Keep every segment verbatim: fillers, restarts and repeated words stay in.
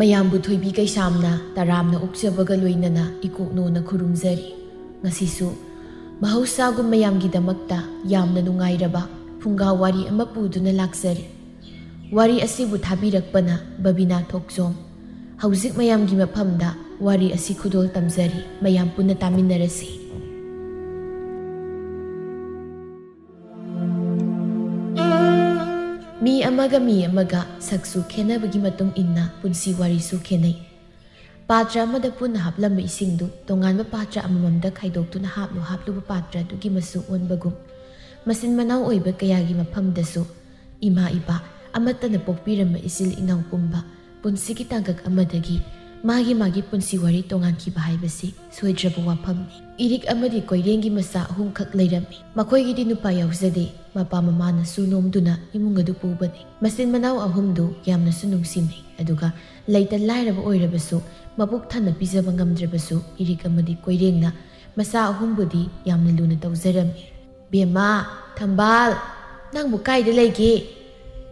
ꯃꯌꯥꯝꯕꯨ ꯊꯣꯏꯕꯤ ꯀꯩꯁꯥꯝꯅ ꯇꯔꯥꯝꯅ ꯑꯣꯛꯆꯕꯒ ꯂꯣꯏꯅꯅ ꯏꯀꯣꯛꯅꯣꯅ ꯈꯨꯔꯨꯝꯖꯔꯤ꯫ ꯉꯁꯤꯁꯨ ꯃꯍꯧꯁꯥꯒꯨꯝ ꯃꯌꯥꯝꯒꯤꯗꯃꯛꯇ ꯌꯥꯝꯅ ꯅꯨꯡꯉꯥꯏꯔꯕ ꯐꯨꯡꯒꯥ ꯋꯥꯔꯤ ꯑꯃ ꯄꯨꯗꯨꯅ ꯂꯥꯛꯆꯔꯤ꯫ ꯋꯥꯔꯤ ꯑꯁꯤꯕꯨ ꯊꯥꯕꯤꯔꯛꯄꯅ ꯕꯕꯤꯅꯥ ꯊꯣꯛꯆꯣꯝ꯫ ꯍꯧꯖꯤꯛ ꯃꯌꯥꯝꯒꯤ ꯃꯐꯝꯗ ꯋꯥꯔꯤ ꯑꯁꯤ ꯈꯨꯗꯣꯜ ꯇꯝꯖꯔꯤ, ꯃꯌꯥꯝ ꯄꯨꯟꯅ ꯇꯥꯃꯤꯟꯅꯔꯁꯤ꯫ ꯃꯤ ꯑꯃꯒ ꯃꯤ ꯑꯃꯒ ꯁꯛꯁꯨ ꯈꯦꯠꯅꯕꯒꯤ ꯃꯇꯨꯡ ꯏꯟꯅ ꯄꯨꯟꯁꯤ ꯋꯥꯔꯤꯁꯨ ꯈꯦꯠꯅꯩ꯫ ꯄꯥꯇ꯭ꯔ ꯑꯃꯗ ꯄꯨꯟꯅ ꯍꯥꯞꯂꯝꯕ ꯏꯁꯤꯡꯗꯨ ꯇꯣꯉꯥꯟꯕ ꯄꯥꯇ꯭ꯔ ꯑꯃꯃꯝꯗ ꯈꯥꯏꯗꯣꯛꯇꯨꯅ ꯍꯥꯞꯂꯨ ꯍꯥꯞꯂꯨꯕ ꯄꯥꯇ꯭ꯔ ꯑꯗꯨꯒꯤ ꯃꯆꯨ ꯑꯣꯟꯕꯒꯨꯝ, ꯃꯆꯤꯟ ꯃꯅꯥꯎ ꯑꯣꯏꯕ ꯀꯌꯥꯒꯤ ꯃꯐꯝꯗꯁꯨ ꯏꯃꯥ ꯏꯄꯥ ꯑꯃꯠꯇꯅ ꯄꯣꯛꯄꯤꯔꯝꯕ ꯏꯆꯤꯜ ꯏꯅꯥꯎ ꯄꯨꯝꯕ ꯄꯨꯟꯁꯤꯒꯤ ꯇꯥꯡꯀꯛ ꯑꯃꯗꯒꯤ ꯃꯥꯒꯤ ꯃꯥꯒꯤ ꯄꯨꯟꯁꯤ ꯋꯥꯔꯤ ꯇꯣꯉꯥꯟꯈꯤꯕ ꯍꯥꯏꯕꯁꯤ ꯁꯣꯏꯗ꯭ꯔꯕ ꯋꯥꯐꯝꯅꯤ꯫ ꯏꯔꯤꯛ ꯑꯃꯗꯤ ꯀꯣꯏꯔꯦꯡꯒꯤ ꯃꯆꯥ ꯑꯍꯨꯝꯈꯛ ꯂꯩꯔꯝꯃꯤ꯫ ꯃꯈꯣꯏꯒꯤꯗꯤ ꯅꯨꯄꯥ ꯌꯥꯎꯖꯗꯦ꯫ ꯃꯄꯥ ꯃꯃꯥꯅꯁꯨ ꯅꯣꯝꯗꯨꯅ ꯏꯃꯨꯡ ꯑꯗꯨ ꯄꯨꯕꯅꯤ꯫ ꯃꯆꯤꯟ ꯃꯅꯥꯎ ꯑꯍꯨꯝꯗꯨ ꯌꯥꯝꯅꯁꯨ ꯅꯨꯡꯁꯤꯅꯩ꯫ ꯑꯗꯨꯒ ꯂꯩꯇ ꯂꯥꯏꯔꯕ ꯑꯣꯏꯔꯕꯁꯨ, ꯃꯄꯨꯛ ꯊꯟꯅ ꯄꯤꯖꯕ ꯉꯝꯗ꯭ꯔꯕꯁꯨ, ꯏꯔꯤꯛ ꯑꯃꯗꯤ ꯀꯣꯏꯔꯦꯡꯅ ꯃꯆꯥ ꯑꯍꯨꯝꯕꯨꯗꯤ ꯌꯥꯝꯅ ꯂꯨꯅ ꯇꯧꯖꯔꯝꯃꯤ꯫ "ꯕꯦꯝꯃ, ꯊꯝꯕꯥꯜ, ꯅꯪꯕꯨ ꯀꯥꯏꯗ ꯂꯩꯒꯦ?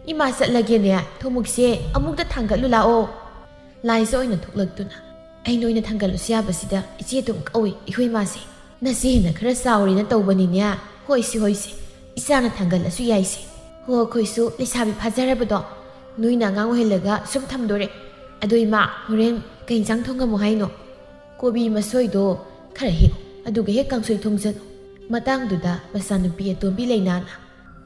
ꯏꯃꯥ ꯆꯠꯂꯒꯦꯅꯦ, ꯊꯨꯝꯃꯨꯛꯁꯦ ꯑꯃꯨꯛꯇ ꯊꯥꯡꯒꯠꯂꯨ ꯂꯥꯛꯑꯣ꯫" ꯂꯥꯏꯖ ꯑꯣꯏꯅ ꯊꯣꯛꯂꯛꯇꯨꯅ, "ꯑꯩꯅ ꯑꯣꯏꯅ ꯊꯥꯡꯒꯠꯂꯨꯁꯨ ꯌꯥꯕꯁꯤꯗ ꯏꯆꯦ ꯑꯗꯨꯝ ꯀꯧꯏ ꯑꯩꯈꯣꯏ ꯏꯃꯥꯁꯦ꯫ ꯅꯆꯦ ꯍꯦꯟꯅ ꯈꯔ ꯆꯥꯎꯔꯦꯅ ꯇꯧꯕꯅꯤꯅꯦ꯫ ꯍꯣꯏꯁꯦ, ꯍꯣꯏꯁꯦ, ꯏꯆꯥꯅ ꯊꯥꯡꯒꯠꯂꯁꯨ ꯌꯥꯏꯁꯦ꯫ ꯍꯣ, ꯑꯩꯈꯣꯏꯁꯨ ꯂꯩꯁꯥꯕꯤ ꯐꯥꯖꯔꯕꯗꯣ, ꯅꯣꯏꯅ ꯑꯉꯥꯡ ꯑꯣꯏꯍꯜꯂꯒ ꯁꯨꯝ ꯊꯝꯗꯣꯔꯦ꯫ ꯑꯗꯣ ꯏꯃꯥ, ꯍꯣꯔꯦꯟ ꯀꯩ ꯏꯟꯁꯥꯡ ꯊꯣꯡꯉꯝꯃꯣ ꯍꯥꯏꯅꯣ?" "ꯀꯣꯕꯤ ꯃꯁꯣꯏꯗꯣ ꯈꯔ ꯍꯦꯛꯎ, ꯑꯗꯨꯒ ꯍꯦꯛ ꯀꯥꯡꯁꯣꯏ ꯊꯣꯡꯖꯜꯂꯨ꯫" ꯃꯇꯥꯡꯗꯨꯗ ꯃꯆꯥꯅꯨꯄꯤ ꯑꯇꯣꯝꯕꯤ ꯂꯩꯅꯥꯅ,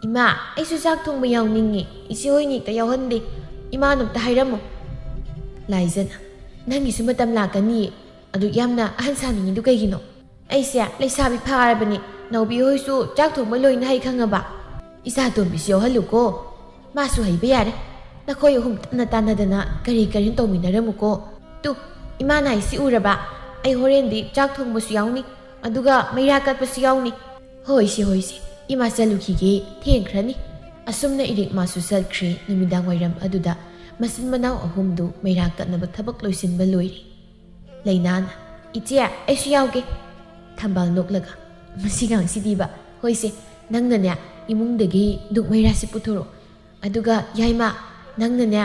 "ꯏꯃꯥ, ꯑꯩꯁꯨ ꯆꯥꯛ ꯊꯣꯡꯕ ꯌꯥꯎꯅꯤꯡꯉꯤ, ꯏꯆꯦ ꯍꯣꯏꯅ ꯍꯦꯛꯇ ꯌꯥꯎꯍꯟꯗꯦ, ꯏꯃꯥꯅ ꯑꯝꯇ ꯍꯥꯏꯔꯝꯃꯣ꯫" ꯂꯥꯏꯖꯅ, "ꯅꯪꯒꯤꯁꯨ ꯃꯇꯝ ꯂꯥꯛꯀꯅꯤꯌꯦ, ꯑꯗꯨ ꯌꯥꯝꯅ ꯑꯍꯟ ꯁꯥꯅꯤꯡꯉꯤꯗꯨ ꯀꯩꯒꯤꯅꯣ?" "ꯑꯩꯁꯦ ꯂꯩꯁꯥꯕꯤ ꯐꯥꯔꯕꯅꯤ, ꯅꯥꯎꯕꯤ ꯍꯣꯏꯁꯨ ꯆꯥꯛ ꯊꯣꯡꯕ ꯂꯣꯏꯅ ꯍꯩ ꯈꯪꯉꯕ? ꯏꯆꯥ ꯑꯇꯣꯝꯕꯤꯁꯨ ꯌꯥꯎꯍꯜꯂꯨꯀꯣ, ꯃꯥꯁꯨ ꯍꯩꯕ ꯌꯥꯔꯦ꯫ ꯅꯈꯣꯏ ꯑꯍꯨꯝ ꯇꯠꯅ ꯇꯥꯟꯅꯗꯅ ꯀꯔꯤ ꯀꯔꯤꯅꯣ ꯇꯧꯃꯤꯟꯅꯔꯝꯃꯨꯀꯣ꯫ ꯇꯨ, ꯏꯃꯥꯅ ꯍꯥꯏꯁꯤ ꯎꯔꯕ? ꯑꯩ ꯍꯣꯔꯦꯟꯗꯤ ꯆꯥꯛ ꯊꯣꯡꯕꯁꯨ ꯌꯥꯎꯅꯤ, ꯑꯗꯨꯒ ꯃꯩꯔꯥ ꯀꯠꯄꯁꯨ ꯌꯥꯎꯅꯤ꯫" "ꯍꯣꯏꯁꯦ, ꯍꯣꯏꯁꯦ, ꯏꯃꯥ ꯆꯠꯂꯨꯈꯤꯒꯦ, ꯊꯦꯡꯈ꯭ꯔꯅꯤ꯫" ꯑꯁꯨꯝꯅ ꯏꯔꯤꯛ ꯃꯥꯁꯨ ꯆꯠꯈ꯭ꯔꯦ꯫ ꯅꯨꯃꯤꯗꯥꯡ ꯋꯥꯏꯔꯝ ꯑꯗꯨꯗ ꯃꯆꯤꯟ ꯃꯅꯥꯎ ꯑꯍꯨꯝꯗꯨ ꯃꯩꯔꯥ ꯀꯠꯅꯕ ꯊꯕꯛ ꯂꯣꯏꯁꯤꯟꯕ ꯂꯣꯏꯔꯦ꯫ ꯂꯩꯅꯥꯅ, "ꯏꯆꯦ, ꯑꯩꯁꯨ ꯌꯥꯎꯒꯦ꯫" ꯊꯝꯕꯥꯜ ꯅꯣꯛꯂꯒ, "ꯃꯁꯤꯒꯥꯡꯁꯤꯗꯤꯕ, ꯍꯣꯏꯁꯦ, ꯅꯪꯅꯅꯦ ꯏꯃꯨꯡꯗꯒꯤ ꯗꯨꯛ ꯃꯩꯔꯥꯁꯤ ꯄꯨꯊꯣꯔꯛꯑꯣ, ꯑꯗꯨꯒ ꯌꯥꯏꯃ, ꯅꯪꯅꯅꯦ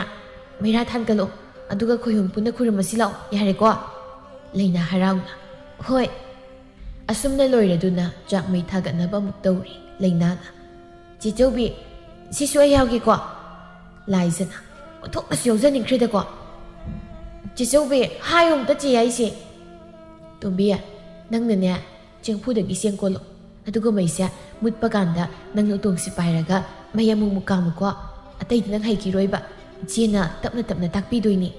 ꯃꯩꯔꯥ ꯊꯥꯟꯒꯠꯂꯛꯑꯣ, ꯑꯗꯨꯒ ꯈꯣꯏꯍꯨꯝ ꯄꯨꯟꯅ ꯈꯨꯔꯨꯝꯃꯁꯤ ꯂꯥꯛꯑꯣ, ꯌꯥꯔꯦꯀꯣ?" ꯂꯩꯅꯥ ꯍꯔꯥꯎꯅ, "ꯍꯣꯏ"꯫ ꯑꯁꯨꯝꯅ ꯂꯣꯏꯔꯗꯨꯅ ꯆꯥꯛ ꯃꯩ ꯊꯥꯒꯠꯅꯕ ꯑꯃꯨꯛ ꯇꯧꯔꯤ ꯂꯩꯅꯥꯅ꯫ "ꯆꯦꯆꯧꯕꯤ, ꯁꯤꯁꯨ ꯑꯩ ꯌꯥꯎꯒꯦꯀꯣ?" ꯂꯥꯏꯖꯅ, "ꯑꯣꯟꯊꯣꯛꯅꯁꯨ ꯌꯥꯎꯖꯅꯤꯡꯈ꯭ꯔꯦꯗꯀꯣ꯫ ꯆꯦꯆꯧꯕꯤ, ꯍꯥꯏꯌꯣ ꯑꯝꯇ ꯆꯦ ꯍꯥꯏꯁꯦ꯫" "ꯇꯣꯝꯕꯤ, ꯅꯪꯅꯅꯦ ꯆꯦꯡꯐꯨꯗꯒꯤ ꯆꯦꯡ ꯀꯣꯜꯂꯣ꯫ ꯑꯗꯨꯒ ꯃꯩꯁꯦ ꯃꯨꯠꯄ ꯀꯥꯟꯗ ꯅꯪꯅ ꯎꯇꯣꯡꯁꯦ ꯄꯥꯏꯔꯒ ꯃꯩ ꯑꯃꯨꯛ ꯃꯨꯛ ꯀꯥꯝꯃꯨꯀꯣ꯫ ꯑꯇꯩꯗꯤ ꯅꯪ ꯍꯩꯈꯤꯔꯣꯏꯕ꯫ ꯏꯆꯦꯅ ꯇꯞꯅ ꯇꯞꯅ ꯇꯥꯛꯄꯤꯗꯣꯏꯅꯤ꯫"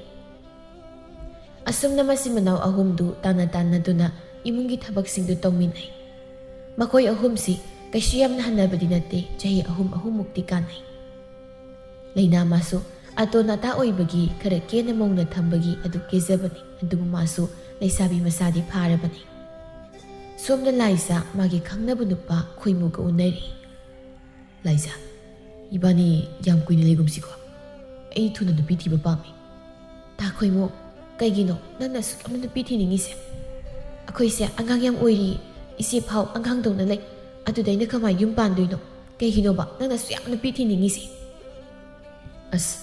ꯑꯁꯨꯝꯅ ꯃꯆꯤꯟ ꯃꯅꯥꯎ ꯑꯍꯨꯝꯗꯨ ꯇꯥꯟꯅ ꯇꯥꯟꯅꯗꯨꯅ ꯏꯃꯨꯡꯒꯤ ꯊꯕꯛꯁꯤꯡꯗꯨ ꯇꯧꯃꯤꯟꯅꯩ꯫ ꯃꯈꯣꯏ ꯑꯍꯨꯝꯁꯤ ꯀꯩꯁꯨ ꯌꯥꯝꯅ ꯍꯟꯅꯕꯗꯤ ꯅꯠꯇꯦ, ꯆꯍꯤ ꯑꯍꯨꯝ ꯑꯍꯨꯝꯃꯨꯛꯇꯤ ꯀꯥꯟꯅꯩ꯫ ꯂꯩꯅꯥ ꯃꯥꯁꯨ ꯑꯇꯣꯟ ꯑꯇꯥ ꯑꯣꯏꯕꯒꯤ ꯈꯔ ꯀꯦꯅ ꯃꯧꯅ ꯊꯝꯕꯒꯤ ꯑꯗꯨ ꯀꯦꯖꯕꯅꯤ, ꯑꯗꯨꯕꯨ ꯃꯥꯁꯨ ꯂꯩꯁꯥꯕꯤ ꯃꯆꯥꯗꯤ ꯐꯥꯔꯕꯅꯤ꯫ ꯁꯣꯝꯗ ꯂꯥꯏꯖꯥ ꯃꯥꯒꯤ ꯈꯪꯅꯕ ꯅꯨꯄꯥ ꯈꯣꯏꯃꯨꯒ ꯎꯅꯔꯤ꯫ "ꯂꯥꯏꯖꯥ, ꯏꯕꯥꯅꯤ ꯌꯥꯝ ꯀꯨꯏꯅ ꯂꯩꯒꯨꯝꯁꯤꯀꯣ꯫ ꯑꯩ ꯊꯨꯅ ꯅꯨꯄꯤ ꯊꯤꯕ ꯄꯥꯝꯃꯤ꯫" "ꯇꯥ ꯈꯣꯏꯃꯨ, ꯀꯩꯒꯤꯅꯣ ꯅꯪꯅ ꯑꯁꯨꯛ ꯌꯥꯝꯅ ꯅꯨꯄꯤ ꯊꯤꯅꯤꯡꯉꯤꯁꯦ? ꯑꯩꯈꯣꯏꯁꯦ ꯑꯉꯥꯡ ꯌꯥꯝ ꯑꯣꯏꯔꯤ, ꯏꯆꯦ ꯐꯥꯎ ꯑꯉꯥꯡꯗꯧꯅ ꯂꯩ꯫ ꯑꯗꯨꯗ ꯑꯩꯅ ꯀꯃꯥꯏ ꯌꯨꯝ ꯄꯥꯟꯗꯣꯏꯅꯣ? ꯀꯩꯒꯤꯅꯣꯕ ꯅꯪꯅ ꯑꯁꯨꯛ ꯌꯥꯝ ꯅꯨꯄꯤ ꯊꯤꯅꯤꯡꯉꯤꯁꯦ?" "ꯑꯁ,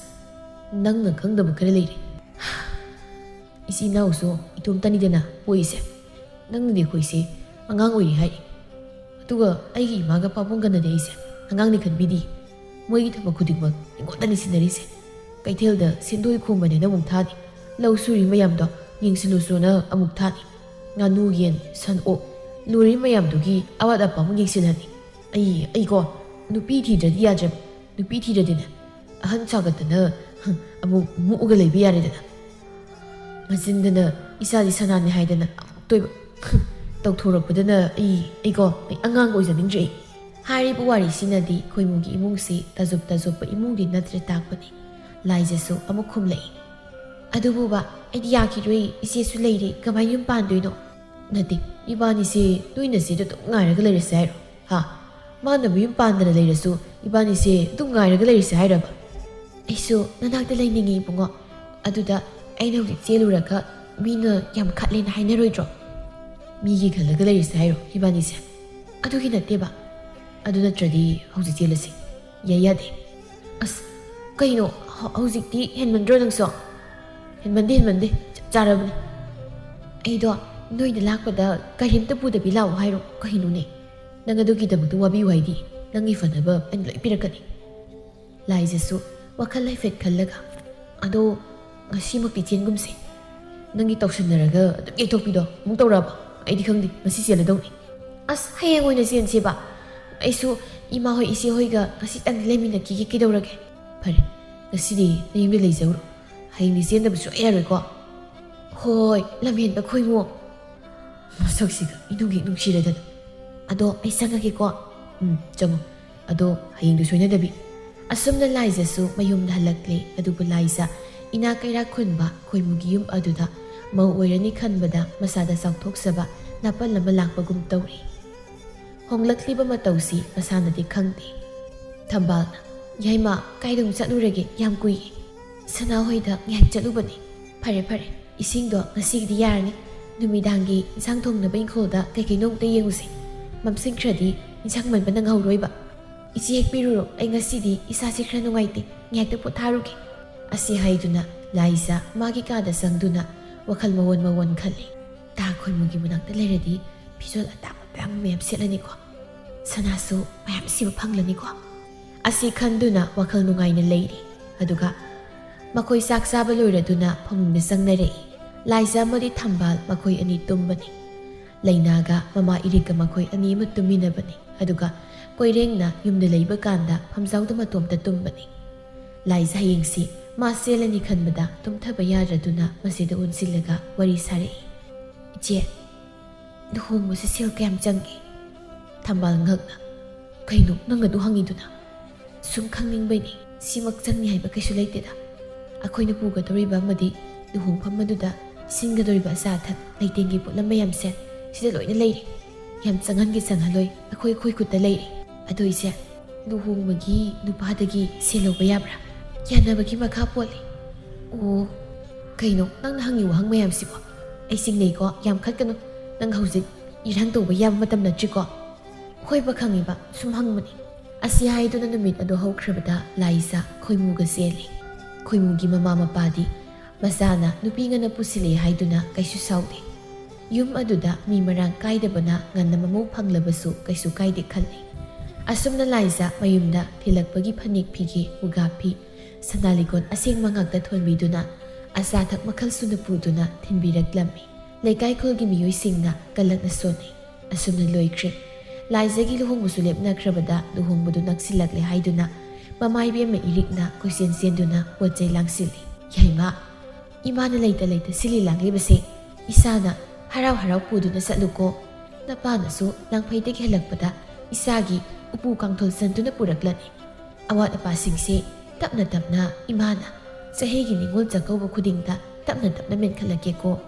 ꯅꯪꯅ ꯈꯪꯗꯕ ꯈꯔ ꯂꯩꯔꯦ꯫ ꯏꯆꯤꯟ ꯏꯅꯥꯎꯁꯨ ꯏꯇꯣꯝꯇꯅꯤꯗꯅ ꯄꯣꯛꯏꯁꯦ꯫ ꯅꯪꯅꯗꯤ ꯑꯩꯈꯣꯏꯁꯦ ꯑꯉꯥꯡ ꯑꯣꯏꯔꯤ ꯍꯥꯏꯔꯤ꯫ ꯑꯗꯨꯒ ꯑꯩꯒꯤ ꯏꯃꯥꯒ ꯄꯥꯕꯨꯡꯒꯅꯗꯤ ꯑꯩꯁꯦ ꯑꯉꯥꯡꯅꯤ ꯈꯟꯕꯤꯗꯦ꯫ ꯃꯣꯏꯒꯤ ꯊꯕꯛ ꯈꯨꯗꯤꯡꯃꯛ ꯑꯩꯉꯣꯟꯗꯅꯤ ꯁꯤꯟꯅꯔꯤꯁꯦ꯫ ꯀꯩꯊꯦꯜꯗ ꯁꯦꯟꯗꯣꯏ ꯈꯣꯝꯕꯅꯦꯅ ꯑꯃꯨꯛ ꯊꯥꯅꯤ, ꯂꯧ ꯁꯨꯔꯤ ꯃꯌꯥꯝꯗꯣ ꯌꯦꯡꯁꯤꯜꯂꯨꯁꯣꯅ ꯑꯃꯨꯛ ꯊꯥꯅꯤ, ꯉꯥꯅꯨ, ꯌꯦꯟ, ꯁꯟ, ꯑꯣꯛ ꯂꯣꯏꯔꯤ ꯃꯌꯥꯝꯗꯨꯒꯤ ꯑꯋꯥꯠ ꯑꯄꯥ ꯑꯃꯨꯛ ꯌꯦꯡꯁꯤꯜꯍꯟꯅꯤ꯫ ꯑꯩ, ꯑꯩꯀꯣ, ꯅꯨꯄꯤ ꯊꯤꯗ꯭ꯔꯗꯤ ꯌꯥꯗ꯭ꯔꯦꯕ꯫ ꯅꯨꯄꯤ ꯊꯤꯗ꯭ꯔꯗꯤꯅꯦ, ꯑꯍꯟ ꯁꯥꯒꯠꯇꯅ ꯑꯃꯨꯛ ꯃꯨꯛꯑꯒ ꯂꯩꯕ ꯌꯥꯔꯦꯗꯅ꯫ ꯃꯆꯤꯟꯗꯅ ꯏꯆꯥꯗꯤ ꯁꯅꯥꯅꯤ ꯍꯥꯏꯗꯅ ꯑꯃꯨꯛꯇꯣꯏꯕ ꯇꯧꯊꯣꯔꯛꯄꯗꯅ ꯑꯩ, ꯑꯩꯀꯣ, ꯑꯩ ꯑꯉꯥꯡ ꯑꯣꯏꯖꯅꯤꯡꯗ꯭ꯔꯦ ꯑꯩ꯫" ꯍꯥꯏꯔꯤꯕ ꯋꯥꯔꯤꯁꯤꯅꯗꯤ ꯈꯣꯏꯃꯨꯒꯤ ꯏꯃꯨꯡꯁꯤ ꯇꯥꯖꯣꯞ ꯇꯥꯖꯣꯞꯄ ꯏꯃꯨꯡꯗꯤ ꯅꯠꯇ꯭ꯔꯦ ꯇꯥꯛꯄꯅꯤ꯫ ꯂꯥꯏꯖꯁꯨ ꯑꯃꯨꯛ ꯈꯨꯝꯂꯛꯏ꯫ "ꯑꯗꯨꯕꯨꯕ, ꯑꯩꯗꯤ ꯌꯥꯈꯤꯔꯣꯏ, ꯏꯆꯦꯁꯨ ꯂꯩꯔꯤ, ꯀꯃꯥꯏ ꯌꯨꯝ ꯄꯥꯟꯗꯣꯏꯅꯣ?" "ꯅꯠꯇꯦ, ꯏꯕꯥꯅꯤꯁꯦ ꯅꯣꯏ ꯅꯆꯦꯗꯣ ꯑꯗꯨꯝ ꯉꯥꯏꯔꯒ ꯂꯩꯔꯁꯦ ꯍꯥꯏꯔꯣ? ꯍꯥ? ꯃꯥꯅ ꯃꯌꯨꯝ ꯄꯥꯟꯗꯅ ꯂꯩꯔꯁꯨ ꯏꯕꯥꯅꯤꯁꯦ ꯑꯗꯨꯝ ꯉꯥꯏꯔꯒ ꯂꯩꯔꯁꯦ ꯍꯥꯏꯔꯕ?" "ꯑꯩꯁꯨ ꯅꯅꯥꯛꯇ ꯂꯩꯅꯤꯡꯉꯤ ꯏꯕꯨꯡꯉꯣ꯫ ꯑꯗꯨꯗ ꯑꯩꯅ ꯍꯧꯖꯤꯛ ꯆꯦꯜꯂꯨꯔꯒ ꯃꯤꯅ ꯌꯥꯝ ꯈꯠꯂꯦꯅ ꯍꯥꯏꯅꯔꯣꯏꯗ꯭ꯔꯣ?" "ꯃꯤꯒꯤ ꯈꯜꯂꯒ ꯂꯩꯔꯁꯦ ꯍꯥꯏꯔꯣ ꯏꯕꯥꯅꯤꯁꯦ?" "ꯑꯗꯨꯒꯤ ꯅꯠꯇꯦꯕ꯫ ꯑꯗꯨ ꯅꯠꯇ꯭ꯔꯗꯤ ꯍꯧꯖꯤꯛ ꯆꯦꯜꯂꯁꯤ꯫ ꯌꯥꯏ ꯌꯥꯗꯦ?" "ꯑꯁ, ꯀꯩꯅꯣ, ꯍ-, ꯍꯧꯖꯤꯛꯇꯤ ꯍꯦꯟꯃꯟꯗ꯭ꯔꯣ ꯅꯪꯁꯨ?" ꯍꯦꯟꯃꯟꯗꯦ, ꯍꯦꯟꯃꯟꯗꯦ, ꯆꯞ ꯆꯥꯔꯕꯅꯤ꯫ ꯑꯩꯗꯣ ꯅꯣꯏꯗ ꯂꯥꯛꯄꯗ ꯀꯔꯤꯝꯇ ꯄꯨꯗꯕꯤ ꯂꯥꯛꯑꯣ ꯍꯥꯏꯔꯣ? ꯀꯩꯅꯣꯅꯦ, ꯅꯪ ꯑꯗꯨꯒꯤꯗꯃꯛꯇ ꯋꯥꯕꯤꯌꯨ ꯍꯥꯏꯗꯤ? ꯅꯪꯒꯤ ꯐꯅꯕ ꯑꯩꯅ ꯂꯣꯏ ꯄꯤꯔꯛꯀꯅꯤ꯫ ꯂꯥꯏꯖꯁꯨ ꯋꯥꯈꯜ ꯍꯥꯏꯐꯦꯠ ꯈꯜꯂꯒ, "ꯑꯗꯣ ꯉꯁꯤꯃꯛꯇꯤ ꯆꯦꯟꯒꯨꯝꯁꯦ꯫ ꯅꯪꯒꯤ ꯇꯧꯁꯟꯅꯔꯒ ꯑꯗꯨꯝ ꯌꯩꯊꯣꯛꯄꯤꯗꯣ ꯑꯃꯨꯛ ꯇꯧꯔꯛꯑꯕ? ꯑꯩꯗꯤ ꯈꯪꯗꯦ, ꯉꯁꯤ ꯆꯦꯜꯂꯗꯧꯅꯤ꯫" "ꯑꯁ, ꯍꯌꯦꯡ ꯑꯣꯏꯅ ꯆꯦꯟꯁꯦꯕ꯫ ꯑꯩꯁꯨ ꯏꯃꯥ ꯍꯣꯏ, ꯏꯆꯦ ꯍꯣꯏꯒ ꯉꯁꯤꯇꯪꯗꯤ ꯂꯩꯃꯤꯟꯅꯈꯤꯒꯦ, ꯀꯩꯗꯧꯔꯒꯦ?" "ꯐꯔꯦ, ꯉꯁꯤꯗꯤ ꯅꯌꯨꯝꯗ ꯂꯩꯖꯔꯨꯔꯣ꯫ ꯍꯌꯦꯡꯗꯤ ꯆꯦꯟꯗꯕ ꯁꯨꯡꯌꯥ ꯌꯥꯔꯣꯏꯀꯣ꯫" "ꯍꯣꯏ, ꯂꯝꯍꯦꯟꯕ ꯈꯣꯏꯃꯨ꯫ ꯃꯁꯛꯁꯤꯒ ꯏꯅꯨꯡ ꯍꯦꯛ ꯅꯨꯡꯁꯤꯔꯗꯅ꯫ ꯑꯗꯣ ꯑꯩ ꯆꯪꯉꯒꯦꯀꯣ꯫" "ꯎꯝ, ꯆꯪꯉꯣ꯫ ꯑꯗꯣ ꯍꯌꯦꯡꯗꯨ ꯁꯣꯏꯅꯗꯕꯤ꯫" ꯑꯁꯨꯝꯅ ꯂꯥꯏꯖꯁꯨ ꯃꯌꯨꯝꯗ ꯍꯜꯂꯛꯂꯦ꯫ ꯑꯗꯨꯕꯨ ꯂꯥꯏꯖ ꯏꯅꯥꯛ ꯀꯩꯔꯥꯛ ꯈꯨꯟꯕ ꯈꯣꯏꯃꯨꯒꯤ ꯌꯨꯝ ꯑꯗꯨꯗ ꯃꯧ ꯑꯣꯏꯔꯅꯤ ꯈꯟꯕꯗ ꯃꯁꯥꯗ ꯆꯥꯎꯊꯣꯛꯆꯕ ꯅꯥꯄꯜ ꯑꯃ ꯂꯥꯛꯄꯒꯨꯝ ꯇꯧꯔꯤ꯫ ꯍꯣꯡꯂꯛꯂꯤꯕ ꯃꯇꯧꯁꯤ ꯃꯁꯥꯅꯗꯤ ꯈꯪꯗꯦ꯫ ꯊꯝꯕꯥꯜꯅ, "ꯌꯥꯏꯃ, ꯀꯥꯏꯗꯅꯣ ꯆꯠꯂꯨꯔꯒꯦ? ꯌꯥꯝ ꯀꯨꯏꯌꯦ꯫" "ꯁꯅꯥꯍꯣꯏꯗ ꯉꯥꯏꯍꯥꯛ ꯆꯠꯂꯨꯕꯅꯦ꯫" "ꯐꯔꯦ, ꯐꯔꯦ, ꯏꯁꯤꯡꯗꯣ ꯉꯁꯤꯒꯤꯗꯤ ꯌꯥꯔꯅꯤ꯫ ꯅꯨꯃꯤꯗꯥꯡꯒꯤ ꯏꯟꯁꯥꯡ ꯊꯣꯡꯅꯕ ꯏꯪꯈꯣꯜꯗ ꯀꯩ ꯀꯩꯅꯣ ꯑꯝꯇ ꯌꯦꯡꯉꯨꯁꯦ꯫ ꯃꯝꯁꯤꯟꯈ꯭ꯔꯗꯤ ꯏꯟꯁꯥꯡ ꯃꯟꯕ ꯅꯪꯍꯧꯔꯣꯏꯕ꯫ ꯏꯆꯦ ꯍꯦꯛ ꯄꯤꯔꯨꯔꯣ, ꯑꯩ ꯉꯁꯤꯗꯤ ꯏꯁꯥꯁꯦ ꯈꯔ ꯅꯨꯡꯉꯥꯏꯇꯦ, ꯉꯥꯏꯍꯥꯛꯇ ꯄꯣꯊꯥꯔꯨꯒꯦ꯫" ꯑꯁꯤ ꯍꯥꯏꯗꯨꯅ ꯂꯥꯏꯖ ꯃꯥꯒꯤ ꯀꯥꯗ ꯆꯪꯗꯨꯅ ꯋꯥꯈꯜ ꯃꯑꯣꯟ ꯃꯑꯣꯟ ꯈꯜꯂꯤ꯫ ꯇꯥ ꯈꯣꯏꯃꯨꯒꯤ ꯃꯅꯥꯛꯇ ꯂꯩꯔꯗꯤ ꯐꯤꯖꯣꯜ ꯑꯇꯥꯡꯕ ꯑꯇꯥꯡꯕ ꯃꯌꯥꯝ ꯁꯦꯠꯂꯅꯤꯀꯣ꯫ ꯁꯅꯥꯁꯨ ꯃꯌꯥꯝ ꯁꯤꯕ ꯐꯪꯂꯅꯤꯀꯣ꯫ ꯑꯁꯤ ꯈꯟꯗꯨꯅ ꯋꯥꯈꯜ ꯅꯨꯡꯉꯥꯏꯅ ꯂꯩꯔꯤ꯫ ꯑꯗꯨꯒ ꯃꯈꯣꯏ ꯆꯥꯛ ꯆꯥꯕ ꯂꯣꯏꯔꯗꯨꯅ ꯐꯃꯨꯡꯗ ꯆꯪꯅꯔꯛꯏ꯫ ꯂꯥꯏꯖ ꯑꯃꯗꯤ ꯊꯝꯕꯥꯜ ꯃꯈꯣꯏ ꯑꯅꯤ ꯇꯨꯝꯕꯅꯤ꯫ ꯂꯩꯅꯥꯒ ꯃꯃꯥ ꯏꯔꯤꯛꯀ ꯃꯈꯣꯏ ꯑꯅꯤ ꯑꯃ ꯇꯨꯝꯃꯤꯟꯅꯕꯅꯤ꯫ ꯑꯗꯨꯒ ꯀꯣꯏꯔꯦꯡꯅ ꯌꯨꯝꯗ ꯂꯩꯕ ꯀꯥꯟꯗ ꯐꯝꯖꯥꯎꯗ ꯃꯇꯣꯝꯇ ꯇꯨꯝꯕꯅꯤ꯫ ꯂꯥꯏꯖ ꯍꯌꯦꯡꯁꯤ ꯃꯥ ꯆꯦꯜꯂꯅꯤ ꯈꯟꯕꯗ ꯇꯨꯝꯊꯕ ꯌꯥꯗ꯭ꯔꯗꯨꯅ ꯃꯁꯤꯗ ꯑꯣꯟꯁꯤꯜꯂꯒ ꯋꯥꯔꯤ ꯁꯥꯔꯛꯏ꯫ "ꯏꯆꯦ, ꯂꯨꯍꯣꯡꯕꯁꯦ ꯁꯦꯜ ꯀꯌꯥꯝ ꯆꯪꯒꯦ?" ꯊꯝꯕꯥꯜ ꯉꯛꯅ, "ꯀꯩꯅꯣ ꯅꯪ ꯑꯗꯨ ꯍꯪꯉꯤꯗꯨꯅ?" "ꯁꯨꯝ ꯈꯪꯅꯤꯡꯕꯩꯅꯦ꯫ ꯁꯤꯃꯛ ꯆꯪꯅꯤ ꯍꯥꯏꯕ ꯀꯩꯁꯨ ꯂꯩꯇꯦꯗ꯫ ꯑꯩꯈꯣꯏꯅ ꯄꯨꯒꯗꯧꯔꯤꯕ ꯑꯃꯗꯤ ꯂꯨꯍꯣꯡꯐꯝ ꯑꯗꯨꯗ ꯁꯤꯟꯒꯗꯧꯔꯤꯕ ꯑꯆꯥ ꯑꯊꯛ, ꯂꯩꯇꯦꯡꯒꯤ ꯄꯣꯠꯂꯝ ꯃꯌꯥꯝꯁꯦ ꯁꯤꯗ ꯂꯣꯏꯅ ꯂꯩꯔꯦ꯫ ꯌꯥꯝ ꯆꯪꯍꯟꯒꯦ ꯆꯪꯍꯜꯂꯣꯏ, ꯑꯩꯈꯣꯏ, ꯑꯩꯈꯣꯏ ꯈꯨꯠꯇ ꯂꯩꯔꯦ꯫ ꯑꯗꯣ ꯏꯆꯦ, ꯂꯨꯍꯣꯡꯕꯒꯤ ꯅꯨꯄꯥꯗꯒꯤ ꯁꯦꯜ ꯂꯧꯕ ꯌꯥꯕ꯭ꯔꯥ?" "ꯌꯥꯅꯕꯒꯤ ꯃꯈꯥ ꯄꯣꯜꯂꯤ꯫" "ꯑꯣ, ꯀꯩꯅꯣ ꯅꯪꯅ ꯍꯪꯉꯤ ꯋꯥꯍꯪ ꯃꯌꯥꯝꯁꯤꯕꯣ? ꯑꯩ ꯆꯤꯡꯅꯩꯀꯣ, ꯌꯥꯝ ꯈꯠꯀꯅꯨ꯫ ꯅꯪ ꯍꯧꯖꯤꯛ ꯏꯔꯥꯡ ꯇꯧꯕ ꯌꯥꯕ ꯃꯇꯝ ꯅꯠꯇ꯭ꯔꯤꯀꯣ꯫" "ꯍꯣꯏꯕ, ꯈꯪꯉꯤꯕ, ꯁꯨꯝ ꯍꯪꯕꯅꯤ꯫" ꯑꯁꯤ ꯍꯥꯏꯗꯨꯅ ꯅꯨꯃꯤꯠ ꯑꯗꯨ ꯍꯧꯈ꯭ꯔꯕꯗ ꯂꯥꯏꯖ ꯈꯣꯏꯃꯨꯒ ꯆꯦꯜꯂꯤ꯫ ꯈꯣꯏꯃꯨꯒꯤ ꯃꯃꯥ ꯃꯄꯥꯗꯤ ꯃꯆꯥꯅ ꯅꯨꯄꯤ ꯉꯟꯅ ꯄꯨꯁꯤꯜꯂꯦ ꯍꯥꯏꯗꯨꯅ ꯀꯩꯁꯨ ꯁꯥꯎꯗꯦ꯫ ꯌꯨꯝ ꯑꯗꯨꯗ ꯃꯤ ꯃꯔꯥꯡ ꯀꯥꯏꯗꯕꯅ ꯉꯟꯅ ꯃꯃꯧ ꯐꯪꯂꯕꯁꯨ ꯀꯩꯁꯨ ꯀꯥꯏꯗꯦ ꯈꯜꯂꯤ꯫ ꯑꯁꯨꯝꯅ ꯂꯥꯏꯖ ꯃꯌꯨꯝꯗ ꯊꯤꯜꯂꯛꯄꯒꯤ ꯐꯅꯦꯛ ꯐꯤꯒꯦ, ꯃꯨꯒꯥ ꯐꯤ, ꯁꯅꯥ ꯂꯤꯛꯀꯣꯟ ꯑꯁꯦꯡꯕ ꯉꯥꯛꯇ ꯊꯣꯟꯕꯤꯗꯨꯅ ꯑꯆꯥ ꯑꯊꯛ ꯃꯈꯜ ꯁꯨꯅ ꯄꯨꯗꯨꯅ ꯊꯤꯟꯕꯤꯔꯛꯂꯝꯃꯤ꯫ ꯂꯩꯀꯥꯏ ꯈꯨꯜꯒꯤ ꯃꯤꯑꯣꯏꯁꯤꯡꯅ ꯀꯜꯂꯛꯅ ꯁꯣꯟꯅꯩ꯫ ꯑꯁꯨꯝꯅ ꯂꯣꯏꯈ꯭ꯔꯦ꯫ ꯂꯥꯏꯖꯒꯤ ꯂꯨꯍꯣꯡꯕꯁꯨ ꯂꯦꯞꯅꯈ꯭ꯔꯕꯗ ꯂꯨꯍꯣꯡꯕꯗꯨ ꯅꯛꯁꯤꯜꯂꯛꯂꯦ ꯍꯥꯏꯗꯨꯅ ꯃꯃꯥ ꯏꯕꯦꯝꯃ ꯏꯔꯤꯛꯅ ꯀꯣꯏꯆꯦꯟ ꯆꯦꯟꯗꯨꯅ ꯄꯣꯠ ꯆꯩ ꯂꯥꯡꯁꯤꯜꯂꯤ꯫ ꯌꯥꯏꯃ, ꯏꯃꯥꯅ ꯂꯩꯇ ꯂꯩꯇ ꯁꯤꯜꯂꯤ ꯂꯥꯡꯂꯤꯕꯁꯦ ꯏꯁꯥꯅ ꯍꯔꯥꯎ ꯍꯔꯥꯎ ꯄꯨꯗꯨꯅ ꯆꯠꯂꯨꯀꯣ꯫ ꯅꯄꯥꯅꯁꯨ ꯂꯥꯡꯐꯩꯗꯒꯤ ꯍꯜꯂꯛꯄꯗ ꯏꯁꯥꯒꯤ ꯎꯄꯨ ꯀꯥꯡꯊꯣꯜ ꯆꯟꯗꯨꯅ ꯄꯨꯔꯛꯂꯅꯤ꯫ ꯑꯋꯥꯠ ꯑꯄꯥꯁꯤꯡꯁꯦ ꯇꯞꯅ ꯇꯞꯅ ꯏꯃꯥꯅ ꯆꯍꯤꯒꯤ ꯅꯤꯉꯣꯜ ꯆꯥꯛꯀꯧꯕ ꯈꯨꯗꯤꯡꯗ ꯇꯞꯅ ꯇꯞꯅ ꯃꯦꯟꯈꯠꯂꯛꯀꯦꯀꯣ꯫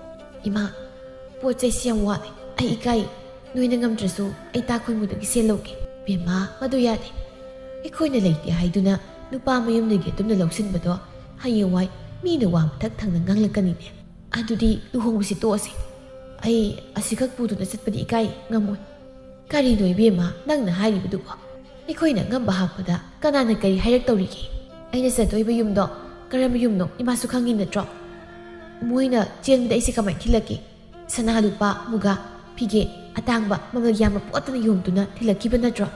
ꯏꯃꯥ, ꯄꯣꯠ ꯆꯩꯁꯤ ꯌꯥꯝ ꯋꯥꯠꯂꯦ꯫ ꯑꯩ ꯏꯀꯥꯏ꯫ ꯅꯣꯏꯅ ꯉꯝꯗ꯭ꯔꯁꯨ ꯑꯩ ꯇꯥ ꯈꯣꯏꯃꯨꯗꯒꯤ ꯁꯦꯜ ꯂꯧꯒꯦ꯫ ꯕꯦꯝꯃ, ꯃꯗꯨ ꯌꯥꯗꯦ꯫ ꯑꯩꯈꯣꯏꯅ ꯂꯩꯇꯦ ꯍꯥꯏꯗꯨꯅ ꯅꯨꯄꯥ ꯃꯌꯨꯝꯗꯒꯤ ꯑꯗꯨꯝꯅ ꯂꯧꯁꯤꯟꯕꯗꯣ ꯍꯌꯦꯡꯋꯥꯏ ꯃꯤꯅ ꯋꯥ ꯃꯊꯛ ꯊꯪꯅ ꯉꯥꯡꯂꯛꯀꯅꯤꯅꯦ꯫ ꯑꯗꯨꯗꯤ ꯂꯨꯍꯣꯡꯕꯁꯤ ꯇꯣꯛꯑꯁꯤ꯫ ꯑꯩ ꯑꯁꯤꯈꯛ ꯄꯨꯗꯨꯅ ꯆꯠꯄꯗꯤ ꯏꯀꯥꯏ, ꯉꯝꯃꯣꯏ꯫ ꯀꯔꯤꯅꯣ ꯏꯕꯦꯝꯃ ꯅꯪꯅ ꯍꯥꯏꯔꯤꯕꯗꯨꯕꯣ? ꯑꯩꯈꯣꯏꯅ ꯉꯝꯕ ꯍꯥꯞꯄꯗ ꯀꯅꯥꯅ ꯀꯔꯤ ꯍꯥꯏꯔꯛꯇꯧꯔꯤꯒꯦ? ꯑꯩꯅ ꯆꯠꯇꯣꯏꯕ ꯌꯨꯝꯗꯣ ꯀꯔꯝꯕ ꯌꯨꯝꯅꯣ ꯏꯃꯥꯁꯨ ꯈꯪꯉꯤ ꯅꯠꯇ꯭ꯔꯣ? ꯃꯣꯏꯅ ꯆꯦꯟꯕꯗ ꯑꯩꯁꯦ ꯀꯃꯥꯏꯅ ꯊꯤꯜꯂꯛꯀꯦ? ꯁꯅꯥ ꯂꯨꯄꯥ, ꯃꯨꯒꯥ, ꯐꯤꯒꯦ ꯑꯇꯥꯡꯕ ꯃꯃꯜ ꯌꯥꯝꯕ ꯄꯣꯠꯇꯅ ꯌꯣꯝꯗꯨꯅ ꯊꯤꯜꯂꯛꯈꯤꯕ ꯅꯠꯇ꯭ꯔꯣ?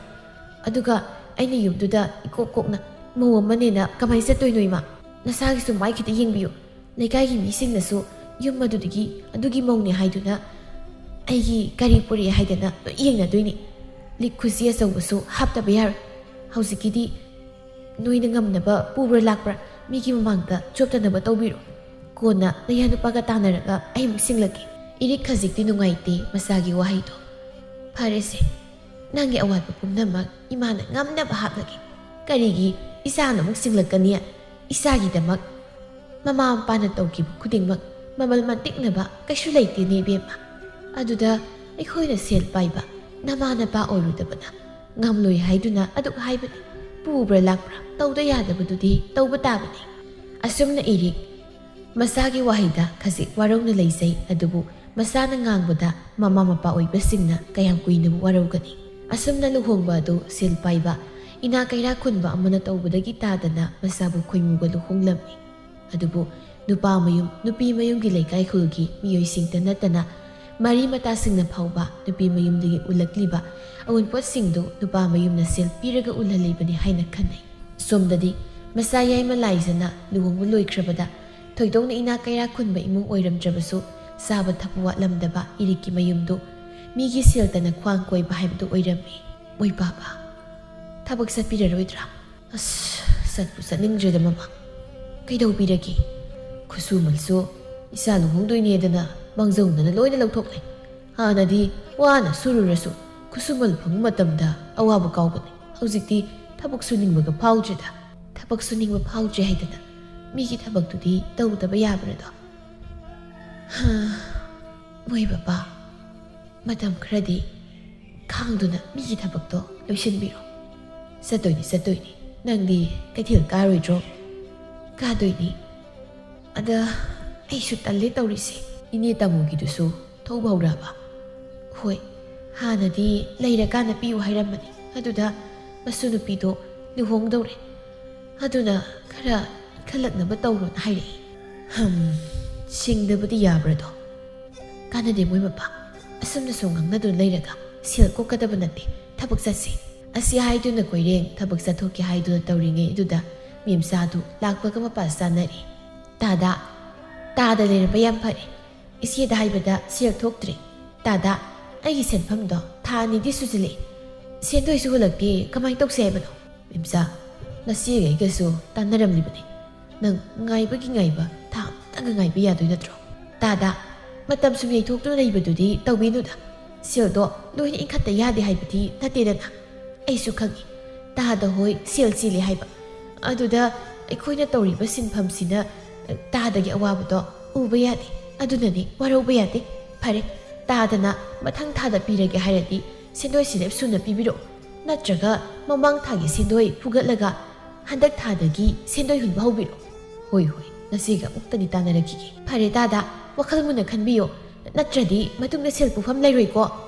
ꯑꯗꯨꯒ ꯑꯩꯅ ꯌꯨꯝꯗꯨꯗ ꯏꯀꯣꯛ ꯀꯣꯛꯅ ꯃꯧ ꯑꯃꯅꯦꯅ ꯀꯃꯥꯏꯅ ꯆꯠꯇꯣꯏꯅꯣ ꯏꯃꯥ? ꯅꯁꯥꯒꯤꯁꯨ ꯃꯥꯏ ꯈꯤꯇ ꯌꯦꯡꯕꯤꯌꯨ꯫ ꯂꯩꯀꯥꯏꯒꯤ ꯃꯤꯁꯤꯡꯅꯁꯨ ꯌꯨꯝ ꯑꯗꯨꯗꯒꯤ ꯑꯗꯨꯒꯤ ꯃꯧꯅꯦ ꯍꯥꯏꯗꯨꯅ ꯑꯩꯒꯤ ꯀꯔꯤ ꯄꯨꯔꯛꯑꯦ ꯍꯥꯏꯗꯅ ꯂꯣꯏ ꯌꯦꯡꯅꯗꯣꯏꯅꯤ꯫ ꯂꯤꯛ ꯈꯨꯖꯤ ꯑꯆꯧꯕꯁꯨ ꯍꯥꯞꯇꯕ ꯌꯥꯔꯣꯏ꯫ ꯍꯧꯖꯤꯛꯀꯤꯗꯤ ꯅꯣꯏꯅ ꯉꯝꯅꯕ ꯄꯨꯕ꯭ꯔꯥ ꯂꯥꯛꯄ꯭ꯔꯥ ꯃꯤꯒꯤ ꯃꯃꯥꯡꯗ ꯆꯣꯞꯇꯅꯕ ꯇꯧꯕꯤꯔꯣ꯫ ꯀꯣꯟꯅ ꯅꯌꯥ ꯅꯨꯄꯥꯒ ꯇꯥꯟꯅꯔꯒ ꯑꯩ ꯑꯃꯨꯛ ꯁꯤꯡꯂꯛꯀꯦ꯫ ꯏꯔꯤꯛ ꯈꯖꯤꯛꯇꯤ ꯅꯨꯡꯉꯥꯏꯇꯦ ꯃꯆꯥꯒꯤ ꯋꯥꯍꯩꯗꯣ꯫ ꯐꯔꯦꯁꯦ, ꯅꯪꯒꯤ ꯑꯋꯥꯠꯄ ꯄꯨꯝꯅꯃꯛ ꯏꯃꯥꯅ ꯉꯝꯅꯕ ꯍꯥꯞꯂꯒꯦ꯫ ꯀꯔꯤꯒꯤ ꯏꯆꯥꯅ ꯑꯃꯨꯛ ꯁꯤꯡꯂꯛꯀꯅꯤ? ꯏꯆꯥꯒꯤꯗꯃꯛ ꯃꯃꯥ ꯃꯄꯥꯅ ꯇꯧꯈꯤꯕ ꯈꯨꯗꯤꯡꯃꯛ ꯃꯃꯜ ꯃꯟꯇꯤꯛꯅꯕ ꯀꯩꯁꯨ ꯂꯩꯇꯦꯅꯦ ꯏꯕꯦꯝꯃ꯫ ꯑꯗꯨꯗ ꯑꯩꯈꯣꯏꯅ ꯁꯦꯜ ꯄꯥꯏꯕ ꯅꯃꯥ ꯅꯄꯥ ꯑꯣꯏꯔꯨꯗꯕꯅ ꯉꯝꯂꯣꯏ ꯍꯥꯏꯗꯨꯅ ꯑꯗꯨꯛ ꯍꯥꯏꯕꯅꯤ꯫ ꯄꯨꯕ꯭ꯔꯥ ꯂꯥꯛꯄ꯭ꯔꯥ ꯇꯧꯗ ꯌꯥꯗꯕꯗꯨꯗꯤ ꯇꯧꯕ ꯇꯥꯕꯅꯤ꯫ ꯑꯁꯨꯝꯅ ꯏꯔꯤꯛ ꯃꯆꯥꯒꯤ ꯋꯥꯍꯩꯗ ꯈꯖꯤꯛ ꯋꯥꯔꯧꯅ ꯂꯩꯖꯩ, ꯑꯗꯨꯕꯨ ꯃꯆꯥꯅ ꯉꯥꯡꯕꯗ ꯃꯃꯥ ꯃꯄꯥ ꯑꯣꯏꯕꯁꯤꯡꯅ ꯀꯌꯥꯝ ꯀꯨꯏꯅꯕꯨ ꯋꯥꯔꯧꯒꯅꯤ? ꯑꯁꯨꯝꯅ ꯂꯨꯍꯣꯡꯕ ꯑꯗꯨ ꯁꯦꯜ ꯄꯥꯏꯕ ꯏꯅꯥ ꯀꯩꯔꯥꯛ ꯈꯨꯟꯕ ꯑꯃꯅ ꯇꯧꯕꯗꯒꯤ ꯇꯥꯗꯅ ꯃꯆꯥꯕꯨ ꯈꯣꯏꯃꯨꯒ ꯂꯨꯍꯣꯡꯂꯝꯃꯤ꯫ ꯑꯗꯨꯕꯨ ꯅꯨꯄꯥ ꯃꯌꯨꯝ, ꯅꯨꯄꯤ ꯃꯌꯨꯝꯒꯤ ꯂꯩꯀꯥꯏ ꯈꯨꯜꯒꯤ ꯃꯤꯑꯣꯏꯁꯤꯡꯇ ꯅꯠꯇꯅ ꯃꯔꯤ ꯃꯇꯥꯁꯤꯡꯅ ꯐꯥꯎꯕ ꯅꯨꯄꯤ ꯃꯌꯨꯝꯗꯒꯤ ꯎꯠꯂꯛꯂꯤꯕ ꯑꯑꯣꯟꯄꯣꯠꯁꯤꯡꯗꯨ ꯅꯨꯄꯥ ꯃꯌꯨꯝꯅ ꯁꯦꯜ ꯄꯤꯔꯒ ꯎꯠꯍꯜꯂꯤꯕꯅꯤ ꯍꯥꯏꯅ ꯈꯟꯅꯩ꯫ ꯁꯣꯝꯗꯗꯤ ꯃꯆꯥ ꯌꯥꯏꯃ ꯂꯥꯏꯖꯅ ꯂꯨꯍꯣꯡꯕ ꯂꯣꯏꯈ꯭ꯔꯕꯗ ꯊꯣꯏꯗꯣꯛꯅ ꯏꯅꯥꯛ ꯀꯩꯔꯥꯛ ꯈꯨꯟꯕ ꯏꯃꯨꯡ ꯑꯣꯏꯔꯝꯗ꯭ꯔꯕꯁꯨ ꯆꯥꯕ ꯊꯛꯄ ꯋꯥꯠꯂꯝꯗꯕ ꯏꯔꯤꯛꯀꯤ ꯃꯌꯨꯝꯗꯨ ꯃꯤꯒꯤ ꯁꯦꯜꯇꯅ ꯈ꯭ꯋꯥꯡ ꯀꯣꯏꯕ ꯍꯥꯏꯕꯗꯨ ꯑꯣꯏꯔꯝꯃꯤ꯫ ꯃꯣꯏ ꯄꯥꯕ ꯊꯕꯛ ꯆꯠꯄꯤꯔꯔꯣꯏꯗ꯭ꯔꯥ? ꯑꯁ, ꯆꯠꯄꯨ ꯆꯠꯅꯤꯡꯗ꯭ꯔꯦꯗ ꯃꯃꯥ꯫ ꯀꯩꯗꯧꯕꯤꯔꯒꯦ? ꯈꯨꯠꯁꯨꯃꯜꯁꯨ ꯏꯆꯥ ꯂꯨꯍꯣꯡꯗꯣꯏꯅꯦꯗꯅ ꯃꯥꯡꯖꯧꯅꯅ ꯂꯣꯏꯅ ꯂꯧꯊꯣꯛꯂꯦ꯫ ꯍꯥꯟꯅꯗꯤ ꯋꯥꯅ ꯁꯨꯔꯨꯔꯁꯨ ꯈꯨꯠꯁꯨꯃꯜ ꯐꯪꯕ ꯃꯇꯝꯗ ꯑꯋꯥꯕ ꯀꯥꯎꯕꯅꯤ꯫ ꯍꯧꯖꯤꯛꯇꯤ ꯊꯕꯛ ꯁꯨꯅꯤꯡꯕꯒ ꯐꯥꯎꯗ꯭ꯔꯦꯗ꯫ ꯊꯕꯛ ꯁꯨꯅꯤꯡꯕ ꯐꯥꯎꯗ꯭ꯔꯦ ꯍꯥꯏꯗꯅ ꯃꯤꯒꯤ ꯊꯕꯛꯇꯨꯗꯤ ꯇꯧꯗꯕ ꯌꯥꯕ꯭ꯔꯗꯣ? ꯍꯥ, ꯃꯣꯏ ꯕꯕꯥ, ꯃꯇꯝ ꯈꯔꯗꯤ ꯈꯥꯡꯗꯨꯅ ꯃꯤꯒꯤ ꯊꯕꯛꯇꯣ ꯂꯣꯏꯁꯤꯟꯕꯤꯔꯣ꯫ ꯆꯠꯇꯣꯏꯅꯤ, ꯆꯠꯇꯣꯏꯅꯤ꯫ ꯅꯪꯗꯤ ꯀꯩꯊꯦꯜ ꯀꯥꯔꯣꯏꯗ꯭ꯔꯣ? ꯀꯥꯗꯣꯏꯅꯤ꯫ ꯑꯗ ꯑꯩꯁꯨ ꯇꯜꯂꯦ ꯇꯧꯔꯤꯁꯦ꯫ ꯏꯅꯦ ꯇꯥꯃꯣꯒꯤꯗꯨꯁꯨ ꯊꯧꯕ ꯍꯧꯔꯛꯑꯕ? ꯍꯣꯏ, ꯍꯥꯟꯅꯗꯤ ꯂꯩꯔꯀꯥꯟꯗ ꯄꯤꯌꯨ ꯍꯥꯏꯔꯝꯕꯅꯤ꯫ ꯑꯗꯨꯗ ꯃꯁꯨ ꯅꯨꯄꯤꯗꯣ ꯂꯨꯍꯣꯡꯗꯧꯔꯦ꯫ ꯑꯗꯨꯅ ꯈꯔ ꯏꯟꯈꯠꯂꯛꯅꯕ ꯇꯧꯔꯣꯅ ꯍꯥꯏꯔꯛꯏ꯫ ꯍꯝ, ꯁꯤꯡꯗꯕꯗꯤ ꯌꯥꯕ꯭ꯔꯗꯣ? ꯀꯥꯟꯅꯗꯦ ꯃꯣꯏ ꯃꯄꯥ꯫ ꯑꯁꯨꯝꯅ ꯁꯨꯝ ꯉꯥꯡꯅꯗꯨꯅ ꯂꯩꯔꯒ ꯁꯦꯜ ꯀꯣꯛꯀꯗꯕ ꯅꯠꯇꯦ꯫ ꯊꯕꯛ ꯆꯠꯁꯤ꯫ ꯑꯁꯤ ꯍꯥꯏꯗꯨꯅ ꯀꯣꯏꯔꯦꯡ ꯊꯕꯛ ꯆꯠꯊꯣꯛꯀꯦ ꯍꯥꯏꯗꯨꯅ ꯇꯧꯔꯤꯉꯩ ꯑꯗꯨꯗ ꯃꯦꯝꯆꯥꯗꯨ ꯂꯥꯛꯄꯒ ꯃꯄꯥ ꯆꯥꯅꯔꯦ꯫ "ꯇꯥꯗ, ꯇꯥꯗ ꯂꯩꯔꯝꯕ ꯌꯥꯝ ꯐꯔꯦ꯫ ꯏꯆꯦꯗ ꯍꯥꯏꯕꯗ ꯁꯦꯜ ꯊꯣꯛꯇ꯭ꯔꯦ꯫ ꯇꯥꯗ, ꯑꯩꯒꯤ ꯁꯦꯟꯐꯝꯗꯣ ꯊꯥ ꯑꯅꯤꯗꯤ ꯁꯨꯖꯤꯜꯂꯛꯑꯦ꯫ ꯁꯦꯟꯗꯣꯏꯁꯨ ꯍꯨꯜꯂꯛꯇꯦ, ꯀꯃꯥꯏꯅ ꯇꯧꯁꯦ ꯍꯥꯏꯕꯅꯣ?" "ꯃꯦꯝꯆꯥ, ꯅꯆꯦꯒ ꯑꯩꯒꯁꯨ ꯇꯥꯟꯅꯔꯝꯂꯤꯕꯅꯤ꯫ ꯅꯪ ꯉꯥꯏꯕꯒꯤ ꯉꯥꯏꯕ ꯊꯥ ꯑꯃꯇꯪꯒ ꯉꯥꯏꯕ ꯌꯥꯗꯣꯏ ꯅꯠꯇ꯭ꯔꯣ?" "ꯇꯥꯗ, ꯃꯇꯝ ꯁꯨꯝ ꯌꯩꯊꯣꯛꯇꯨꯅ ꯂꯩꯕꯗꯨꯗꯤ ꯇꯧꯕꯤꯅꯨꯗ꯫ ꯁꯦꯜꯗꯣ ꯂꯣꯏꯅ ꯏꯟꯈꯠꯇ ꯌꯥꯗꯦ ꯍꯥꯏꯕꯗꯤ ꯅꯠꯇꯦꯗꯅ꯫ ꯑꯩꯁꯨ ꯈꯪꯏ, ꯇꯥꯗ ꯍꯣꯏ ꯁꯦꯜ ꯆꯤꯜꯂꯤ ꯍꯥꯏꯕ꯫ ꯑꯗꯨꯗ ꯑꯩꯈꯣꯏꯅ ꯇꯧꯔꯤꯕ ꯁꯤꯟꯐꯝꯁꯤꯅ, ꯑ, ꯇꯥꯗꯒꯤ ꯑꯋꯥꯕꯗꯣ ꯎꯕ ꯌꯥꯗꯦ꯫ ꯑꯗꯨꯅꯅꯤ, ꯋꯥꯔꯧꯕ ꯌꯥꯗꯦ꯫ ꯐꯔꯦ, ꯇꯥꯗꯅ ꯃꯊꯪ ꯊꯥꯗ ꯄꯤꯔꯒꯦ ꯍꯥꯏꯔꯗꯤ ꯁꯦꯟꯗꯣꯏ ꯁꯤꯂꯦꯞ ꯁꯨꯅ ꯄꯤꯕꯤꯔꯛꯑꯣ꯫ ꯅꯠꯇ꯭ꯔꯒ ꯃꯃꯥꯡ ꯊꯥꯒꯤ ꯁꯦꯟꯗꯣꯏ ꯐꯨꯒꯠꯂꯒ ꯍꯟꯗꯛ ꯊꯥꯗꯒꯤ ꯁꯦꯟꯗꯣꯏ ꯍꯨꯟꯕ ꯍꯧꯕꯤꯔꯛꯑꯣ꯫" "ꯍꯣꯏ, ꯍꯣꯏ, ꯅꯆꯦꯒ ꯑꯃꯨꯛꯇꯗꯤ ꯇꯥꯟꯅꯔꯛꯈꯤꯒꯦ꯫" "ꯐꯔꯦ ꯇꯥꯗ, ꯋꯥꯈꯜ ꯃꯨꯟꯅ ꯈꯟꯕꯤꯌꯣ꯫ ꯅꯠꯇ꯭ꯔꯗꯤ ꯃꯇꯨꯡꯗ ꯁꯦꯜ ꯄꯨꯐꯝ ꯂꯩꯔꯣꯏꯀꯣ꯫"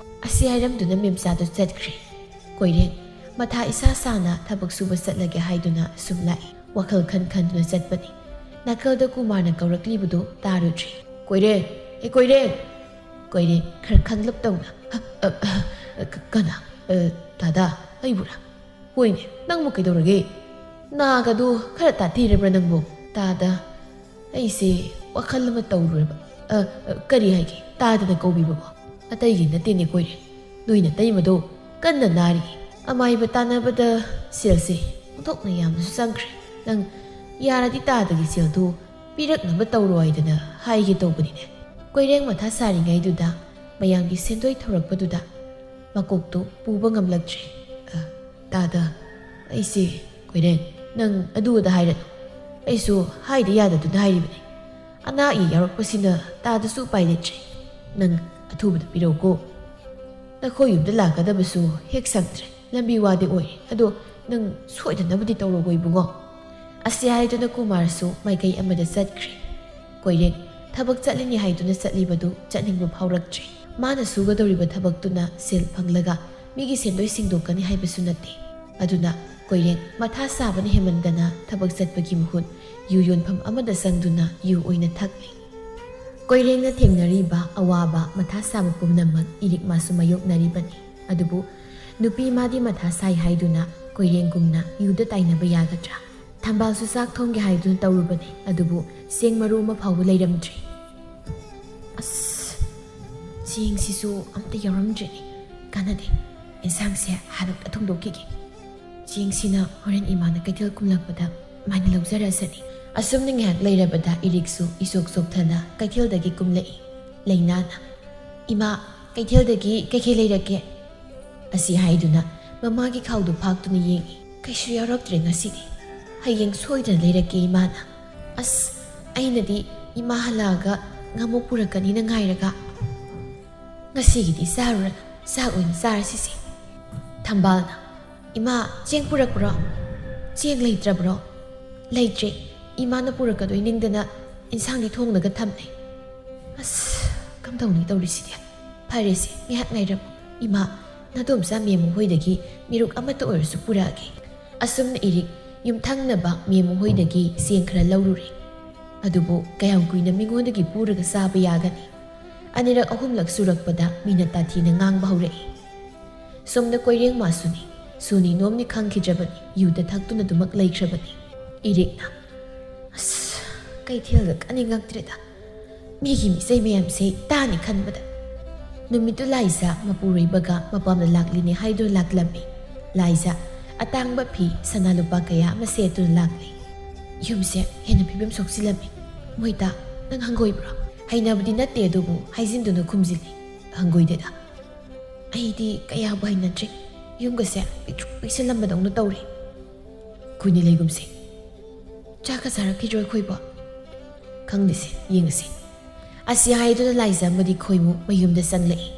ꯑꯁꯤ ꯍꯥꯏꯔꯝꯗꯨꯅ ꯃꯦꯝꯆꯥꯗꯨ ꯆꯠꯈ꯭ꯔꯦ꯫ ꯀꯣꯏꯔꯦꯡ ꯃꯊꯥ ꯏꯁꯥ ꯁꯥꯅ ꯊꯕꯛ ꯁꯨꯕ ꯆꯠꯂꯒꯦ ꯍꯥꯏꯗꯨꯅ ꯁꯨꯝ ꯂꯥꯛꯏ꯫ ꯋꯥꯈꯜ ꯈꯟ ꯈꯟꯗꯨꯅ ꯆꯠꯄꯅꯤ꯫ ꯅꯥꯀꯜꯗ ꯀꯨꯃꯥꯔꯅ ꯀꯧꯔꯛꯂꯤꯕꯗꯨ ꯇꯥꯔꯨꯗ꯭ꯔꯦ꯫ "ꯀꯣꯏꯔꯦꯡ, ꯑꯦ ꯀꯣꯏꯔꯦꯡ!" ꯀꯣꯏꯔꯦꯡ ꯈꯔ ꯈꯪꯂꯞ ꯇꯧꯅ, "ꯍ, ꯑ, ꯑ, ꯀ-, ꯀꯅꯥ? ꯑ, ꯗꯥꯗꯥ, ꯑꯩꯕꯨꯔꯥ? ꯍꯣꯏꯅꯦ, ꯅꯪꯕꯨ ꯀꯩꯗꯧꯔꯒꯦ? ꯅꯥꯒꯗꯨ ꯈꯔ ꯇꯥꯊꯤꯔꯕ꯭ꯔꯥ ꯅꯪꯕꯨ?" "ꯗꯥꯗꯥ, ꯑꯩꯁꯦ ꯋꯥꯈꯜ ꯑꯃ ꯇꯧꯔꯨꯔꯦꯕ꯫" "ꯑ, ꯑ, ꯀꯔꯤ ꯍꯥꯏꯒꯦ? ꯇꯥꯗꯅ ꯀꯧꯕꯤꯕꯕꯣ?" "ꯑꯇꯩꯒꯤ ꯅꯠꯇꯦꯅꯦ ꯀꯣꯏꯔꯦꯡ, ꯅꯣꯏ ꯅꯇꯩꯃꯗꯣ ꯀꯟꯅ ꯅꯥꯔꯤ꯫ ꯑꯃꯥꯏꯕ ꯇꯥꯟꯅꯕꯗ ꯁꯦꯜꯁꯦ ꯑꯣꯟꯊꯣꯛꯅ ꯌꯥꯝꯅꯁꯨ ꯆꯪꯈ꯭ꯔꯦ꯫ ꯅꯪ ꯌꯥꯔꯗꯤ ꯇꯥꯗꯒꯤ ꯁꯦꯜꯗꯨ ꯄꯤꯔꯛꯅꯕ ꯇꯧꯔꯣ ꯍꯥꯏꯗꯅ ꯍꯥꯏꯒꯦ ꯇꯧꯕꯅꯤꯅꯦ꯫" ꯀꯣꯏꯔꯦꯡ ꯃꯊꯥ ꯁꯥꯔꯤꯉꯩꯗꯨꯗ ꯃꯌꯥꯝꯒꯤ ꯁꯦꯟꯗꯣꯏ ꯊꯧꯔꯛꯄꯗꯨꯗ ꯃꯀꯣꯛꯇꯨ ꯄꯨꯕ ꯉꯝꯂꯛꯇ꯭ꯔꯦ꯫ "ꯑ, ꯗꯥꯗꯥ, ꯑꯩꯁꯦ, ꯀꯣꯏꯔꯦꯡ, ꯅꯪ ꯑꯗꯨ ꯑꯗꯥ ꯍꯥꯏꯔꯅꯨ꯫ ꯑꯩꯁꯨ ꯍꯥꯏꯗ ꯌꯥꯗꯗꯨꯅ ꯍꯥꯏꯔꯤꯕꯅꯤ꯫ ꯑꯅꯥ ꯑꯌꯦꯛ ꯌꯥꯎꯔꯛꯄꯁꯤꯅ ꯗꯥꯗꯥꯁꯨ ꯎꯄꯥꯏ ꯂꯩꯇ꯭ꯔꯦ꯫ ꯅꯪ ꯑꯊꯨꯕꯗ ꯄꯤꯔꯛꯎꯀꯣ꯫ ꯅꯈꯣꯏ ꯌꯨꯝꯗ ꯂꯥꯛꯀꯗꯕꯁꯨ ꯍꯦꯛ ꯁꯪꯗ꯭ꯔꯦ꯫ ꯂꯝꯕꯤ ꯋꯥꯗꯤ ꯑꯣꯏꯔꯦ꯫ ꯑꯗꯣ ꯅꯪ ꯁꯣꯏꯗꯅꯕꯗꯤ ꯇꯧꯔꯣꯀꯣ ꯏꯕꯨꯡꯉꯣ꯫" ꯑꯁꯤ ꯍꯥꯏꯗꯨꯅ ꯀꯨꯃꯥꯔꯁꯨ ꯃꯥꯏꯀꯩ ꯑꯃꯗ ꯆꯠꯈ꯭ꯔꯦ꯫ ꯀꯣꯏꯔꯦꯡ ꯊꯕꯛ ꯆꯠꯂꯤꯅꯤ ꯍꯥꯏꯗꯨꯅ ꯆꯠꯂꯤꯕꯗꯨ ꯆꯠꯅꯤꯡꯕ ꯐꯥꯎꯔꯛꯇ꯭ꯔꯦ꯫ ꯃꯥꯅ ꯁꯨꯒꯗꯧꯔꯤꯕ ꯊꯕꯛꯇꯨꯅ ꯁꯦꯜ ꯐꯪꯂꯒ ꯃꯤꯒꯤ ꯁꯦꯟꯗꯣꯏ ꯁꯤꯡꯗꯣꯛꯀꯅꯤ ꯍꯥꯏꯕꯁꯨ ꯅꯠꯇꯦ꯫ ꯑꯗꯨꯅ ꯀꯣꯏꯔꯦꯡ ꯃꯊꯥ ꯁꯥꯕꯅ ꯍꯦꯟꯃꯟꯗꯅ ꯊꯕꯛ ꯆꯠꯄꯒꯤ ꯃꯍꯨꯠ ꯌꯨ ꯌꯣꯟꯐꯝ ꯑꯃꯗ ꯆꯪꯗꯨꯅ ꯌꯨ ꯑꯣꯏꯅ ꯊꯛꯂꯤ꯫ ꯀꯣꯏꯔꯦꯡꯅ ꯊꯦꯡꯅꯔꯤꯕ ꯑꯋꯥꯕ, ꯃꯊꯥ ꯁꯥꯕ ꯄꯨꯝꯅꯃꯛ ꯏꯔꯤꯛ ꯃꯥꯁꯨ ꯃꯥꯌꯣꯛꯅꯔꯤꯕꯅꯤ꯫ ꯑꯗꯨꯕꯨ ꯅꯨꯄꯤ ꯃꯥꯗꯤ ꯃꯊꯥ ꯁꯥꯏ ꯍꯥꯏꯗꯨꯅ ꯀꯣꯏꯔꯦꯡꯒꯨꯝꯅ ꯌꯨꯗ ꯇꯥꯏꯅꯕ ꯌꯥꯒꯗ꯭ꯔꯥ? ꯊꯝꯕꯥꯜꯁꯨ ꯆꯥꯛ ꯊꯣꯡꯒꯦ ꯍꯥꯏꯗꯨꯅ ꯇꯧꯔꯨꯕꯅꯤ, ꯑꯗꯨꯕꯨ ꯆꯦꯡ ꯃꯔꯨ ꯑꯃ ꯐꯥꯎꯕ ꯂꯩꯔꯝꯗ꯭ꯔꯦ꯫ "ꯑꯁ, ꯆꯦꯡꯁꯤꯁꯨ ꯑꯝꯇ ꯌꯥꯎꯔꯝꯗ꯭ꯔꯦꯅꯦ꯫ ꯀꯥꯟꯅꯗꯦ, ꯏꯟꯁꯥꯡꯁꯦ ꯍꯥꯟꯅ ꯑꯝꯇ ꯊꯣꯡꯗꯣꯛꯈꯤꯒꯦ꯫ ꯆꯦꯡꯁꯤꯅ ꯍꯣꯔꯦꯟ ꯏꯃꯥꯅ ꯀꯩꯊꯦꯜ ꯀꯨꯝꯂꯛꯄꯗ ꯃꯥꯅ ꯂꯧꯖꯔꯁꯅꯤ꯫" ꯑꯁꯨꯝꯅ ꯉꯥꯏꯍꯥꯛ ꯂꯩꯔꯕꯗ ꯏꯔꯤꯛꯁꯨ ꯏꯆꯣꯛ ꯆꯣꯛꯊꯅ ꯀꯩꯊꯦꯜꯗꯒꯤ ꯀꯨꯝꯂꯛꯏ꯫ ꯂꯩꯅꯥꯅ, "ꯏꯃꯥ, ꯀꯩꯊꯦꯜꯗꯒꯤ ꯀꯩꯀꯩ ꯂꯩꯔꯛꯀꯦ?" ꯑꯁꯤ ꯍꯥꯏꯗꯨꯅ ꯃꯃꯥꯒꯤ ꯈꯥꯎꯗꯨ ꯐꯥꯛꯇꯨꯅ ꯌꯦꯡꯏ꯫ "ꯀꯩꯁꯨ ꯌꯥꯎꯔꯛꯇ꯭ꯔꯦ ꯉꯁꯤꯗꯤ꯫ ꯍꯌꯦꯡ ꯁꯣꯏꯗꯅ ꯂꯩꯔꯛꯀꯦ ꯏꯃꯥꯅ꯫ ꯑꯁ, ꯑꯩꯅꯗꯤ ꯏꯃꯥ ꯍꯜꯂꯛꯑꯒ ꯉꯥꯃꯨ ꯄꯨꯔꯛꯀꯅꯤꯅ ꯉꯥꯏꯔꯒ꯫ ꯉꯁꯤꯒꯤꯗꯤ ꯆꯥꯔꯨꯔꯅꯨ, ꯆꯥꯛ ꯑꯣꯏꯅ ꯆꯥꯔꯁꯤꯁꯦ꯫" ꯊꯝꯕꯥꯜꯅ, "ꯏꯃꯥ, ꯆꯦꯡ ꯄꯨꯔꯛꯄ꯭ꯔꯣ? ꯆꯦꯡ ꯂꯩꯇ꯭ꯔꯕ꯭ꯔꯣ?" "ꯂꯩꯇ꯭ꯔꯦ꯫ ꯏꯃꯥꯅ ꯄꯨꯔꯛꯀꯗꯣꯏ ꯅꯤꯡꯗꯅ ꯏꯟꯁꯥꯡꯗꯤ ꯊꯣꯡꯂꯒ ꯊꯝꯃꯦ꯫" "ꯑꯁ, ꯀꯝꯗꯧꯅꯤ ꯇꯧꯔꯤꯁꯤꯗꯤ? ꯐꯔꯦꯁꯦ, ꯉꯥꯏꯍꯥꯛ ꯉꯥꯏꯔꯝꯃꯨ꯫ ꯏꯃꯥ, ꯅꯗꯣꯝꯆꯥ ꯃꯦꯝꯃꯨ ꯍꯣꯏꯗꯒꯤ ꯃꯦꯔꯨꯛ ꯑꯃꯠꯇ ꯑꯣꯏꯔꯁꯨ ꯄꯨꯔꯛꯑꯒꯦ꯫" ꯑꯁꯨꯝꯅ ꯏꯔꯤꯛ ꯌꯨꯝꯊꯪꯅꯕ ꯃꯦꯝꯃꯨ ꯍꯣꯏꯗꯒꯤ ꯆꯦꯡ ꯈꯔ ꯂꯧꯔꯨꯔꯦ꯫ ꯑꯗꯨꯕꯨ ꯀꯌꯥꯝ ꯀꯨꯏꯅ ꯃꯤꯉꯣꯟꯗꯒꯤ ꯄꯨꯔꯒ ꯆꯥꯕ ꯌꯥꯒꯅꯤ? ꯑꯅꯤꯔꯛ ꯑꯍꯨꯝꯂꯛ ꯁꯨꯔꯛꯄꯗ ꯃꯤꯅ ꯇꯥꯊꯤꯅ ꯉꯥꯡꯕ ꯍꯧꯔꯛꯏ꯫ ꯁꯣꯝꯗ ꯀꯣꯏꯔꯦꯡ ꯃꯥꯁꯨꯅꯤ, ꯁꯨꯅꯤ ꯅꯣꯝꯅꯤ ꯈꯪꯈꯤꯗ꯭ꯔꯕꯅꯤ, ꯌꯨꯗ ꯊꯛꯇꯨꯅ ꯑꯗꯨꯃꯛ ꯂꯩꯈ꯭ꯔꯕꯅꯤ꯫ ꯏꯔꯤꯛꯅ, "ꯑꯁ, ꯀꯩꯊꯦꯜꯒ ꯀꯥꯅꯤꯡꯉꯛꯇ꯭ꯔꯦꯗ꯫ ꯃꯤꯒꯤ ꯃꯤꯆꯩ ꯃꯌꯥꯝꯁꯦ ꯇꯥꯅꯤ ꯈꯟꯕꯗ꯫ ꯅꯨꯃꯤꯠꯇꯨ ꯂꯥꯏꯖ ꯃꯄꯨꯔꯣꯏꯕꯒ ꯃꯄꯥꯝꯗ ꯂꯥꯛꯂꯤꯅꯦ ꯍꯥꯏꯗꯨꯅ ꯂꯥꯛꯂꯝꯃꯤ꯫ ꯂꯥꯏꯖ ꯑꯇꯥꯡꯕ ꯐꯤ, ꯁꯅꯥ ꯂꯨꯄꯥ ꯀꯌꯥ ꯑꯃ ꯁꯦꯠꯇꯨꯅ ꯂꯥꯛꯂꯤ꯫ ꯌꯨꯝꯁꯦ ꯍꯦꯟꯅ ꯐꯤꯕꯝ ꯁꯣꯛꯆꯤꯜꯂꯝꯃꯤ꯫ ꯃꯣꯏꯇꯥ, ꯅꯪ ꯍꯪꯒꯣꯏꯕ꯭ꯔꯣ?" "ꯍꯩꯅꯕꯗꯤ ꯅꯠꯇꯦ, ꯑꯗꯨꯕꯨ ꯍꯥꯏꯖꯤꯟꯗꯨꯅ ꯈꯨꯝꯖꯤꯜꯂꯤ꯫ ꯍꯪꯒꯣꯏꯗꯦꯗ꯫ ꯑꯩꯗꯤ ꯀꯌꯥꯕꯨ ꯍꯩꯅꯗ꯭ꯔꯤ꯫ ꯌꯨꯝꯒꯁꯦ ꯄꯤꯛꯇ꯭ꯔꯨ ꯄꯤꯛꯁꯜꯂꯝꯕꯗꯧꯅ ꯇꯧꯔꯦ꯫ ꯀꯨꯏꯅ ꯂꯩꯒꯨꯝꯁꯦ꯫ ꯆꯥꯛꯀ ꯆꯥꯔꯛꯈꯤꯗ꯭ꯔꯣ ꯑꯩꯈꯣꯏꯕꯣ?" "ꯈꯪꯗꯦꯁꯦ, ꯌꯦꯡꯉꯁꯤ꯫" ꯑꯁꯤ ꯍꯥꯏꯗꯨꯅ ꯂꯥꯏꯖ ꯑꯃꯗꯤ ꯈꯣꯏꯃꯨ ꯃꯌꯨꯝꯗ ꯆꯪꯂꯛꯏ꯫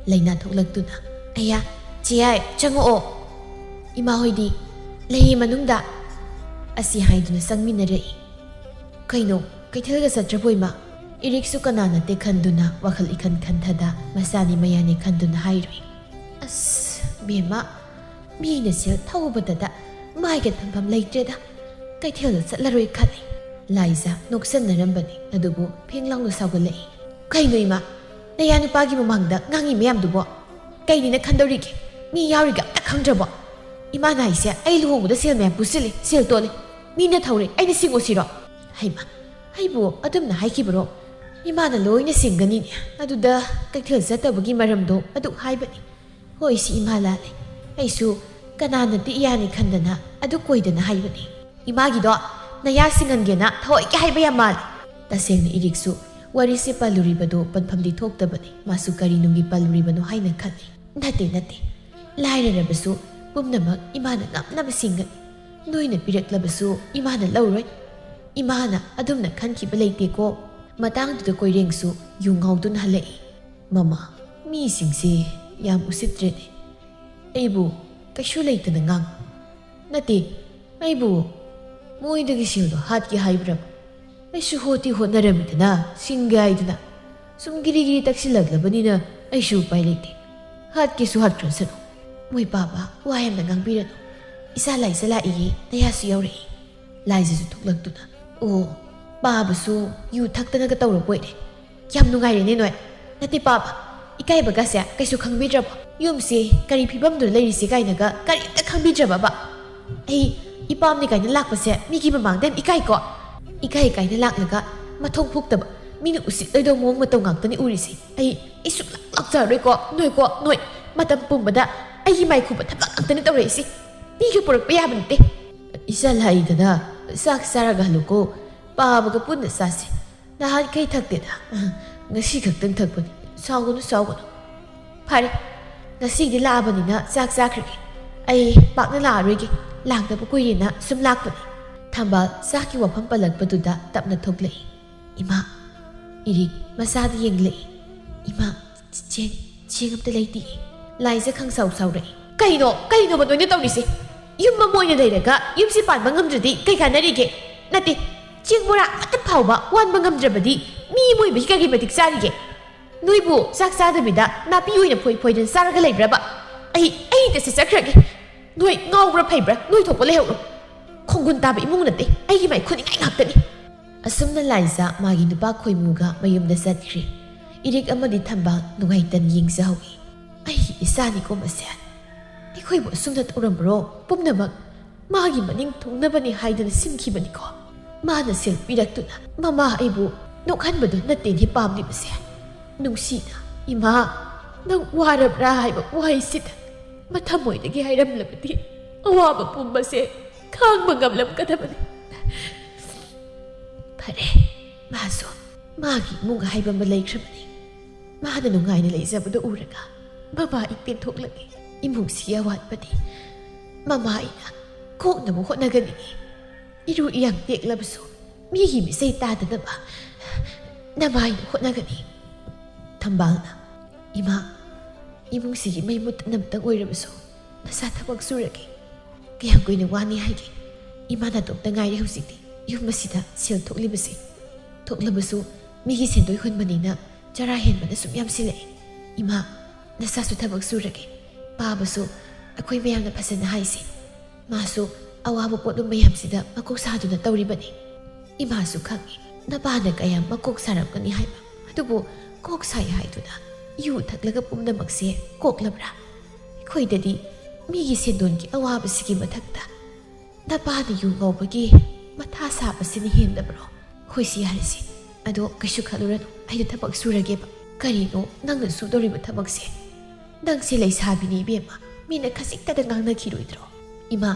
ꯂꯩꯅꯥ ꯊꯣꯛꯂꯛꯇꯨꯅ, "ꯑꯌꯥ, ꯆꯦ ꯌꯥꯏ, ꯆꯪꯉꯛꯑꯣ꯫ ꯏꯃꯥ ꯍꯣꯏꯗꯤ?" "ꯂꯩꯌꯦ ꯃꯅꯨꯡꯗ꯫" ꯑꯁꯤ ꯍꯥꯏꯗꯨꯅ ꯆꯪꯃꯤꯟꯅꯔꯛꯏ꯫ "ꯀꯩꯅꯣ, ꯀꯩꯊꯦꯜꯒ ꯆꯠꯇ꯭ꯔꯕꯣ ꯏꯃꯥ?" ꯏꯔꯤꯛꯁꯨ ꯀꯅꯥ ꯅꯠꯇꯦ ꯈꯟꯗꯨꯅ ꯋꯥꯈꯜ ꯏꯈꯟ ꯈꯟꯊꯗ ꯃꯆꯥꯅꯤ ꯃꯌꯥꯅꯤ ꯈꯟꯗꯨꯅ ꯍꯥꯏꯔꯨꯏ꯫ "ꯑꯁ, ꯕꯦꯝꯃ, ꯃꯤꯅ ꯁꯦꯜ ꯊꯧꯕꯗꯗ ꯃꯥꯏꯒ ꯊꯝꯐꯝ ꯂꯩꯇ꯭ꯔꯦꯗ꯫ ꯀꯩꯊꯦꯜꯗ ꯆꯠꯂꯔꯣꯏ ꯈꯜꯂꯤ꯫" ꯂꯥꯏꯖ ꯅꯣꯛꯁꯟꯅꯔꯝꯕꯅꯤ, ꯑꯗꯨꯕꯨ ꯐꯤꯡ ꯂꯥꯎꯅ ꯁꯥꯎꯒꯠꯂꯛꯏ꯫ "ꯀꯩꯅꯣ ꯏꯃꯥ, ꯅꯌꯥ ꯅꯨꯄꯥꯒꯤ ꯃꯃꯥꯡꯗ ꯉꯥꯡꯉꯤ ꯃꯌꯥꯝꯗꯨꯕꯣ? ꯀꯩꯅꯤꯅ ꯈꯟꯗꯧꯔꯤꯒꯦ? ꯃꯤ ꯌꯥꯎꯔꯤꯒ ꯑꯝꯇ ꯈꯪꯗ꯭ꯔꯕꯣ? ꯏꯃꯥꯅ ꯍꯥꯏꯁꯦ ꯑꯩ ꯂꯨꯍꯣꯡꯕꯗ ꯁꯦꯜ ꯃꯌꯥꯝ ꯄꯨꯁꯤꯜꯂꯤ, ꯁꯦꯜ ꯇꯣꯜꯂꯤ꯫ ꯃꯤꯅ ꯊꯧꯔꯦ, ꯑꯩꯅ ꯁꯤꯡꯉꯨꯁꯤꯔꯣ?" "ꯍꯩꯃꯥ, ꯑꯩꯕꯨ ꯑꯗꯨꯝꯅ ꯍꯥꯏꯈꯤꯕꯔꯣ? ꯏꯃꯥꯅ ꯂꯣꯏꯅ ꯁꯤꯡꯒꯅꯤꯅꯦ꯫ ꯑꯗꯨꯗ ꯀꯩꯊꯦꯜ ꯆꯠꯇꯕꯒꯤ ꯃꯔꯝꯗꯣ ꯑꯗꯨꯛ ꯍꯥꯏꯕꯅꯤ꯫" "ꯍꯣꯏ, ꯁꯤ ꯏꯃꯥ ꯂꯥꯜꯂꯦ꯫ ꯑꯩꯁꯨ ꯀꯅꯥ ꯅꯠꯇꯦ ꯏꯌꯥꯅꯤ ꯈꯟꯗꯅ ꯑꯗꯨ ꯀꯣꯏꯗꯅ ꯍꯥꯏꯕꯅꯤ꯫" "ꯏꯃꯥꯒꯤꯗꯣ ꯅꯌꯥ ꯁꯤꯡꯍꯟꯒꯦꯅ ꯊꯑꯣꯏꯀꯤ ꯍꯥꯏꯕ ꯌꯥꯝ ꯃꯥꯜꯂꯦ꯫" ꯇꯁꯦꯡꯅ ꯏꯔꯤꯛꯁꯨ ꯋꯥꯔꯤꯁꯦ ꯄꯜꯂꯨꯔꯤꯕꯗꯨ ꯄꯟꯐꯝꯗꯤ ꯊꯣꯛꯇꯕꯅꯤ꯫ ꯃꯥꯁꯨ ꯀꯔꯤ ꯅꯨꯡꯒꯤ ꯄꯜꯂꯨꯔꯤꯕꯅꯣ ꯍꯥꯏꯅ ꯈꯜꯂꯤ꯫ "ꯅꯠꯇꯦ, ꯅꯠꯇꯦ꯫ ꯂꯥꯏꯔꯔꯕꯁꯨ ꯄꯨꯝꯅꯃꯛ ꯏꯃꯥꯅ ꯉꯝꯅꯕ ꯁꯤꯡꯒꯅꯤ꯫ ꯅꯣꯏꯅ ꯄꯤꯔꯛꯂꯕꯁꯨ ꯏꯃꯥꯅ ꯂꯧꯔꯣꯏ꯫" ꯏꯃꯥꯅ ꯑꯗꯨꯝꯅ ꯈꯟꯈꯤꯕ ꯂꯩꯇꯦꯀꯣ꯫ ꯃꯇꯥꯡꯗꯨꯗ ꯀꯣꯏꯔꯦꯡꯁꯨ ꯌꯨ ꯉꯥꯎꯗꯨꯅ ꯍꯜꯂꯛꯏ꯫ "ꯃꯃꯥ, ꯃꯤꯁꯤꯡꯁꯦ ꯌꯥꯝ ꯎꯁꯤꯠꯇ꯭ꯔꯦꯅꯦ꯫ ꯑꯩꯕꯨ ꯀꯩꯁꯨ ꯂꯩꯇꯅ ꯉꯥꯡ-, ꯅꯠꯇꯦ, ꯑꯩꯕꯨ ꯃꯣꯏꯗꯒꯤ ꯁꯦꯜꯗꯣ ꯍꯥꯠꯀꯦ ꯍꯥꯏꯕ꯭ꯔꯕ? ꯑꯩꯁꯨ ꯍꯣꯠꯇꯤ ꯍꯣꯠꯅꯔꯝꯃꯤꯗꯅ, ꯁꯤꯡꯒꯦ ꯍꯥꯏꯗꯅ꯫ ꯁꯨꯝ ꯒꯤꯔꯤ ꯒꯤꯔꯤ ꯇꯛꯁꯤꯜꯂꯛꯂꯕꯅꯤꯅ ꯑꯩꯁꯨ ꯎꯄꯥꯏ ꯂꯩꯇꯦ꯫ ꯍꯥꯠꯀꯦꯁꯨ ꯍꯥꯠꯈ꯭ꯔꯁꯅꯨ꯫ ꯃꯣꯏ ꯄꯥꯕ ꯋꯥ ꯌꯥꯝꯅ ꯉꯥꯡꯕꯤꯔꯅꯨ꯫ ꯏꯆꯥ ꯂꯥꯏꯖ ꯂꯥꯛꯏꯌꯦ, ꯅꯌꯥꯁꯨ ꯌꯥꯎꯔꯛꯏ꯫" ꯂꯥꯏꯖꯁꯨ ꯊꯣꯛꯂꯛꯇꯨꯅ, "ꯑꯣ, ꯄꯥꯕꯁꯨ ꯌꯨ ꯊꯛꯇꯅꯒ ꯇꯧꯔꯕꯣꯏꯔꯦ꯫ ꯌꯥꯝ ꯅꯨꯡꯉꯥꯏꯔꯦꯅꯦ ꯅꯣꯏ꯫ ꯅꯠꯇꯦ ꯄꯥꯕ, ꯏꯀꯥꯏꯕꯒꯁꯦ ꯀꯩꯁꯨ ꯈꯪꯕꯤꯗ꯭ꯔꯕꯣ? ꯌꯨꯝꯁꯦ ꯀꯔꯤ ꯐꯤꯕꯝꯗ ꯂꯩꯔꯤꯁꯦ ꯀꯥꯏꯅꯒ ꯀꯔꯤꯝꯇ ꯈꯪꯕꯤꯗ꯭ꯔꯕꯕ? ꯑꯩ ꯏꯄꯥꯝꯅꯤ ꯀꯥꯏꯅ ꯂꯥꯛꯄꯁꯦ ꯃꯤꯒꯤ ꯃꯃꯥꯡꯗ ꯌꯥꯝ ꯏꯀꯥꯏꯀꯣ꯫ ꯏꯀꯥꯏ ꯀꯥꯏꯅ ꯂꯥꯛꯂꯒ ꯃꯊꯣꯡ ꯐꯨꯛꯇꯕ, ꯃꯤꯅ ꯎꯁꯤꯠꯂꯣꯏꯗꯧꯕ ꯃꯑꯣꯡ ꯃꯇꯧ ꯉꯥꯛꯇꯅꯤ ꯎꯔꯤꯁꯦ꯫ ꯑꯩ ꯑꯩ ꯁꯨꯛꯂꯥꯛ ꯂꯥꯛꯆꯔꯔꯣꯏꯀꯣ꯫ ꯅꯣꯏꯀꯣ ꯅꯣꯏ꯫ ꯃꯇꯝ ꯄꯨꯝꯕꯗ ꯑꯩꯒꯤ ꯃꯥꯏꯈꯨꯕ ꯊꯕꯛ ꯉꯥꯛꯇꯅꯤ ꯇꯧꯔꯛꯏꯁꯦ꯫ ꯃꯤꯒ ꯄꯨꯔꯛꯄ ꯌꯥꯕ ꯅꯠꯇꯦ꯫ ꯏꯆꯥ ꯂꯥꯛꯏꯗꯅ ꯆꯥꯛ ꯆꯥꯔꯒ ꯍꯜꯂꯨꯀꯣ꯫ ꯄꯥꯕꯒ ꯄꯨꯟꯅ ꯆꯥꯁꯤ꯫ ꯅꯍꯥꯟꯈꯩ ꯊꯛꯇꯦꯗ꯫ ꯉꯁꯤ ꯈꯛꯇꯪ ꯊꯛꯄꯅꯤ꯫ ꯁꯥꯎꯒꯅꯨ, ꯁꯥꯎꯒꯅꯨ꯫ ꯐꯔꯦ, ꯉꯁꯤꯗꯤ ꯂꯥꯛꯑꯕꯅꯤꯅ ꯆꯥꯛ ꯆꯥꯈ꯭ꯔꯒꯦ꯫ ꯑꯩ ꯄꯥꯛꯅ ꯂꯥꯛꯑꯔꯣꯏꯒꯦ꯫ ꯂꯥꯛꯇꯕ ꯀꯨꯏꯔꯦꯅ ꯁꯨꯝ ꯂꯥꯛꯄꯅꯤ꯫ ꯊꯝꯕꯥꯜ ꯆꯥꯛꯀꯤ ꯋꯥꯐꯝ ꯄꯜꯂꯛꯄꯗꯨꯗ ꯇꯞꯅ ꯊꯣꯛꯂꯛꯏ꯫ ꯏꯃꯥ꯫ ꯏꯔꯤꯛ ꯃꯆꯥꯗ ꯌꯦꯡꯂꯛꯏ꯫ ꯏꯃꯥ, ꯆꯦꯡ, ꯆꯦꯡ ꯑꯝꯇ ꯂꯩꯇꯤꯌꯦ꯫ ꯂꯥꯏꯖ ꯈꯪꯁꯥꯎ ꯁꯥꯎꯔꯛꯏ꯫ ꯀꯩꯅꯣ, ꯀꯩꯅꯣꯕ ꯅꯣꯏꯅ ꯇꯧꯔꯤꯁꯦ? ꯌꯨꯝ ꯑꯃ ꯑꯣꯏꯅ ꯂꯩꯔꯒ ꯌꯨꯝꯁꯦ ꯄꯥꯟꯕ ꯉꯝꯗ꯭ꯔꯗꯤ ꯀꯩ ꯀꯥꯟꯅꯔꯤꯒꯦ? ꯅꯠꯇꯦ, ꯆꯦꯡ ꯕꯣꯔꯥ ꯑꯃꯇ ꯐꯥꯎꯕ ꯋꯥꯟꯕ ꯉꯝꯗ꯭ꯔꯕꯗꯤ ꯃꯤ ꯑꯃ ꯑꯣꯏꯕꯒꯤ ꯀꯔꯤ ꯃꯇꯤꯛ ꯆꯥꯔꯤꯒꯦ? ꯅꯣꯏꯕꯨ ꯆꯥꯛ ꯆꯥꯗꯕꯤꯗ ꯅꯥꯄꯤ ꯑꯣꯏꯅ ꯐꯣꯏ ꯐꯣꯏꯗꯅ ꯆꯥꯔꯒ ꯂꯩꯕ꯭ꯔꯕ? ꯑꯩ, ꯑꯩ ꯇꯁꯦ ꯆꯠꯈ꯭ꯔꯒꯦ꯫ ꯅꯣꯏ ꯉꯥꯎꯕ꯭ꯔꯥ ꯐꯩꯕ꯭ꯔꯥ? ꯅꯣꯏ ꯊꯣꯛꯄ ꯂꯩꯍꯧꯔꯣ꯫ ꯈꯣꯡꯒꯨꯟ ꯇꯥꯕ ꯏꯃꯨꯡ ꯅꯠꯇꯦ꯫ ꯑꯩꯒꯤ ꯃꯥꯏ ꯈꯨꯅꯤꯡꯉꯥꯏ ꯉꯥꯛꯇꯅꯤ꯫ ꯑꯁꯨꯝꯅ ꯂꯥꯏꯖ ꯃꯥꯒꯤ ꯅꯨꯄꯥ ꯈꯣꯏꯃꯨꯒ ꯃꯌꯨꯝꯗ ꯆꯠꯈ꯭ꯔꯦ꯫ ꯏꯔꯤꯛ ꯑꯃꯗꯤ ꯊꯝꯕꯥꯜ ꯅꯨꯡꯉꯥꯏꯇꯅ ꯌꯦꯡꯖꯍꯧꯏ꯫ ꯑꯩꯒꯤ ꯏꯆꯥꯅꯤꯀꯣ ꯃꯁꯦ꯫ ꯑꯩꯈꯣꯏꯕꯨ ꯑꯁꯨꯝꯅ ꯇꯧꯔꯝꯕ꯭ꯔꯣ? ꯄꯨꯝꯅꯃꯛ ꯃꯥꯒꯤ ꯃꯅꯤꯡ ꯊꯨꯡꯅꯕꯅꯤ ꯍꯥꯏꯗꯅ ꯁꯤꯟꯈꯤꯕꯅꯤꯀꯣ꯫ ꯃꯥꯅ ꯁꯦꯜ ꯄꯤꯔꯛꯇꯨꯅ ꯃꯃꯥ ꯑꯩꯕꯨ ꯅꯣꯛꯍꯟꯕꯗꯨ ꯅꯠꯇꯦꯅꯦ ꯄꯥꯝꯂꯤꯕꯁꯦ꯫ ꯅꯨꯡꯁꯤꯅ, "ꯏꯃꯥ, ꯅꯪ ꯋꯥꯔꯕ꯭ꯔꯥ?" ꯍꯥꯏꯕ ꯋꯥꯍꯩꯁꯤꯗ ꯃꯊꯃꯣꯏꯗꯒꯤ ꯍꯥꯏꯔꯝꯂꯕꯗꯤ ꯑꯋꯥꯕ ꯄꯨꯝꯕꯁꯦ ꯈꯥꯡꯕ ꯉꯝꯂꯝꯒꯗꯕꯅꯤ꯫ ꯐꯔꯦ, ꯃꯥꯁꯨ ꯃꯥꯒꯤ ꯏꯃꯨꯡ ꯍꯥꯏꯕ ꯑꯃ ꯂꯩꯈ꯭ꯔꯕꯅꯤ꯫ ꯃꯥꯅ ꯅꯨꯡꯉꯥꯏꯅ ꯂꯩꯖꯕꯗꯨ ꯎꯔꯒ ꯃꯃꯥ ꯑꯩ ꯄꯦꯟꯊꯣꯛꯂꯛꯏ꯫ ꯏꯃꯨꯡꯁꯤꯒꯤ ꯑꯋꯥꯠꯄꯗꯤ ꯃꯃꯥ ꯑꯩꯅ ꯀꯣꯛꯅꯕ ꯍꯣꯠꯅꯒꯅꯤ꯫ ꯏꯔꯨ ꯏꯌꯥꯡ ꯇꯦꯛꯂꯕꯁꯨ ꯃꯤꯒꯤ ꯃꯤꯆꯩ ꯇꯥꯗꯅꯕ ꯅꯃꯥꯏꯅ ꯍꯣꯠꯅꯒꯅꯤ꯫ ꯊꯝꯕꯥꯜꯅ, "ꯏꯃꯥ, ꯏꯃꯨꯡꯁꯤꯒꯤ ꯃꯩ ꯃꯨꯠꯇꯅꯕꯇꯪ ꯑꯣꯏꯔꯕꯁꯨ ꯅꯁꯥ ꯊꯕꯛ ꯁꯨꯔꯒꯦ꯫ ꯀꯌꯥꯝ ꯀꯨꯏꯅ ꯋꯥꯅꯤ ꯍꯥꯏꯒꯦ? ꯏꯃꯥ ꯅꯥꯇꯣꯝꯇ ꯉꯥꯏꯔꯦ ꯍꯧꯖꯤꯛꯇꯤ ꯌꯨꯝ ꯑꯁꯤꯗ ꯁꯦꯜ ꯊꯣꯛꯂꯤꯕꯁꯦ꯫ ꯊꯣꯛꯂꯕꯁꯨ ꯃꯤꯒꯤ ꯁꯦꯟꯗꯣꯏ ꯍꯨꯟꯕꯅꯤꯅ ꯆꯔꯥ ꯍꯦꯟꯕꯅ ꯁꯨꯝ ꯌꯥꯝꯁꯤꯜꯂꯛꯑꯦ꯫ ꯏꯃꯥ, ꯅꯁꯥꯁꯨ ꯊꯕꯛ ꯁꯨꯔꯒꯦ꯫ ꯄꯥꯕꯁꯨ ꯑꯩꯈꯣꯏ ꯃꯌꯥꯝꯅ ꯐꯖꯅ ꯍꯥꯏꯁꯦ꯫ ꯃꯥꯁꯨ ꯑꯋꯥꯕ ꯄꯣꯠꯂꯨꯝ ꯃꯌꯥꯝꯁꯤꯗ ꯃꯀꯣꯛ ꯁꯥꯗꯨꯅ ꯇꯧꯔꯤꯕꯅꯤ꯫ ꯏꯃꯥꯁꯨ ꯈꯪꯉꯤ ꯅꯄꯥꯅ ꯀꯌꯥꯝ ꯃꯀꯣꯛ ꯁꯥꯔꯝꯒꯅꯤ ꯍꯥꯏꯕ꯫ ꯑꯗꯨꯕꯨ ꯀꯣꯛ ꯁꯥꯏ ꯍꯥꯏꯗꯨꯅ ꯌꯨ ꯊꯛꯂꯒ ꯄꯨꯝꯅꯃꯛꯁꯦ ꯀꯣꯛꯂꯕ꯭ꯔꯥ? ꯑꯩꯈꯣꯏꯗꯗꯤ ꯃꯤꯒꯤ ꯁꯦꯟꯗꯣꯟꯒꯤ ꯑꯋꯥꯕꯁꯤꯒꯤ ꯃꯊꯛꯇ ꯅꯄꯥꯅ ꯌꯨ ꯉꯧꯕꯒꯤ ꯃꯊꯥ ꯁꯥꯕꯁꯤꯅ ꯍꯦꯟꯗꯕ꯭ꯔꯣ? ꯍꯣꯏꯁꯤ ꯌꯥꯔꯦꯁꯤ꯫ ꯑꯗꯣ ꯀꯩꯁꯨ ꯈꯜꯂꯨꯔꯅꯨ, ꯑꯩꯗꯣ ꯊꯕꯛ ꯁꯨꯔꯒꯦꯕ꯫ ꯀꯔꯤꯅꯣ ꯅꯪꯅ ꯁꯨꯗꯧꯔꯤꯕ ꯊꯕꯛꯁꯦ? ꯅꯪꯁꯦ ꯂꯩꯁꯥꯕꯤꯅꯤ ꯏꯕꯦꯝꯃ, ꯃꯤꯅ ꯈꯖꯤꯛꯇꯗ ꯉꯥꯡꯅꯈꯤꯔꯣꯏꯗ꯭ꯔꯣ? ꯏꯃꯥ,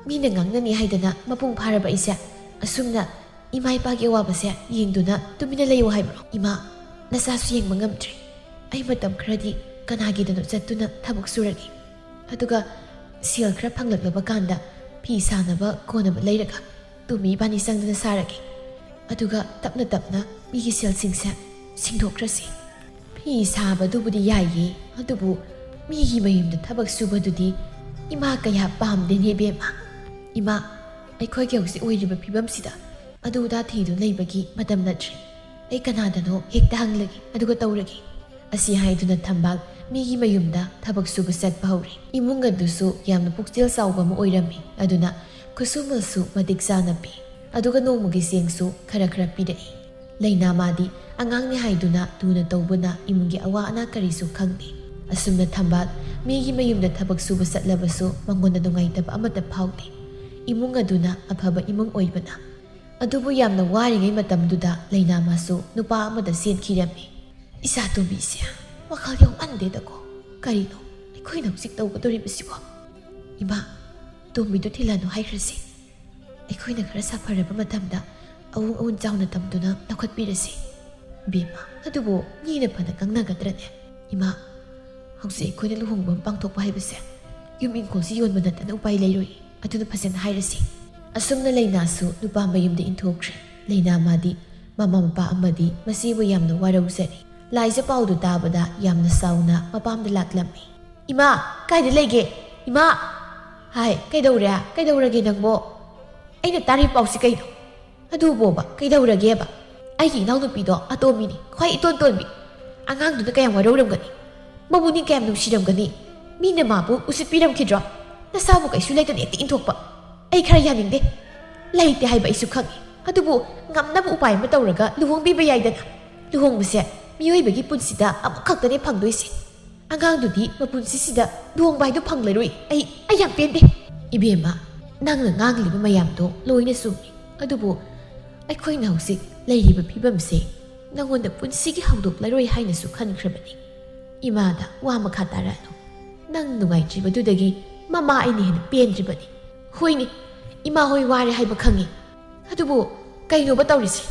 ꯃꯤꯅ ꯉꯥꯡꯅꯅꯤ ꯍꯥꯏꯗꯅ ꯃꯄꯨꯡ ꯐꯥꯔꯕ ꯑꯩꯁꯦ ꯑꯁꯨꯝꯅ ꯏꯃꯥ ꯏꯄꯥꯒꯤ ꯑꯋꯥꯕꯁꯦ ꯌꯦꯡꯗꯨꯅ ꯇꯨꯃꯤꯟꯅ ꯂꯩꯌꯨ ꯍꯥꯏꯕ꯭ꯔꯣ? ꯏꯃꯥ, ꯅꯆꯥꯁꯨ ꯌꯦꯡꯕ ꯉꯝꯗ꯭ꯔꯦ꯫ ꯑꯩ ꯃꯇꯝ ꯈꯔꯗꯤ ꯀꯅꯥꯒꯤꯗꯅꯣ ꯆꯠꯇꯨꯅ ꯊꯕꯛ ꯁꯨꯔꯒꯦ꯫ ꯑꯗꯨꯒ ꯁꯦꯜ ꯈꯔ ꯐꯪꯂꯛꯂꯕ ꯀꯥꯟꯗ ꯐꯤ ꯁꯥꯅꯕ ꯀꯣꯟꯅꯕ ꯂꯩꯔꯒ ꯇꯣꯝꯕꯤ ꯏꯕꯥꯅꯤ ꯆꯪꯗꯅ ꯁꯥꯔꯒꯦ꯫ ꯑꯗꯨꯒ ꯇꯞꯅ ꯇꯞꯅ ꯃꯤꯒꯤ ꯁꯦꯜꯁꯤꯡꯁꯦ ꯁꯤꯡꯗꯣꯛꯈ꯭ꯔꯁꯤ꯫ ꯐꯤ ꯁꯥꯕꯗꯨꯕꯨꯗꯤ ꯌꯥꯏꯌꯦ, ꯑꯗꯨꯕꯨ ꯃꯤꯒꯤ ꯃꯌꯨꯝꯗ ꯊꯕꯛ ꯁꯨꯕꯗꯨꯗꯤ ꯏꯃꯥ ꯀꯌꯥ ꯄꯥꯝꯗꯦꯅꯦ ꯏꯕꯦꯝꯃ꯫ ꯏꯃꯥ, ꯑꯩꯈꯣꯏꯒꯤ ꯍꯧꯖꯤꯛ ꯑꯣꯏꯔꯤꯕ ꯐꯤꯕꯝꯁꯤꯗ ꯑꯗꯨ ꯑꯗꯥ ꯊꯤꯗꯨꯅ ꯂꯩꯕꯒꯤ ꯃꯇꯝ ꯅꯠꯇ꯭ꯔꯦ꯫ ꯑꯩ ꯀꯅꯥꯗꯅꯣ ꯍꯦꯛꯇ ꯍꯪꯂꯒꯦ, ꯑꯗꯨꯒ ꯇꯧꯔꯒꯦ꯫ ꯑꯁꯤ ꯍꯥꯏꯗꯨꯅ ꯊꯝꯕꯥꯜ ꯃꯤꯒꯤ ꯃꯌꯨꯝꯗ ꯊꯕꯛ ꯁꯨꯕ ꯆꯠꯄ ꯍꯧꯔꯦ꯫ ꯏꯃꯨꯡ ꯑꯗꯨꯁꯨ ꯌꯥꯝꯅ ꯄꯨꯛꯆꯦꯜ ꯆꯥꯎꯕ ꯑꯃ ꯑꯣꯏꯔꯝꯃꯤ꯫ ꯑꯗꯨꯅ ꯈꯨꯠꯁꯨꯃꯜꯁꯨ ꯃꯇꯤꯛ ꯆꯥꯅ ꯄꯤ꯫ ꯑꯗꯨꯒ ꯅꯣꯡꯃꯒꯤ ꯆꯦꯡꯁꯨ ꯈꯔ ꯈꯔ ꯄꯤꯔꯛꯏ꯫ ꯂꯩꯅꯥ ꯃꯥꯗꯤ ꯑꯉꯥꯡꯅꯤ ꯍꯥꯏꯗꯨꯅ ꯂꯨꯅ ꯇꯧꯕꯅ ꯏꯃꯨꯡꯒꯤ ꯑꯋꯥ ꯑꯅꯥ ꯀꯔꯤꯁꯨ ꯈꯪꯗꯦ꯫ ꯑꯁꯨꯝꯅ ꯊꯝꯕꯥꯜ ꯃꯤꯒꯤ ꯃꯌꯨꯝꯗ ꯊꯕꯛ ꯁꯨꯕ ꯆꯠꯂꯕꯁꯨ ꯃꯉꯣꯟꯗ ꯅꯨꯡꯉꯥꯏꯇꯕ ꯑꯃꯠꯇ ꯐꯥꯎꯗꯦ꯫ ꯏꯃꯨꯡ ꯑꯗꯨꯅ ꯑꯐꯕ ꯏꯃꯨꯡ ꯑꯣꯏꯕꯅ꯫ ꯑꯗꯨꯕꯨ ꯌꯥꯝꯅ ꯋꯥꯔꯤꯉꯩ ꯃꯇꯝꯗꯨꯗ ꯂꯩꯅꯥ ꯃꯥꯁꯨ ꯅꯨꯄꯥ ꯑꯃꯗ ꯆꯦꯟꯈꯤꯔꯝꯃꯤ꯫ ꯏꯆꯥ ꯇꯣꯝꯕꯤꯁꯦ ꯋꯥꯈꯜ ꯌꯥꯝ ꯑꯟꯗꯦꯗꯀꯣ꯫ ꯀꯔꯤꯅꯣ ꯑꯩꯈꯣꯏꯅ ꯍꯧꯖꯤꯛ ꯇꯧꯒꯗꯧꯔꯤꯕꯁꯤꯕꯣ? ꯏꯃꯥ, ꯇꯣꯝꯕꯤꯗꯨ ꯊꯤꯜꯂꯅꯨ ꯍꯥꯏꯈ꯭ꯔꯁꯤ꯫ ꯑꯩꯈꯣꯏꯅ ꯈꯔ ꯁꯥꯐꯔꯕ ꯃꯇꯝꯗ ꯑꯋꯨꯡ ꯑꯋꯨꯟ ꯆꯥꯎꯅ ꯇꯝꯗꯨꯅ ꯂꯧꯈꯠꯄꯤꯔꯁꯤ꯫ ꯕꯦꯝꯃ, ꯑꯗꯨꯕꯨ ꯃꯤꯅ ꯐꯅ ꯉꯥꯡꯅꯒꯗ꯭ꯔꯅꯦ? ꯏꯃꯥ, ꯍꯧꯖꯤꯛ ꯑꯩꯈꯣꯏꯅ ꯂꯨꯍꯣꯡꯕ ꯑꯃ ꯄꯥꯡꯊꯣꯛꯄ ꯍꯥꯏꯕꯁꯦ ꯌꯨꯝ ꯏꯪꯈꯣꯜꯁꯤ ꯌꯣꯟꯕ ꯅꯠꯇꯅ ꯎꯄꯥꯏ ꯂꯩꯔꯣꯏ꯫ ꯑꯗꯨꯅ ꯐꯖꯅ ꯍꯥꯏꯔꯁꯤ꯫ ꯑꯁꯨꯝꯅ ꯂꯩꯅꯥꯁꯨ ꯅꯨꯄꯥ ꯃꯌꯨꯝꯗ ꯏꯟꯊꯣꯛꯈ꯭ꯔꯦ꯫ ꯂꯩꯅꯥ ꯃꯥꯗꯤ ꯃꯃꯥ ꯃꯄꯥ ꯑꯃꯗꯤ ꯃꯆꯦꯕꯨ ꯌꯥꯝꯅ ꯋꯥꯔꯧꯖꯔꯤ꯫ ꯂꯥꯏꯖ ꯄꯥꯎꯗꯨ ꯇꯥꯕꯗ ꯌꯥꯝꯅ ꯁꯥꯎꯅ ꯃꯄꯥꯝꯗ ꯂꯥꯛꯂꯝꯃꯤ꯫ "ꯏꯃꯥ, ꯀꯥꯏꯗ ꯂꯩꯒꯦ? ꯏꯃꯥ!" "ꯍꯥꯏ, ꯀꯩꯗꯧꯔꯦ? ꯀꯩꯗꯧꯔꯒꯦ ꯅꯪꯕꯣ? ꯑꯩꯅ ꯇꯥꯔꯤ ꯄꯥꯎꯁꯤ ꯀꯩꯅꯣ? ꯑꯗꯨꯕꯣꯕ, ꯀꯩꯗꯧꯔꯒꯦꯕ? ꯑꯩꯒꯤ ꯏꯅꯥꯎꯅꯨꯄꯤꯗꯣ ꯑꯇꯣꯝꯕꯤꯅꯤ, ꯈ꯭ꯋꯥꯏ ꯏꯇꯣꯟ ꯇꯣꯟꯕꯤ꯫ ꯑꯉꯥꯡꯗꯨꯅ ꯀꯌꯥꯝ ꯋꯥꯔꯧꯔꯝꯒꯅꯤ? ꯃꯕꯨꯛꯅꯤꯡ ꯀꯌꯥꯝ ꯅꯨꯡꯁꯤꯔꯝꯒꯅꯤ? ꯃꯤꯅ ꯃꯥꯕꯨ ꯎꯁꯤꯠꯄꯤꯔꯝꯈꯤꯗ꯭ꯔꯣ? ꯅꯁꯥꯕꯨ ꯀꯩꯁꯨ ꯂꯩꯇꯅ ꯍꯦꯛꯇ ꯏꯟꯊꯣꯛꯄ꯫ ꯑꯩ ꯈꯔ ꯌꯥꯅꯤꯡꯗꯦ꯫ ꯂꯩꯇꯦ ꯍꯥꯏꯕ ꯑꯩꯁꯨ ꯈꯪꯏ꯫ ꯑꯗꯨꯕꯨ ꯉꯝꯅꯕ ꯎꯄꯥꯏ ꯑꯃ ꯇꯧꯔꯒ ꯂꯨꯍꯣꯡꯕꯤꯕ ꯌꯥꯏꯗꯅ꯫ ꯂꯨꯍꯣꯡꯕꯁꯦ ꯃꯤꯑꯣꯏꯕꯒꯤ ꯄꯨꯟꯁꯤꯗ ꯑꯃꯨꯛꯈꯛꯇꯅꯦ ꯐꯪꯗꯣꯏꯁꯦ꯫ ꯑꯉꯥꯡꯗꯨꯗꯤ ꯃꯄꯨꯟꯁꯤꯁꯤꯗ ꯂꯨꯍꯣꯡꯕ ꯍꯥꯏꯗꯣ ꯐꯪꯂꯔꯣꯏ꯫ ꯑꯩ, ꯑꯩ ꯌꯥꯝ ꯄꯦꯟꯗꯦ꯫ ꯏꯕꯦꯝꯃ, ꯅꯪꯅ ꯉꯥꯡꯂꯤꯕ ꯃꯌꯥꯝꯗꯣ ꯂꯣꯏꯅ ꯆꯨꯝꯃꯤ꯫ ꯑꯗꯨꯕꯨ ꯑꯩꯈꯣꯏꯅ ꯍꯧꯖꯤꯛ ꯂꯩꯔꯤꯕ ꯐꯤꯕꯝꯁꯦ ꯅꯉꯣꯟꯗ ꯄꯨꯟꯁꯤꯒꯤ ꯍꯧꯗꯣꯛꯂꯔꯣꯏ ꯍꯥꯏꯅꯁꯨ ꯈꯟꯈ꯭ꯔꯕꯅꯤ꯫ ꯏꯃꯥꯗ ꯋꯥ ꯃꯈꯥ ꯇꯥꯔꯛꯑꯅꯨ꯫ ꯅꯪ ꯅꯨꯡꯉꯥꯏꯇ꯭ꯔꯤꯕꯗꯨꯗꯒꯤ ꯃꯃꯥ ꯑꯩꯅ ꯍꯦꯟꯅ ꯄꯦꯟꯗ꯭ꯔꯤꯕꯅꯤ꯫ ꯍꯣꯏꯅꯦ, ꯏꯃꯥ ꯍꯣꯏ ꯋꯥꯔꯦ ꯍꯥꯏꯕ ꯈꯪꯉꯤ꯫ ꯑꯗꯨꯕꯨ ꯀꯩꯅꯣꯕ ꯇꯧꯔꯤꯁꯦ?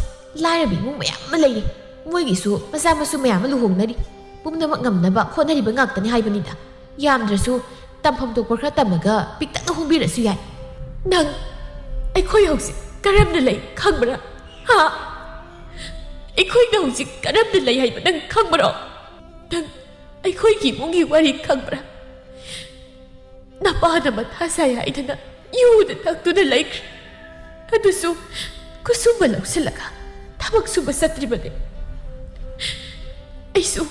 ꯂꯥꯏꯔꯕ ꯏꯃꯨꯡ ꯃꯌꯥꯝ ꯑꯃ ꯂꯩꯔꯤ꯫ ꯃꯣꯏꯒꯤꯁꯨ ꯃꯆꯥ ꯃꯁꯨ ꯃꯌꯥꯝ ꯑꯃ ꯂꯨꯍꯣꯡꯅꯔꯤ꯫ ꯄꯨꯝꯅꯃꯛ ꯉꯝꯅꯕ ꯍꯣꯠꯅꯔꯤꯕ ꯉꯥꯛꯇꯅꯤ ꯍꯥꯏꯕꯅꯤꯗ꯫ ꯌꯥꯝꯗ꯭ꯔꯁꯨ ꯇꯝꯐꯝ ꯊꯣꯛꯄ ꯈꯔ ꯇꯝꯃꯒ ꯄꯤꯛꯇꯛꯅ ꯍꯣꯡꯕꯤꯔꯁꯨ ꯌꯥꯏ꯫ ꯅꯪ ꯑꯩꯈꯣꯏ ꯍꯧꯖꯤꯛ ꯀꯔꯝꯅ ꯂꯩ ꯈꯪꯕ꯭ꯔꯥ? ꯍꯥ? ꯑꯩꯈꯣꯏꯅ ꯍꯧꯖꯤꯛ ꯀꯔꯝꯅ ꯂꯩ ꯍꯥꯏꯕ ꯅꯪ ꯈꯪꯕ꯭ꯔꯣ? ꯅꯪ ꯑꯩꯈꯣꯏꯒꯤ ꯏꯃꯨꯡꯒꯤ ꯋꯥꯔꯤ ꯈꯪꯕ꯭ꯔꯥ? ꯅꯄꯥꯅ ꯃꯊꯥ ꯁꯥꯏ ꯍꯥꯏꯗꯅ ꯌꯨꯗ ꯊꯛꯇꯨꯅ ꯂꯩꯈ꯭ꯔꯦ꯫ ꯑꯗꯨꯁꯨ ꯈꯨꯠꯁꯨꯃ ꯂꯧꯁꯤꯜꯂꯒ ꯊꯕꯛ ꯁꯨꯕ ꯆꯠꯇ꯭ꯔꯤꯕꯅꯦ꯫ ꯑꯩꯁꯨ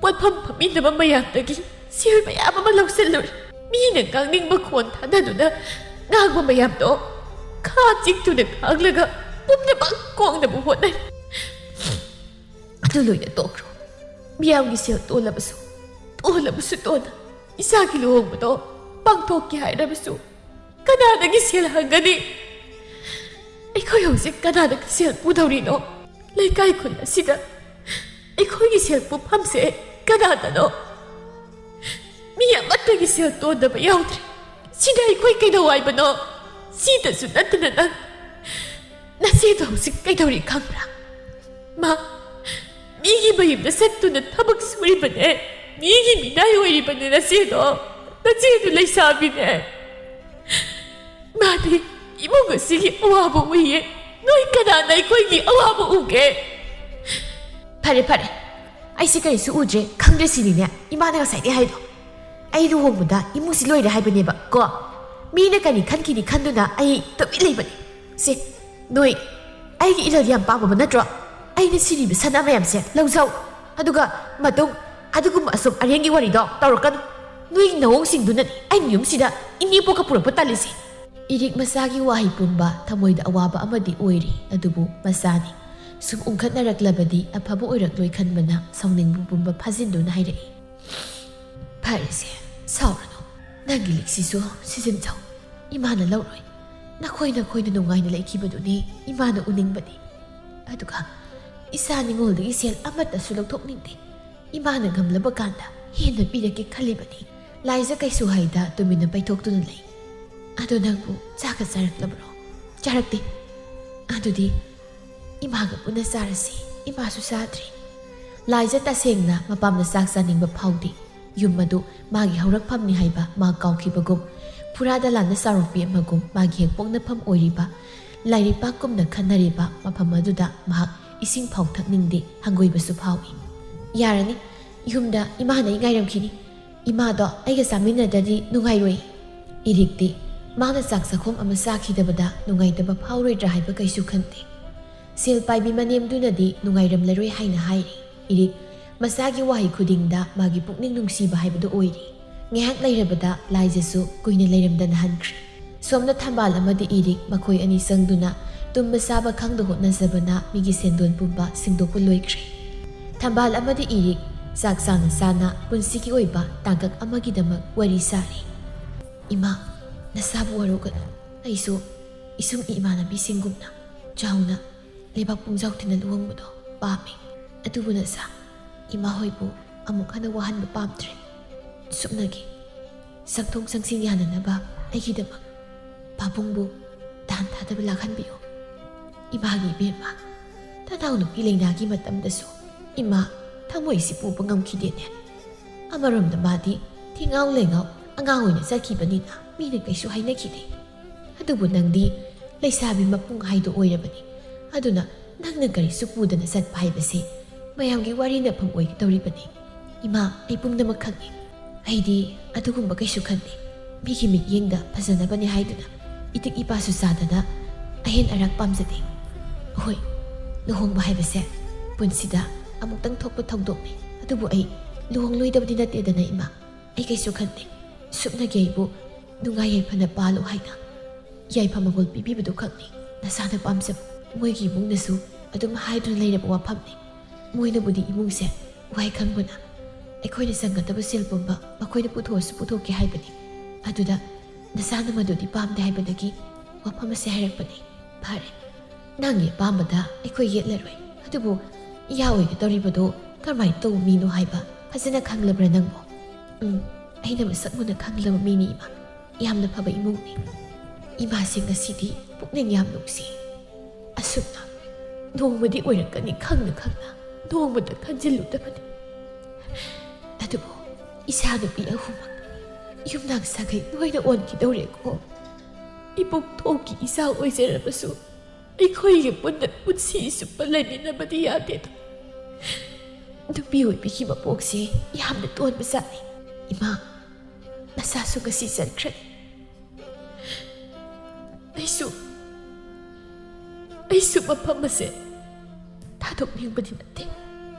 ꯄꯣꯠꯐꯝ ꯐꯝꯃꯤꯟꯅꯕ ꯃꯌꯥꯝꯗꯒꯤ ꯁꯦꯜ ꯃꯌꯥꯝ ꯑꯃ ꯂꯧꯁꯤꯜꯂꯨꯔꯦ꯫ ꯃꯤꯅ ꯉꯥꯡꯅꯤꯡꯕ ꯈꯣꯟ ꯊꯥꯗꯗꯨꯅ ꯉꯥꯡꯕ ꯃꯌꯥꯝꯗꯣ ꯈꯥ ꯆꯤꯛꯇꯨꯅ ꯉꯥꯡꯂꯒ ꯄꯨꯝꯅꯃꯛ ꯀꯣꯡꯅꯕ ꯍꯣꯠꯅꯔꯤ꯫ ꯑꯗꯨ ꯂꯣꯏꯅ ꯇꯣꯛꯈ꯭ꯔꯣ꯫ ꯃꯤꯌꯥꯝꯒꯤ ꯁꯦꯜ ꯇꯣꯜꯂꯕꯁꯨ, ꯇꯣꯜꯂꯕꯁꯨ ꯇꯣꯟꯅ ꯏꯆꯥꯒꯤ ꯂꯨꯍꯣꯡꯕꯗꯣ ꯄꯥꯡꯊꯣꯛꯀꯦ ꯍꯥꯏꯔꯕꯁꯨ ꯀꯅꯥꯗꯒꯤ ꯁꯦꯜ ꯍꯪꯒꯅꯤ? ꯑꯩꯈꯣꯏ ꯍꯧꯖꯤꯛ ꯀꯅꯥꯗꯒꯤ ꯁꯦꯜ ꯄꯨꯗꯧꯔꯤꯅꯣ? ꯂꯩꯀꯥꯏ ꯈꯨꯜ ꯑꯁꯤꯗ ꯑꯩꯈꯣꯏꯒꯤ ꯁꯦꯜ ꯄꯨꯐꯝꯁꯦ ꯀꯅꯥꯗꯅꯣ? ꯃꯤ ꯑꯃꯠꯇꯒꯤ ꯁꯦꯜ ꯇꯣꯟꯗꯕ ꯌꯥꯎꯗ꯭ꯔꯦ꯫ ꯁꯤꯗ ꯑꯩꯈꯣꯏ ꯀꯩꯗꯧ ꯍꯥꯏꯕꯅꯣ? ꯁꯤꯗꯁꯨ ꯅꯠꯇꯅ ꯅꯪ, ꯅꯆꯦꯗꯣ ꯍꯧꯖꯤꯛ ꯀꯩꯗꯧꯔꯤ ꯈꯪꯕ꯭ꯔꯥ? ꯃꯥ ꯃꯤꯒꯤ ꯃꯌꯨꯝꯗ ꯆꯠꯇꯨꯅ ꯊꯕꯛ ꯁꯨꯔꯤꯕꯅꯦ꯫ ꯃꯤꯒꯤ ꯃꯤꯅꯥꯏ ꯑꯣꯏꯔꯤꯕꯅꯦ ꯅꯆꯦꯗꯣ꯫ ꯅꯆꯦꯗꯨ ꯂꯩꯁꯥꯕꯤꯅꯦ꯫ ꯃꯥꯗꯤ ꯏꯃꯨꯡ ꯑꯁꯤꯒꯤ ꯑꯋꯥꯕ ꯎꯏꯌꯦ꯫ ꯅꯣꯏ ꯀꯅꯥꯅ ꯑꯩꯈꯣꯏꯒꯤ ꯑꯋꯥꯕ ꯎꯒꯦ? ꯐꯔꯦ, ꯐꯔꯦ꯫ ꯑꯩꯁꯦ ꯀꯔꯤꯁꯨ ꯎꯗ꯭ꯔꯦ, ꯈꯪꯗ꯭ꯔꯦ ꯁꯤꯅꯤꯅꯦ ꯏꯃꯥꯅ ꯉꯁꯥꯏꯗꯩ ꯍꯥꯏꯗꯣ꯫ ꯑꯩ ꯂꯨꯍꯣꯡꯕꯗ ꯏꯃꯨꯡꯁꯤ ꯂꯣꯏꯔꯦ ꯍꯥꯏꯕꯅꯦꯕ ꯀꯣ꯫ ꯃꯤꯅ ꯀꯔꯤ ꯈꯟꯈꯤꯅꯤ ꯈꯟꯗꯨꯅ ꯑꯩ ꯇꯨꯃꯤꯟ ꯂꯩꯕꯅꯦ꯫ ꯁꯦ, ꯅꯣꯏ ꯑꯩꯒꯤ ꯏꯔꯜ ꯌꯥꯝ ꯄꯥꯝꯃꯕ ꯅꯠꯇ꯭ꯔꯣ? ꯑꯩꯅ ꯁꯤꯔꯤꯕ ꯁꯅꯥ ꯃꯌꯥꯝꯁꯦ ꯂꯧꯖꯧ꯫ ꯑꯗꯨꯒ ꯃꯇꯨꯡ ꯑꯗꯨꯒꯨꯝꯕ ꯑꯁꯨꯝ ꯑꯔꯦꯝꯒꯤ ꯋꯥꯔꯤꯗꯣ ꯇꯧꯔꯛꯀꯅꯨ꯫ ꯅꯣꯏꯒꯤ ꯅꯋꯣꯡꯁꯤꯡꯗꯨꯅꯅꯦ ꯑꯩꯅ ꯌꯨꯝꯁꯤꯗ ꯏꯅꯦꯄꯣꯛꯀ ꯄꯨꯔꯛꯄ ꯇꯜꯂꯤꯁꯦ꯫ ꯏꯔꯤꯛ ꯃꯆꯥꯒꯤ ꯋꯥꯍꯩ ꯄꯨꯝꯕ ꯊꯃꯣꯏꯗ ꯑꯋꯥꯕ ꯑꯃꯗꯤ ꯑꯣꯏꯔꯤ, ꯑꯗꯨꯕꯨ ꯃꯆꯥꯅꯤ꯫ ꯁꯨꯝ ꯎꯪꯈꯠꯅꯔꯛꯂꯕꯗꯤ ꯑꯐꯕ ꯑꯣꯏꯔꯛꯂꯣꯏ ꯈꯟꯕꯅ ꯁꯥꯎꯅꯤꯡꯕ ꯄꯨꯝꯕ ꯐꯥꯖꯤꯟꯗꯨꯅ ꯍꯥꯏꯔꯛꯏ꯫ "ꯐꯔꯦꯁꯦ, ꯁꯥꯎꯔꯅꯨ꯫ ꯅꯪꯒꯤ ꯂꯤꯛꯁꯤꯁꯨ ꯁꯤꯖꯤꯟꯖꯧ꯫ ꯏꯃꯥꯅ ꯂꯧꯔꯣꯏ꯫ ꯅꯈꯣꯏ ꯅꯈꯣꯏꯅ ꯅꯨꯡꯉꯥꯏꯅ ꯂꯩꯈꯤꯕꯗꯨꯅꯤ ꯏꯃꯥꯅ ꯎꯅꯤꯡꯕꯅꯤ꯫ ꯑꯗꯨꯒ ꯏꯁꯥ ꯅꯤꯉꯣꯜꯗꯒꯤ ꯁꯦꯜ ꯑꯃꯠꯇꯁꯨ ꯂꯧꯊꯣꯛꯅꯤꯡꯗꯦ꯫ ꯏꯃꯥꯅ ꯉꯝꯂꯕ ꯀꯥꯟꯗ ꯍꯦꯟꯅ ꯄꯤꯔꯛꯀꯦ ꯈꯜꯂꯤꯕꯅꯤ꯫" ꯂꯥꯏꯖ ꯀꯩꯁꯨ ꯍꯥꯏꯗ ꯇꯨꯃꯤꯟꯅ ꯄꯩꯊꯣꯛꯇꯨꯅ ꯂꯩ꯫ "ꯑꯗꯣ ꯅꯪꯕꯨ ꯆꯥꯒ ꯆꯥꯔꯛꯂꯕ꯭ꯔꯣ?" "ꯆꯥꯔꯛꯇꯦ꯫" "ꯑꯗꯨꯗꯤ ꯏꯃꯥꯒ ꯄꯨꯟꯅ ꯆꯥꯔꯁꯤ꯫ ꯏꯃꯥꯁꯨ ꯆꯥꯗ꯭ꯔꯤ꯫" ꯂꯥꯏꯖ ꯇꯁꯦꯡꯅ ꯃꯄꯥꯝꯗ ꯆꯥꯛ ꯆꯥꯅꯤꯡꯕ ꯐꯥꯎꯗꯦ꯫ ꯌꯨꯝ ꯑꯗꯨ ꯃꯥꯒꯤ ꯍꯧꯔꯛꯐꯝꯅꯤ ꯍꯥꯏꯕ ꯃꯥ ꯀꯥꯎꯈꯤꯕꯒꯨꯝ, ꯐꯨꯔꯥ ꯗꯂꯥꯟꯗ ꯆꯥꯎꯔꯛꯄꯤ ꯑꯃꯒꯨꯝ ꯃꯥꯒꯤ ꯍꯦꯛ ꯄꯣꯛꯅꯐꯝ ꯑꯣꯏꯔꯤꯕ ꯂꯥꯏꯔꯩꯄꯥꯛꯀꯨꯝꯅ ꯈꯟꯅꯔꯤꯕ ꯃꯐꯝ ꯑꯗꯨꯗ ꯃꯍꯥꯛ ꯏꯁꯤꯡ ꯐꯥꯎ ꯊꯛꯅꯤꯡꯗꯦ, ꯍꯪꯒꯣꯏꯕꯁꯨ ꯐꯥꯎꯏ꯫ "ꯌꯥꯔꯅꯤ, ꯌꯨꯝꯗ ꯏꯃꯥꯅ ꯑꯩ ꯉꯥꯏꯔꯝꯈꯤꯅꯤ꯫ ꯏꯃꯥꯗꯣ ꯑꯩꯒ ꯆꯥꯃꯤꯟꯅꯗ꯭ꯔꯗꯤ ꯅꯨꯡꯉꯥꯏꯔꯣꯏ꯫" ꯏꯔꯤꯛꯇꯤ ꯃꯥꯅ ꯆꯥꯛ ꯆꯥꯛꯈꯨꯝ ꯑꯃ ꯆꯥꯈꯤꯗꯕꯗ ꯅꯨꯡꯉꯥꯏꯇꯕ ꯐꯥꯎꯔꯣꯏꯗ꯭ꯔꯥ ꯍꯥꯏꯕ ꯀꯩꯁꯨ ꯈꯟꯗꯦ꯫ ꯁꯦꯜ ꯄꯥꯏꯕꯤ ꯃꯅꯦꯝꯗꯨꯅꯗꯤ ꯅꯨꯡꯉꯥꯏꯔꯝꯂꯔꯣꯏ ꯍꯥꯏꯅ ꯍꯥꯏꯔꯤ꯫ ꯏꯔꯤꯛ ꯃꯆꯥꯒꯤ ꯋꯥꯍꯩ ꯈꯨꯗꯤꯡꯗ ꯃꯥꯒꯤ ꯄꯨꯛꯅꯤꯡ ꯅꯨꯡꯁꯤꯕ ꯍꯥꯏꯕꯗꯨ ꯑꯣꯏꯔꯤ꯫ ꯉꯥꯏꯍꯥꯛ ꯂꯩꯔꯕꯗ ꯂꯥꯏꯖꯁꯨ ꯀꯨꯏꯅ ꯂꯩꯔꯝꯗꯅ ꯍꯟꯈ꯭ꯔꯦ꯫ ꯁꯣꯝꯗ ꯊꯝꯕꯥꯜ ꯑꯃꯗꯤ ꯏꯔꯤꯛ ꯃꯈꯣꯏ ꯑꯅꯤ ꯆꯪꯗꯨꯅ ꯇꯨꯝꯕ ꯆꯥꯕ ꯈꯪꯗ ꯍꯣꯠꯅꯖꯕꯅ ꯃꯤꯒꯤ ꯁꯦꯟꯗꯣꯟ ꯄꯨꯝꯕ ꯁꯤꯡꯗꯣꯛꯄ ꯂꯣꯏꯈ꯭ꯔꯦ꯫ ꯊꯝꯕꯥꯜ ꯑꯃꯗꯤ ꯏꯔꯤꯛ ꯆꯥꯛ ꯆꯥꯅ ꯆꯥꯅ ꯄꯨꯟꯁꯤꯒꯤ ꯑꯣꯏꯕ ꯇꯥꯡꯀꯛ ꯑꯃꯒꯤꯗꯃꯛ ꯋꯥꯔꯤ ꯁꯥꯔꯤ꯫ "ꯏꯃꯥ, ꯅꯁꯥꯕꯨ ꯋꯥꯔꯧꯒꯅꯨ꯫ ꯑꯩꯁꯨ ꯏꯁꯨꯡ ꯏꯃꯥꯟꯅꯕꯤꯁꯤꯡꯒꯨꯝꯅ ꯆꯥꯎꯅ ꯂꯩꯕꯥꯛ ꯄꯨꯡꯖꯥꯎ ꯊꯤꯟꯅ ꯂꯨꯍꯣꯡꯕꯗꯣ ꯄꯥꯝꯃꯤ꯫ ꯑꯗꯨꯕꯨ ꯅꯁꯥ, ꯏꯃꯥ ꯍꯣꯏꯕꯨ ꯑꯃꯨꯛ ꯍꯟꯅ ꯋꯥꯍꯟꯕ ꯄꯥꯝꯗ꯭ꯔꯦ꯫ ꯁꯨꯞꯅꯒꯤ ꯁꯛꯊꯣꯡ ꯁꯛꯁꯤꯡ ꯌꯥꯅꯅꯕ ꯑꯩꯒꯤꯗꯃꯛ ꯄꯥꯕꯨꯡꯕꯨ ꯇꯥꯟ ꯊꯥꯗꯕ ꯂꯥꯛꯍꯟꯕꯤꯌꯨ꯫" ꯏꯃꯥꯒꯤ ꯏꯕꯦꯝꯃ, ꯅꯅꯥꯎ ꯅꯨꯄꯤ ꯂꯩꯅꯥꯒꯤ ꯃꯇꯝꯗꯁꯨ ꯏꯃꯥ ꯊꯃꯣꯏꯁꯤ ꯄꯨꯕ ꯉꯝꯈꯤꯗꯦꯅꯦ꯫ ꯑꯃꯔꯣꯝꯗ ꯃꯥꯗꯤ ꯊꯤꯉꯥꯎ ꯂꯩꯉꯥꯎ ꯑꯉꯥꯡ ꯑꯣꯏꯅ ꯆꯠꯈꯤꯕꯅꯤꯅ ꯃꯤꯅ ꯀꯩꯁꯨ ꯍꯥꯏꯅꯈꯤꯗꯦ꯫ ꯑꯗꯨꯕꯨ ꯅꯪꯗꯤ ꯂꯩꯁꯥꯕꯤ ꯃꯄꯨꯡ ꯍꯥꯏꯗꯣ ꯑꯣꯏꯔꯕꯅꯤ꯫ ꯑꯗꯨꯅ ꯅꯪꯅ ꯀꯔꯤꯁꯨ ꯄꯨꯗꯅ ꯆꯠꯄ ꯍꯥꯏꯕꯁꯤ ꯃꯌꯥꯝꯒꯤ ꯋꯥꯔꯤꯅꯐꯝ ꯑꯣꯏꯒꯗꯧꯔꯤꯕꯅꯤ꯫ ꯏꯃꯥ, ꯑꯩ ꯄꯨꯝꯅꯃꯛ ꯈꯪꯏ꯫ ꯑꯩꯗꯤ ꯑꯗꯨꯒꯨꯝꯕ ꯀꯩꯁꯨ ꯈꯟꯗꯦ꯫ ꯃꯤꯒꯤ ꯃꯤꯠꯌꯦꯡꯗ ꯐꯖꯅꯕꯅꯤ ꯍꯥꯏꯗꯨꯅ ꯏꯇꯤꯛ ꯏꯄꯥꯁꯨ ꯆꯥꯗꯅ ꯑꯍꯦꯟ ꯑꯔꯥꯛ ꯄꯥꯝꯖꯗꯦ꯫ ꯍꯣꯏ, ꯂꯨꯍꯣꯡꯕ ꯍꯥꯏꯕꯁꯦ ꯄꯨꯟꯁꯤꯗ ꯑꯃꯨꯛꯇꯪ ꯊꯣꯛꯄ ꯊꯧꯗꯣꯛꯅꯤ꯫ ꯑꯗꯨꯕꯨ ꯑꯩ ꯂꯨꯍꯣꯡꯂꯣꯏꯗꯕꯗꯤ ꯅꯠꯇꯦꯗꯅ, ꯏꯃꯥ꯫ ꯑꯩ ꯀꯩꯁꯨ ꯈꯟꯗꯦ꯫ ꯁꯨꯞꯅꯒꯤ ꯑꯩꯕꯨ ꯅꯨꯡꯉꯥꯏ ꯌꯥꯏꯐꯅ ꯄꯥꯜꯂꯨ ꯍꯥꯏꯅ ꯌꯥꯏꯐ ꯃꯪꯒꯣꯜ ꯄꯤꯕꯤꯕꯗꯨ ꯈꯛꯅꯤ ꯅꯁꯥꯅ ꯄꯥꯝꯖꯕ꯫ ꯃꯣꯏꯒꯤ ꯏꯃꯨꯡꯅꯁꯨ ꯑꯗꯨꯝ ꯍꯥꯏꯗꯨꯅ ꯂꯩꯔꯕ ꯋꯥꯐꯝꯅꯤ꯫ ꯃꯣꯏꯅꯕꯨꯗꯤ ꯏꯃꯨꯡꯁꯦ ꯋꯥꯏ ꯈꯪꯕꯅ ꯑꯩꯈꯣꯏꯅ ꯆꯪꯒꯗꯕ ꯁꯦꯜ ꯄꯨꯝꯕ ꯃꯈꯣꯏꯅ ꯄꯨꯊꯣꯛꯑꯁꯨ ꯄꯨꯊꯣꯛꯀꯦ ꯍꯥꯏꯕꯅꯤ꯫ ꯑꯗꯨꯗ ꯅꯁꯥꯅ ꯃꯗꯨꯗꯤ ꯄꯥꯝꯗꯦ ꯍꯥꯏꯕꯗꯒꯤ ꯋꯥꯐꯝ ꯑꯁꯦ ꯍꯥꯏꯔꯛꯄꯅꯤ꯫ ꯐꯔꯦ, ꯅꯪꯒꯤ ꯑꯄꯥꯝꯕꯗ ꯑꯩꯈꯣꯏ ꯌꯦꯠꯂꯔꯣꯏ꯫ ꯑꯗꯨꯕꯨ ꯌꯥ ꯑꯣꯏꯒꯗꯧꯔꯤꯕꯗꯣ ꯀꯔꯝꯍꯥꯏꯅ ꯇꯧꯕ ꯃꯤꯅꯣ ꯍꯥꯏꯕ ꯐꯖꯅ ꯈꯪꯂꯕ꯭ꯔꯥ ꯅꯪꯕꯣ? ꯎꯝ, ꯑꯩꯅ ꯃꯁꯛ ꯃꯨꯟꯅ ꯈꯪꯂꯕ ꯃꯤꯅꯤ ꯏꯃꯥ꯫ ꯌꯥꯝꯅ ꯐꯕ ꯏꯃꯨꯡꯅꯤ꯫ ꯏꯃꯥꯁꯦ ꯉꯁꯤꯗꯤ ꯄꯨꯛꯅꯤꯡ ꯌꯥꯝ ꯅꯨꯡꯁꯤ꯫ ꯑꯁꯨꯝꯅ ꯅꯣꯡꯃꯗꯤ ꯑꯣꯏꯔꯛꯀꯅꯤ ꯈꯪꯅ ꯈꯪꯅ ꯅꯣꯡꯃꯇ ꯈꯟꯖꯤꯜꯂꯨꯗꯕꯅꯤ꯫ ꯑꯗꯨꯕꯨ ꯏꯆꯥ ꯅꯨꯄꯤ ꯑꯍꯨꯝꯃꯛ ꯌꯨꯝꯅꯥꯛ ꯁꯥꯒꯩ ꯂꯣꯏꯅ ꯑꯣꯟꯈꯤꯗꯧꯔꯦꯀꯣ꯫ ꯏꯄꯨꯛ ꯊꯣꯛꯀꯤ ꯏꯆꯥ ꯑꯣꯏꯖꯔꯕꯁꯨ ꯑꯩꯈꯣꯏꯒꯤ ꯄꯨꯟꯅ ꯄꯨꯟꯁꯤ ꯆꯨꯞꯄ ꯂꯩꯃꯤꯟꯅꯕꯗꯤ ꯌꯥꯗꯦꯗꯣ꯫ ꯅꯨꯄꯤ ꯑꯣꯏꯕꯤꯒꯤ ꯃꯄꯣꯛꯁꯤ ꯌꯥꯝꯅ ꯇꯣꯟꯕ ꯖꯥꯠꯅꯤ꯫ ꯏꯃꯥ, ꯅꯁꯥꯁꯨ ꯉꯁꯤ ꯆꯠꯈ꯭ꯔꯦ꯫ ꯑꯩꯁꯨ, ꯑꯩꯁꯨ ꯃꯐꯝ ꯑꯁꯦ ꯊꯥꯗꯣꯛꯅꯤꯡꯕꯗꯤ ꯅꯠꯇꯦ꯫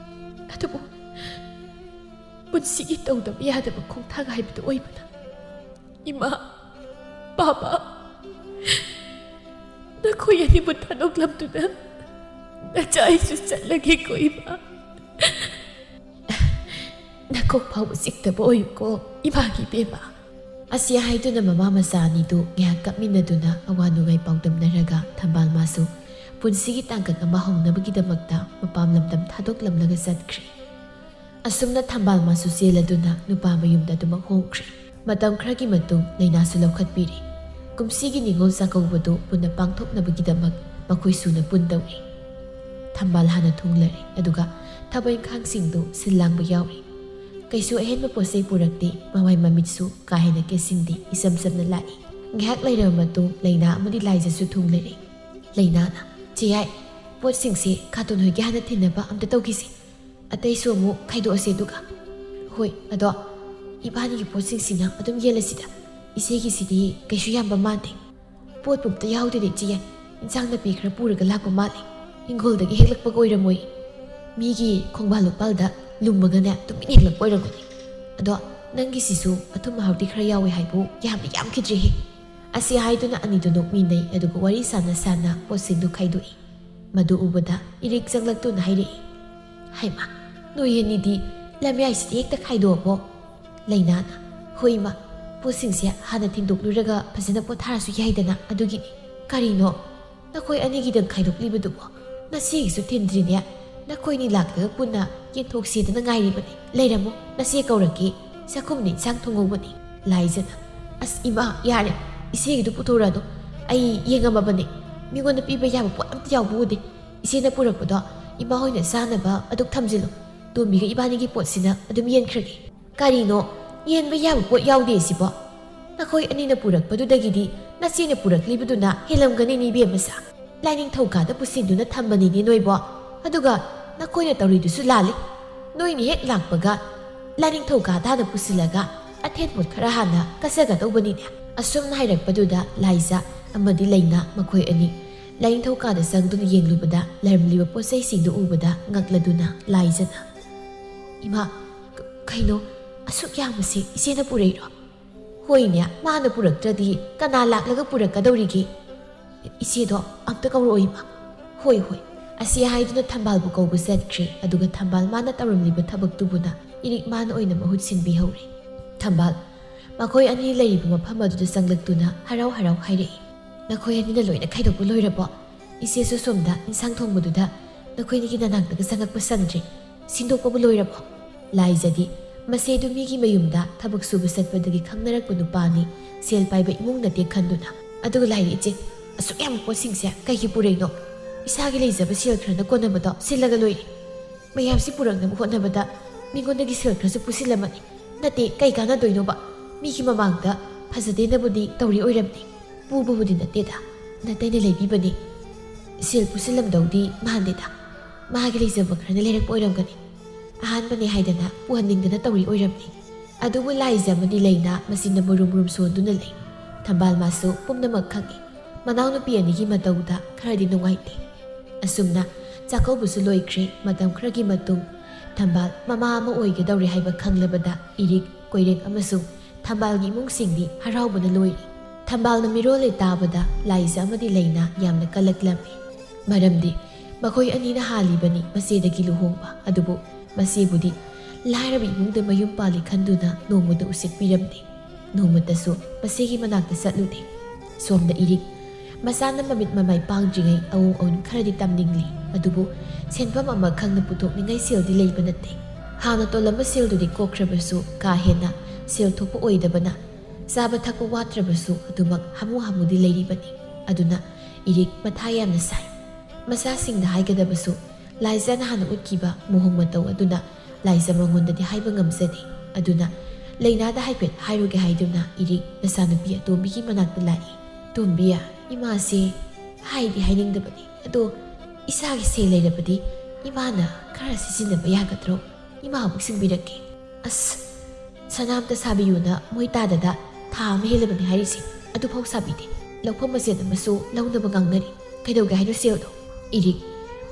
ꯑꯗꯨꯕꯨ ꯄꯨꯟꯁꯤꯒꯤ ꯇꯧꯗꯕ ꯌꯥꯗꯕ ꯈꯣꯡꯊꯥꯡ ꯍꯥꯏꯕꯗꯨ ꯑꯣꯏꯕꯅ꯫ ꯏꯃꯥ, ꯄꯥꯄꯥ, ꯅꯈꯣꯏ ꯑꯅꯤꯕꯨ ꯊꯥꯗꯣꯛꯂꯝꯗꯨꯅ ꯅꯆꯥ ꯑꯩꯁꯨ ꯆꯠꯂꯒꯦꯀꯣ ꯏꯃꯥ꯫ ꯅꯀꯣꯛ ꯐꯥꯎꯕ ꯆꯤꯛꯇꯕ ꯑꯣꯏꯌꯨꯀꯣ ꯏꯃꯥꯒꯤ ꯏꯕꯦꯝꯃ꯫ ꯑꯁꯤ ꯍꯥꯏꯗꯨꯅ ꯃꯃꯥ ꯃꯆꯥ ꯑꯅꯤꯗꯨ ꯉꯥꯏꯍꯥꯛ ꯀꯞꯃꯤꯟꯅꯗꯨꯅ ꯑꯋꯥ ꯅꯨꯡꯉꯥꯏ ꯄꯥꯎꯗꯝꯅꯔꯒ ꯊꯝꯕꯥꯜ ꯃꯥꯁꯨ ꯄꯨꯟꯁꯤꯒꯤ ꯇꯥꯡꯀꯛ ꯑꯃ ꯍꯧꯅꯕꯒꯤꯗꯃꯛꯇ ꯃꯄꯥꯝ ꯂꯝꯗꯝ ꯊꯥꯗꯣꯛꯂꯝꯂꯒ ꯆꯠꯈ꯭ꯔꯦ꯫ ꯑꯁꯨꯝꯅ ꯊꯝꯕꯥꯜ ꯃꯥꯁꯨ ꯆꯦꯜꯂꯗꯨꯅ ꯅꯨꯄꯥ ꯃꯌꯨꯝꯗ ꯑꯗꯨꯃꯛ ꯍꯣꯡꯈ꯭ꯔꯦ꯫ ꯃꯇꯝ ꯈꯔꯒꯤ ꯃꯇꯨꯡ ꯂꯩꯅꯥꯁꯨ ꯂꯧꯈꯠꯄꯤꯔꯦ꯫ ꯀꯨꯝꯁꯤꯒꯤ ꯅꯤꯉꯣꯜ ꯆꯥꯛꯀꯧꯕꯗꯨ ꯄꯨꯟꯅ ꯄꯥꯡꯊꯣꯛꯅꯕꯒꯤꯗꯃꯛ ꯃꯈꯣꯏ ꯁꯨꯅ ꯄꯨꯟ ꯇꯧꯔꯦ꯫ ꯊꯝꯕꯥꯜ ꯍꯥꯟꯅ ꯊꯨꯡꯂꯔꯦ, ꯑꯗꯨꯒ ꯊꯕꯛ ꯏꯪꯈꯥꯡꯁꯤꯡꯗꯨ ꯁꯤꯜ ꯂꯥꯡꯕ ꯌꯥꯎꯔꯦ꯫ ꯀꯩꯁꯨ ꯑꯍꯦꯟꯕ ꯄꯣꯠ ꯆꯩ ꯄꯨꯔꯛꯇꯦ, ꯃꯃꯥꯏ ꯃꯃꯤꯠꯁꯨ ꯀꯥ ꯍꯦꯟꯅ ꯀꯦꯁꯤꯟꯗꯦ, ꯏꯆꯝ ꯆꯝꯅ ꯂꯥꯛꯏ꯫ ꯉꯥꯏꯍꯥꯛ ꯂꯩꯔꯕ ꯃꯇꯨꯡ ꯂꯩꯅꯥ ꯑꯃꯗꯤ ꯂꯥꯏꯖꯁꯨ ꯊꯨꯡꯂꯔꯦ꯫ ꯂꯩꯅꯥꯅ, "ꯆꯦ ꯌꯥꯏ, ꯄꯣꯠꯁꯤꯡꯁꯦ ꯈꯥꯇꯣꯟ ꯍꯣꯏꯒꯤ ꯍꯥꯟꯅ ꯊꯤꯟꯅꯕ ꯑꯝꯇ ꯇꯧꯈꯤꯁꯦ꯫ ꯑꯇꯩꯁꯨ ꯑꯃꯨꯛ ꯈꯥꯏꯗꯣꯛꯑꯁꯦ ꯑꯗꯨꯒ꯫" "ꯍꯣꯏ, ꯑꯗꯣ ꯏꯕꯥꯅꯤꯒꯤ ꯄꯣꯠꯁꯤꯡꯁꯤꯅ ꯑꯗꯨꯝ ꯌꯦꯜꯂꯁꯤꯗ꯫ ꯏꯆꯦꯒꯤꯁꯤꯗꯤ ꯀꯩꯁꯨ ꯌꯥꯝꯕ ꯃꯥꯟꯗꯦ꯫ ꯄꯣꯠꯄꯨ ꯑꯝꯇ ꯌꯥꯎꯗꯦꯅꯦ ꯏꯆꯦ꯫ ꯏꯟꯁꯥꯡ ꯅꯥꯄꯤ ꯈꯔ ꯄꯨꯔꯒ ꯂꯥꯛꯄ ꯃꯥꯜꯂꯦ꯫ ꯍꯤꯡꯒꯣꯜꯗꯒꯤ ꯍꯦꯛꯂꯛꯄꯒ ꯑꯣꯏꯔꯝꯃꯣꯏ꯫ ꯃꯤꯒꯤ ꯈꯣꯡꯕꯥꯜ ꯂꯨꯄꯥꯜꯗ ꯂꯨꯝꯃꯒꯅꯦ ꯇꯨꯃꯤꯟ ꯍꯦꯛꯂꯛꯄ ꯑꯣꯏꯔꯝꯒꯅꯤ꯫ ꯑꯗꯣ ꯅꯪꯒꯤꯁꯤꯁꯨ ꯑꯊꯨꯝ ꯑꯍꯥꯎꯗꯤ ꯈꯔ ꯌꯥꯎꯋꯦ ꯍꯥꯏꯕꯨ ꯌꯥꯝꯗꯤ ꯌꯥꯝꯈꯤꯗ꯭ꯔꯦꯍꯦ꯫" ꯑꯁꯤ ꯍꯥꯏꯗꯨꯅ ꯑꯅꯤꯗꯨ ꯅꯣꯛꯃꯤꯟꯅꯩ, ꯑꯗꯨꯒ ꯋꯥꯔꯤ ꯁꯥꯟꯅ ꯁꯥꯟꯅ ꯄꯣꯠꯁꯤꯡꯗꯨ ꯈꯥꯏꯗꯣꯛꯏ꯫ ꯃꯗꯨ ꯎꯕꯗ ꯏꯔꯤꯛ ꯆꯪꯂꯛꯇꯨꯅ ꯍꯥꯏꯔꯛꯏ, "ꯍꯩꯃꯥ, ꯅꯣꯏ ꯑꯅꯤꯗꯤ ꯂꯝꯌꯥꯏꯁꯤꯗ ꯍꯦꯛꯇ ꯈꯥꯏꯗꯣꯛꯑꯕꯣ?" ꯂꯩꯅꯥꯅ, "ꯍꯣꯏ ꯏꯃꯥ, ꯄꯣꯠꯁꯤꯡꯁꯦ ꯍꯥꯟꯅ ꯊꯤꯟꯗꯣꯛꯂꯨꯔꯒ ꯐꯖꯅ ꯄꯣꯊꯥꯔꯁꯨ ꯌꯥꯏꯗꯅ, ꯑꯗꯨꯒꯤꯅꯤ꯫ ꯀꯔꯤꯅꯣ ꯅꯈꯣꯏ ꯑꯅꯤꯒꯤꯗꯪ ꯈꯥꯏꯗꯣꯛꯂꯤꯕꯗꯨꯕꯣ? ꯅꯆꯦꯒꯤꯁꯨ ꯊꯤꯟꯗ꯭ꯔꯤꯅꯦ꯫ ꯅꯈꯣꯏꯅꯤ ꯂꯥꯛꯂꯒ ꯄꯨꯟꯅ ꯌꯦꯟꯊꯣꯛꯁꯦꯗꯅ ꯉꯥꯏꯔꯤꯕꯅꯤ꯫ ꯂꯩꯔꯝꯃꯣ, ꯅꯆꯦ ꯀꯧꯔꯛꯀꯦ꯫ ꯆꯥꯛꯈꯨꯝꯗ ꯏꯟꯁꯥꯡ ꯊꯣꯡꯍꯧꯕꯅꯤ꯫" ꯂꯥꯏꯖꯅ, "ꯑꯁ ꯏꯃꯥ, ꯌꯥꯔꯦ, ꯏꯆꯦꯒꯤꯗꯨ ꯄꯨꯊꯣꯔꯛꯑꯅꯨ꯫ ꯑꯩ ꯌꯦꯡꯉꯝꯃꯕꯅꯦ, ꯃꯤꯉꯣꯟꯗ ꯄꯤꯕ ꯌꯥꯕ ꯄꯣꯠ ꯑꯝꯇ ꯌꯥꯎꯕ ꯎꯗꯦ꯫ ꯏꯆꯦꯅ ꯄꯨꯔꯛꯄꯗꯣ ꯏꯃꯥ ꯍꯣꯏꯅ ꯆꯥꯅꯕ ꯑꯗꯨꯛ ꯊꯝꯖꯤꯜꯂꯨ꯫ ꯇꯣꯝꯕꯤꯒ ꯏꯕꯥꯅꯤꯒꯤ ꯄꯣꯠꯁꯤꯅ ꯑꯗꯨꯝ ꯌꯦꯟꯈ꯭ꯔꯒꯦ꯫" "ꯀꯔꯤꯅꯣ, ꯌꯦꯟꯕ ꯌꯥꯕ ꯄꯣꯠ ꯌꯥꯎꯗꯦ ꯁꯤꯕꯣ? ꯅꯈꯣꯏ ꯑꯅꯤꯅ ꯄꯨꯔꯛꯄꯗꯨꯗꯒꯤꯗꯤ ꯅꯆꯦꯅ ꯄꯨꯔꯛꯂꯤꯕꯗꯨꯅ ꯍꯦꯜꯂꯝꯒꯅꯤꯅꯦ ꯏꯕꯦꯝꯃꯁꯥ꯫ ꯂꯥꯏꯅꯤꯡꯊꯧ ꯀꯥꯗ ꯄꯨꯁꯤꯟꯗꯨꯅ ꯊꯝꯕꯅꯤꯅꯦ ꯅꯣꯏꯕꯣ꯫ ꯑꯗꯨꯒ ꯅꯈꯣꯏꯅ ꯇꯧꯔꯤꯗꯨꯁꯨ ꯂꯥꯜꯂꯤ꯫ ꯅꯣꯏꯅ ꯍꯦꯛ ꯂꯥꯛꯄꯒ ꯂꯥꯏꯅꯤꯡꯊꯧ ꯀꯥꯗ ꯍꯥꯟꯅ ꯄꯨꯁꯤꯜꯂꯒ ꯑꯊꯦꯟ ꯄꯣꯠ ꯈꯔ ꯍꯥꯟꯅ ꯀꯠꯆꯒꯗꯧꯕꯅꯤꯅꯦ꯫" ꯑꯁꯨꯝꯅ ꯍꯥꯏꯔꯛꯄꯗꯨꯗ ꯂꯥꯏꯖ ꯑꯃꯗꯤ ꯂꯩꯅꯥ ꯃꯈꯣꯏ ꯑꯅꯤ ꯂꯥꯏꯅꯤꯡꯊꯧ ꯀꯥꯗ ꯆꯪꯗꯨꯅ ꯌꯦꯡꯂꯨꯕꯗ ꯂꯩꯔꯝꯂꯤꯕ ꯄꯣꯠ ꯆꯩꯁꯤꯡꯗꯨ ꯎꯕꯗ ꯉꯛꯂꯗꯨꯅ ꯂꯥꯏꯖꯅ, "ꯏꯃꯥ, ꯀ-, ꯀꯩꯅꯣ, ꯑꯁꯨꯛ ꯌꯥꯝꯕꯁꯦ ꯏꯆꯦꯅ ꯄꯨꯔꯛꯏꯔꯣ?" "ꯍꯣꯏꯅꯦ, ꯃꯥꯅ ꯄꯨꯔꯛꯇ꯭ꯔꯗꯤ ꯀꯅꯥ ꯂꯥꯛꯂꯒ ꯄꯨꯔꯛꯀꯗꯧꯔꯤꯒꯦ? ꯏꯆꯦꯗꯣ ꯑꯝꯇ ꯀꯧꯔꯛꯑꯣ ꯏꯃꯥ꯫" "ꯍꯣꯏ, ꯍꯣꯏ꯫" ꯑꯁꯤ ꯍꯥꯏꯗꯨꯅ ꯊꯝꯕꯥꯜꯕꯨ ꯀꯧꯕ ꯆꯠꯈ꯭ꯔꯦ꯫ ꯑꯗꯨꯒ ꯊꯝꯕꯥꯜ ꯃꯥꯅ ꯇꯧꯔꯝꯂꯤꯕ ꯊꯕꯛꯇꯨꯕꯨꯅ ꯏꯔꯤꯛ ꯃꯥꯅ ꯑꯣꯏꯅ ꯃꯍꯨꯠ ꯁꯤꯟꯕꯤꯍꯧꯔꯦ꯫ ꯊꯝꯕꯥꯜ ꯃꯈꯣꯏ ꯑꯅꯤ ꯂꯩꯔꯤꯕ ꯃꯐꯝ ꯑꯗꯨꯗ ꯆꯪꯂꯛꯇꯨꯅ ꯍꯔꯥꯎ ꯍꯔꯥꯎ ꯍꯥꯏꯔꯛꯏ, "ꯅꯈꯣꯏ ꯑꯅꯤꯅ ꯂꯣꯏꯅ ꯈꯥꯏꯗꯣꯛꯄ ꯂꯣꯏꯔꯕꯣ? ꯏꯆꯦꯁꯨ ꯁꯣꯝꯗ ꯏꯟꯁꯥꯡ ꯊꯣꯡꯕꯗꯨꯗ ꯅꯈꯣꯏꯅꯤꯒꯤ ꯅꯅꯥꯛꯇꯒ ꯆꯪꯉꯛꯄ ꯁꯪꯗ꯭ꯔꯤ꯫ ꯁꯤꯟꯗꯣꯛꯄꯕꯨ ꯂꯣꯏꯔꯕꯣ?" ꯂꯥꯏꯖꯗꯤ ꯃꯁꯦꯗꯨ ꯃꯤꯒꯤ ꯃꯌꯨꯝꯗ ꯊꯕꯛ ꯁꯨꯕ ꯆꯠꯄꯗꯒꯤ ꯈꯪꯅꯔꯛꯄ ꯅꯨꯄꯥꯅꯤ, ꯁꯦꯜ ꯄꯥꯏꯕ ꯏꯃꯨꯡ ꯅꯠꯇꯦ ꯈꯟꯗꯨꯅ, "ꯑꯗꯨꯒ ꯂꯥꯏꯔꯤ ꯏꯆꯦ, ꯑꯁꯨꯛ ꯌꯥꯝꯕ ꯄꯣꯠꯁꯤꯡꯁꯦ ꯀꯩꯒꯤ ꯄꯨꯔꯛꯏꯅꯣ? ꯏꯁꯥꯒꯤ ꯂꯩꯖꯕ ꯁꯦꯜ ꯈꯔꯅ ꯀꯣꯟꯅꯕꯗꯣ ꯁꯤꯜꯂꯒ ꯂꯣꯏꯔꯦ꯫ ꯃꯌꯥꯝꯁꯤ ꯄꯨꯔꯛꯅꯕ ꯍꯣꯠꯅꯕꯗ ꯃꯤꯉꯣꯟꯗꯒꯤ ꯁꯦꯜ ꯈꯔꯁꯨ ꯄꯨꯁꯤꯜꯂꯝꯃꯅꯤ꯫ ꯅꯠꯇꯦ, ꯀꯩ ꯀꯥꯟꯅꯗꯣꯏꯅꯣꯕ? ꯃꯤꯒꯤ ꯃꯃꯥꯡꯗ ꯐꯖꯗꯦꯅꯕꯨꯗꯤ ꯇꯧꯔꯤ ꯑꯣꯏꯔꯝꯅꯤ, ꯄꯨꯕꯕꯨꯗꯤ ꯅꯠꯇꯦꯗ, ꯅꯇꯩꯅ ꯂꯩꯕꯤꯕꯅꯤ꯫ ꯁꯦꯜ ꯄꯨꯁꯤꯜꯂꯝꯗꯧꯗꯤ ꯃꯥꯟꯗꯦꯗ, ꯃꯥꯒꯤ ꯂꯩꯖꯕ ꯈꯔꯅ ꯂꯩꯔꯛꯄ ꯑꯣꯏꯔꯝꯒꯅꯤ꯫ ꯑꯍꯥꯟꯕꯅꯦ ꯍꯥꯏꯗꯅ ꯄꯨꯍꯟꯅꯤꯡꯗꯅ ꯇꯧꯔꯤ ꯑꯣꯏꯔꯝꯅꯤ꯫" ꯑꯗꯨꯕꯨ ꯂꯥꯏꯖ ꯑꯃꯗꯤ ꯂꯩꯅꯥ ꯃꯆꯤꯟꯗ ꯃꯨꯔꯨꯝ ꯃꯨꯔꯨꯝ ꯁꯣꯟꯗꯨꯅ ꯂꯩ꯫ ꯊꯝꯕꯥꯜ ꯃꯥꯁꯨ ꯄꯨꯝꯅꯃꯛ ꯈꯪꯏ꯫ ꯃꯅꯥꯎꯅꯨꯄꯤ ꯑꯅꯤꯒꯤ ꯃꯇꯧꯗ ꯈꯔꯗꯤ ꯅꯨꯡꯉꯥꯏꯇꯦ꯫ ꯑꯁꯨꯝꯅ ꯆꯥꯛꯀꯧꯕꯁꯨ ꯂꯣꯏꯈ꯭ꯔꯦ꯫ ꯃꯇꯝ ꯈꯔꯒꯤ ꯃꯇꯨꯡ ꯊꯝꯕꯥꯜ ꯃꯃꯥ ꯑꯃ ꯑꯣꯏꯒꯗꯧꯔꯦ ꯍꯥꯏꯕ ꯈꯪꯂꯕꯗ ꯏꯔꯤꯛ, ꯀꯣꯏꯔꯦꯡ ꯑꯃꯁꯨꯡ ꯊꯝꯕꯥꯜꯒꯤ ꯏꯃꯨꯡꯁꯤꯡꯗꯤ ꯍꯔꯥꯎꯕꯅ ꯂꯣꯏꯔꯤ꯫ ꯊꯝꯕꯥꯜꯅ ꯃꯤꯔꯣꯜꯂꯦ ꯇꯥꯕꯗ ꯂꯥꯏꯖ ꯑꯃꯗꯤ ꯂꯩꯅꯥ ꯌꯥꯝꯅ ꯀꯜꯂꯛꯂꯝꯃꯤ꯫ ꯃꯔꯝꯗꯤ ꯃꯈꯣꯏ ꯑꯅꯤꯅ ꯍꯥꯜꯂꯤꯕꯅꯤ ꯃꯆꯦꯗꯒꯤ ꯂꯨꯍꯣꯡꯕ꯫ ꯑꯗꯨꯕꯨ ꯃꯆꯦꯕꯨꯗꯤ ꯂꯥꯏꯔꯕ ꯏꯃꯨꯡꯗ ꯃꯌꯨꯝ ꯄꯥꯜꯂꯤ ꯈꯟꯗꯨꯅ ꯅꯣꯡꯃꯇ ꯎꯁꯤꯠꯄꯤꯔꯝꯗꯦ꯫ ꯅꯣꯡꯃꯇꯁꯨ ꯃꯆꯦꯒꯤ ꯃꯅꯥꯛꯇ ꯆꯠꯂꯨꯗꯦ꯫ ꯁꯣꯝꯗ ꯏꯔꯤꯛ ꯃꯆꯥꯅ ꯃꯃꯤꯠ ꯃꯃꯥꯏ ꯄꯥꯡꯗ꯭ꯔꯤꯉꯩ ꯑꯑꯣꯡ ꯑꯑꯣꯟ ꯈꯔꯗꯤ ꯇꯝꯅꯤꯡꯂꯤ꯫ ꯑꯗꯨꯕꯨ ꯁꯦꯟꯐꯝ ꯑꯃ ꯈꯪꯅ ꯄꯨꯊꯣꯛꯅꯤꯡꯉꯥꯏ ꯁꯦꯜꯗꯤ ꯂꯩꯕ ꯅꯠꯇꯦ꯫ ꯍꯥꯟꯅ ꯇꯣꯜꯂꯝꯕ ꯁꯦꯜꯗꯨꯗꯤ ꯀꯣꯛꯈ꯭ꯔꯕꯁꯨ ꯀꯥ ꯍꯦꯟꯅ ꯁꯦꯜ ꯊꯣꯛꯄ ꯑꯣꯏꯗꯕꯅ ꯆꯥꯕ ꯊꯛꯄ ꯋꯥꯠꯇ꯭ꯔꯕꯁꯨ ꯑꯗꯨꯃꯛ ꯍꯥꯃꯨ ꯍꯥꯃꯨꯗꯤ ꯂꯩꯔꯤꯕꯅꯤ꯫ ꯑꯗꯨꯅ ꯏꯔꯤꯛ ꯃꯊꯥ ꯌꯥꯝꯅ ꯁꯥꯏ꯫ ꯃꯆꯥꯁꯤꯡꯗ ꯍꯥꯏꯒꯗꯕꯁꯨ ꯂꯥꯏꯖꯥꯅ ꯍꯥꯟꯅ ꯎꯠꯈꯤꯕ ꯃꯑꯣꯡ ꯃꯇꯧ ꯑꯗꯨꯅ ꯂꯥꯏꯖ ꯃꯉꯣꯟꯗꯗꯤ ꯍꯥꯏꯕ ꯉꯝꯖꯗꯦ꯫ ꯑꯗꯨꯅ ꯂꯩꯅꯥꯗ ꯍꯥꯏꯐꯦꯠ ꯍꯥꯏꯔꯨꯒꯦ ꯍꯥꯏꯗꯨꯅ ꯏꯔꯤꯛ ꯃꯆꯥꯅꯨꯄꯤ ꯑꯇꯣꯝꯕꯤꯒꯤ ꯃꯅꯥꯛꯇ ꯂꯥꯛꯏ꯫ "ꯇꯣꯝꯕꯤ, ꯏꯃꯥꯁꯦ ꯍꯥꯏꯗꯤ ꯍꯥꯏꯅꯤꯡꯗꯕꯅꯤ, ꯑꯗꯣ ꯏꯁꯥꯒꯤ ꯁꯦꯜ ꯂꯩꯔꯕꯗꯤ ꯏꯃꯥꯅ ꯈꯔ ꯁꯤꯖꯤꯟꯅꯕ ꯌꯥꯒꯗ꯭ꯔꯣ? ꯏꯃꯥ ꯑꯃꯨꯛ ꯁꯤꯡꯕꯤꯔꯛꯀꯦ꯫" "ꯑꯁ, ꯁꯅꯥꯝꯇ ꯁꯥꯕꯤꯌꯨꯅ ꯃꯣꯏ ꯇꯥꯗꯗ ꯊꯥ ꯑꯃ ꯍꯦꯜꯂꯕꯅꯤ ꯍꯥꯏꯔꯤꯁꯦ, ꯑꯗꯨꯐꯥꯎ ꯁꯥꯕꯤꯗꯦ꯫ ꯂꯧꯐꯝ ꯃꯆꯦꯠ ꯑꯃꯁꯨ ꯂꯧꯅꯕ ꯉꯥꯡꯅꯔꯤ꯫ ꯀꯩꯗꯧꯒꯦ ꯍꯥꯏꯅꯣ ꯁꯦꯜꯗꯣ?" ꯏꯔꯤꯛ